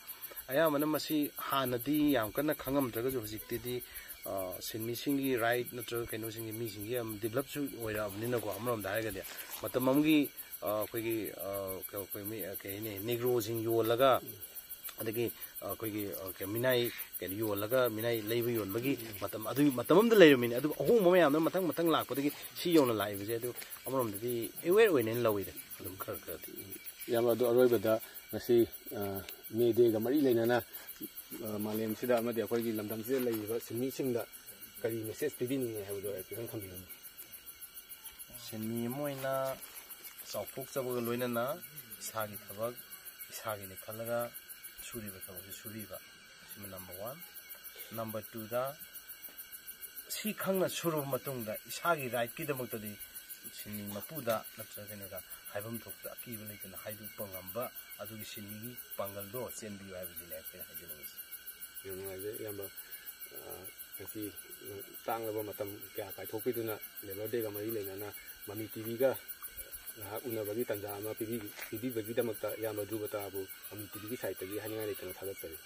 ꯑꯌꯥꯝꯕꯅ ꯃꯁꯤ ꯍꯥꯟꯅꯗꯤ ꯌꯥꯝ ꯀꯟꯅ ꯈꯪꯉꯝꯗ꯭ꯔꯒꯁꯨ ꯍꯧꯖꯤꯛꯇꯤꯗꯤ, ꯑ, ꯁꯤꯟꯃꯤꯁꯤꯡꯒꯤ ꯔꯥꯏꯠ ꯅꯠꯇ꯭ꯔꯒ ꯀꯩꯅꯣꯁꯤꯡꯒꯤ ꯃꯤꯁꯤꯡꯒꯤ ꯌꯥꯝ ꯗꯤꯕꯂꯞꯁꯨ ꯑꯣꯏꯔꯛꯑꯕꯅꯤꯅꯀꯣ, ꯑꯃꯔꯣꯝꯗ ꯍꯥꯏꯔꯒꯗꯤ ꯃꯇꯝ ꯑꯃꯒꯤ, ꯑ, ꯑꯩꯈꯣꯏꯒꯤ, ꯑ, ꯀ-, ꯑꯩꯈꯣꯏ ꯃꯤ, ꯑ, ꯀꯩ ꯍꯥꯏꯅꯤ, ꯅꯦꯒ꯭ꯔꯣꯁꯤꯡ ꯌꯣꯜꯂꯒ, ꯑꯗꯒꯤ, ꯑ, ꯑꯩꯈꯣꯏꯒꯤ, ꯑ, ꯀ-, ꯃꯤꯅꯥꯏ ꯀꯩꯅꯣ ꯌꯣꯜꯂꯒ ꯃꯤꯅꯥꯏ ꯂꯩꯕ ꯌꯣꯟꯕꯒꯤ ꯃꯇꯝ, ꯑꯗꯨꯒꯤ ꯃꯇꯝ ꯑꯃꯗ ꯂꯩꯔꯝꯃꯤꯅꯦ꯫ ꯑꯗꯨꯒ ꯑꯍꯣꯡꯕ ꯃꯌꯥꯝꯗꯨꯅ ꯃꯊꯪ ꯃꯊꯪ ꯂꯥꯛꯄꯗꯒꯤ ꯁꯤ ꯌꯧꯅ ꯂꯥꯛꯏꯕꯁꯦ, ꯑꯗꯨ ꯑꯃꯔꯣꯝꯗꯗꯤ ꯑꯦꯋꯦꯔ ꯑꯣꯏꯅꯦꯅ ꯂꯧꯋꯤꯗ ꯑꯗꯨꯝ ꯈꯔ ꯈꯔꯗꯤ꯫ ꯏꯌꯥꯝꯕ, ꯑꯗꯣ ꯑꯔꯣꯏꯕꯗ ꯉꯁꯤ, ꯑ, ꯃꯦ ꯗꯦꯒ ꯃꯔꯤ ꯂꯩꯅꯅ, ꯑ, ꯃꯥꯂꯦꯝꯁꯤꯗ ꯑꯃꯗꯤ ꯑꯩꯈꯣꯏꯒꯤ ꯂꯝꯗꯝꯁꯤꯗ ꯂꯩꯔꯤꯕ ꯁꯤꯟꯃꯤꯁꯤꯡꯗ ꯀꯔꯤ ꯃꯦꯁꯦꯖ ꯄꯤꯕꯤꯅꯤꯡꯉꯤ ꯍꯥꯏꯕꯗꯣ ꯈꯤꯇꯪ ꯊꯝꯕꯤꯌꯨ꯫ ꯁꯤꯟꯃꯤ ꯑꯃ ꯑꯣꯏꯅ ꯆꯥꯎꯊꯣꯛꯆꯕꯒ ꯂꯣꯏꯅꯅ ꯏꯁꯥꯒꯤ ꯊꯕꯛ ꯏꯁꯥꯒꯤꯅꯤ ꯈꯜꯂꯒ ꯁꯨꯔꯤꯕ ꯊꯕꯛꯁꯤ ꯁꯨꯕꯤꯕ, ꯁꯤꯃ ꯅꯝꯕꯔ ꯋꯥꯟ꯫ ꯅꯝꯕꯔ ꯇꯨꯗ, ꯁꯤ ꯈꯪꯅ ꯁꯨꯔꯕ ꯃꯇꯨꯡꯗ ꯏꯁꯥꯒꯤ ꯔꯥꯏꯠꯀꯤꯗꯃꯛꯇꯗꯤ ꯁꯤꯟꯃꯤ ꯃꯄꯨꯗ ꯅꯠꯇ꯭ꯔꯒ ꯀꯩꯅꯣꯗ ꯍꯥꯏꯐꯝ ꯊꯣꯛꯄꯗ ꯑꯀꯤꯕ ꯂꯩꯇꯅ ꯍꯥꯏꯗꯣꯛꯄ ꯉꯝꯕ ꯑꯗꯨꯒꯤ ꯁꯤꯟꯃꯤꯒꯤ ꯄꯥꯡꯒꯜꯗꯣ ꯆꯦꯟꯕꯤꯌꯨ ꯍꯥꯏꯕꯁꯤꯅꯦ ꯑꯩꯈꯣꯏꯅ ꯍꯥꯏꯖꯅꯤꯡꯉꯤꯁꯤ꯫ ꯌꯥꯝ ꯅꯨꯡꯉꯥꯏꯖꯩ ꯏꯌꯥꯝꯕ꯫ ꯑ, ꯉꯁꯤ ꯇꯥꯡꯂꯕ ꯃꯇꯝ ꯀꯌꯥ ꯀꯥꯏꯊꯣꯛꯄꯤꯗꯨꯅ ꯂꯦꯕꯔ ꯗꯦꯒ ꯃꯔꯤ ꯂꯩꯅꯅ ꯃꯃꯤ ꯇꯤꯚꯤꯒ ꯉꯥꯏꯍꯥꯛ ꯎꯅꯕꯒꯤ ꯇꯥꯟꯖꯥ ꯑꯃ ꯄꯤꯕꯤ-, ꯄꯤꯕꯤꯕꯒꯤꯗꯃꯛꯇ ꯏꯌꯥꯝꯕ ꯙ꯭ꯔꯨꯕ ꯇꯔꯥꯕꯨ ꯃꯃꯤ ꯇꯤꯚꯤꯒꯤ ꯁꯥꯏꯠꯇꯒꯤ ꯍꯥꯏꯅꯤꯡꯉꯥꯏ ꯂꯩꯇꯅ ꯊꯥꯒꯠꯆꯔꯤ꯫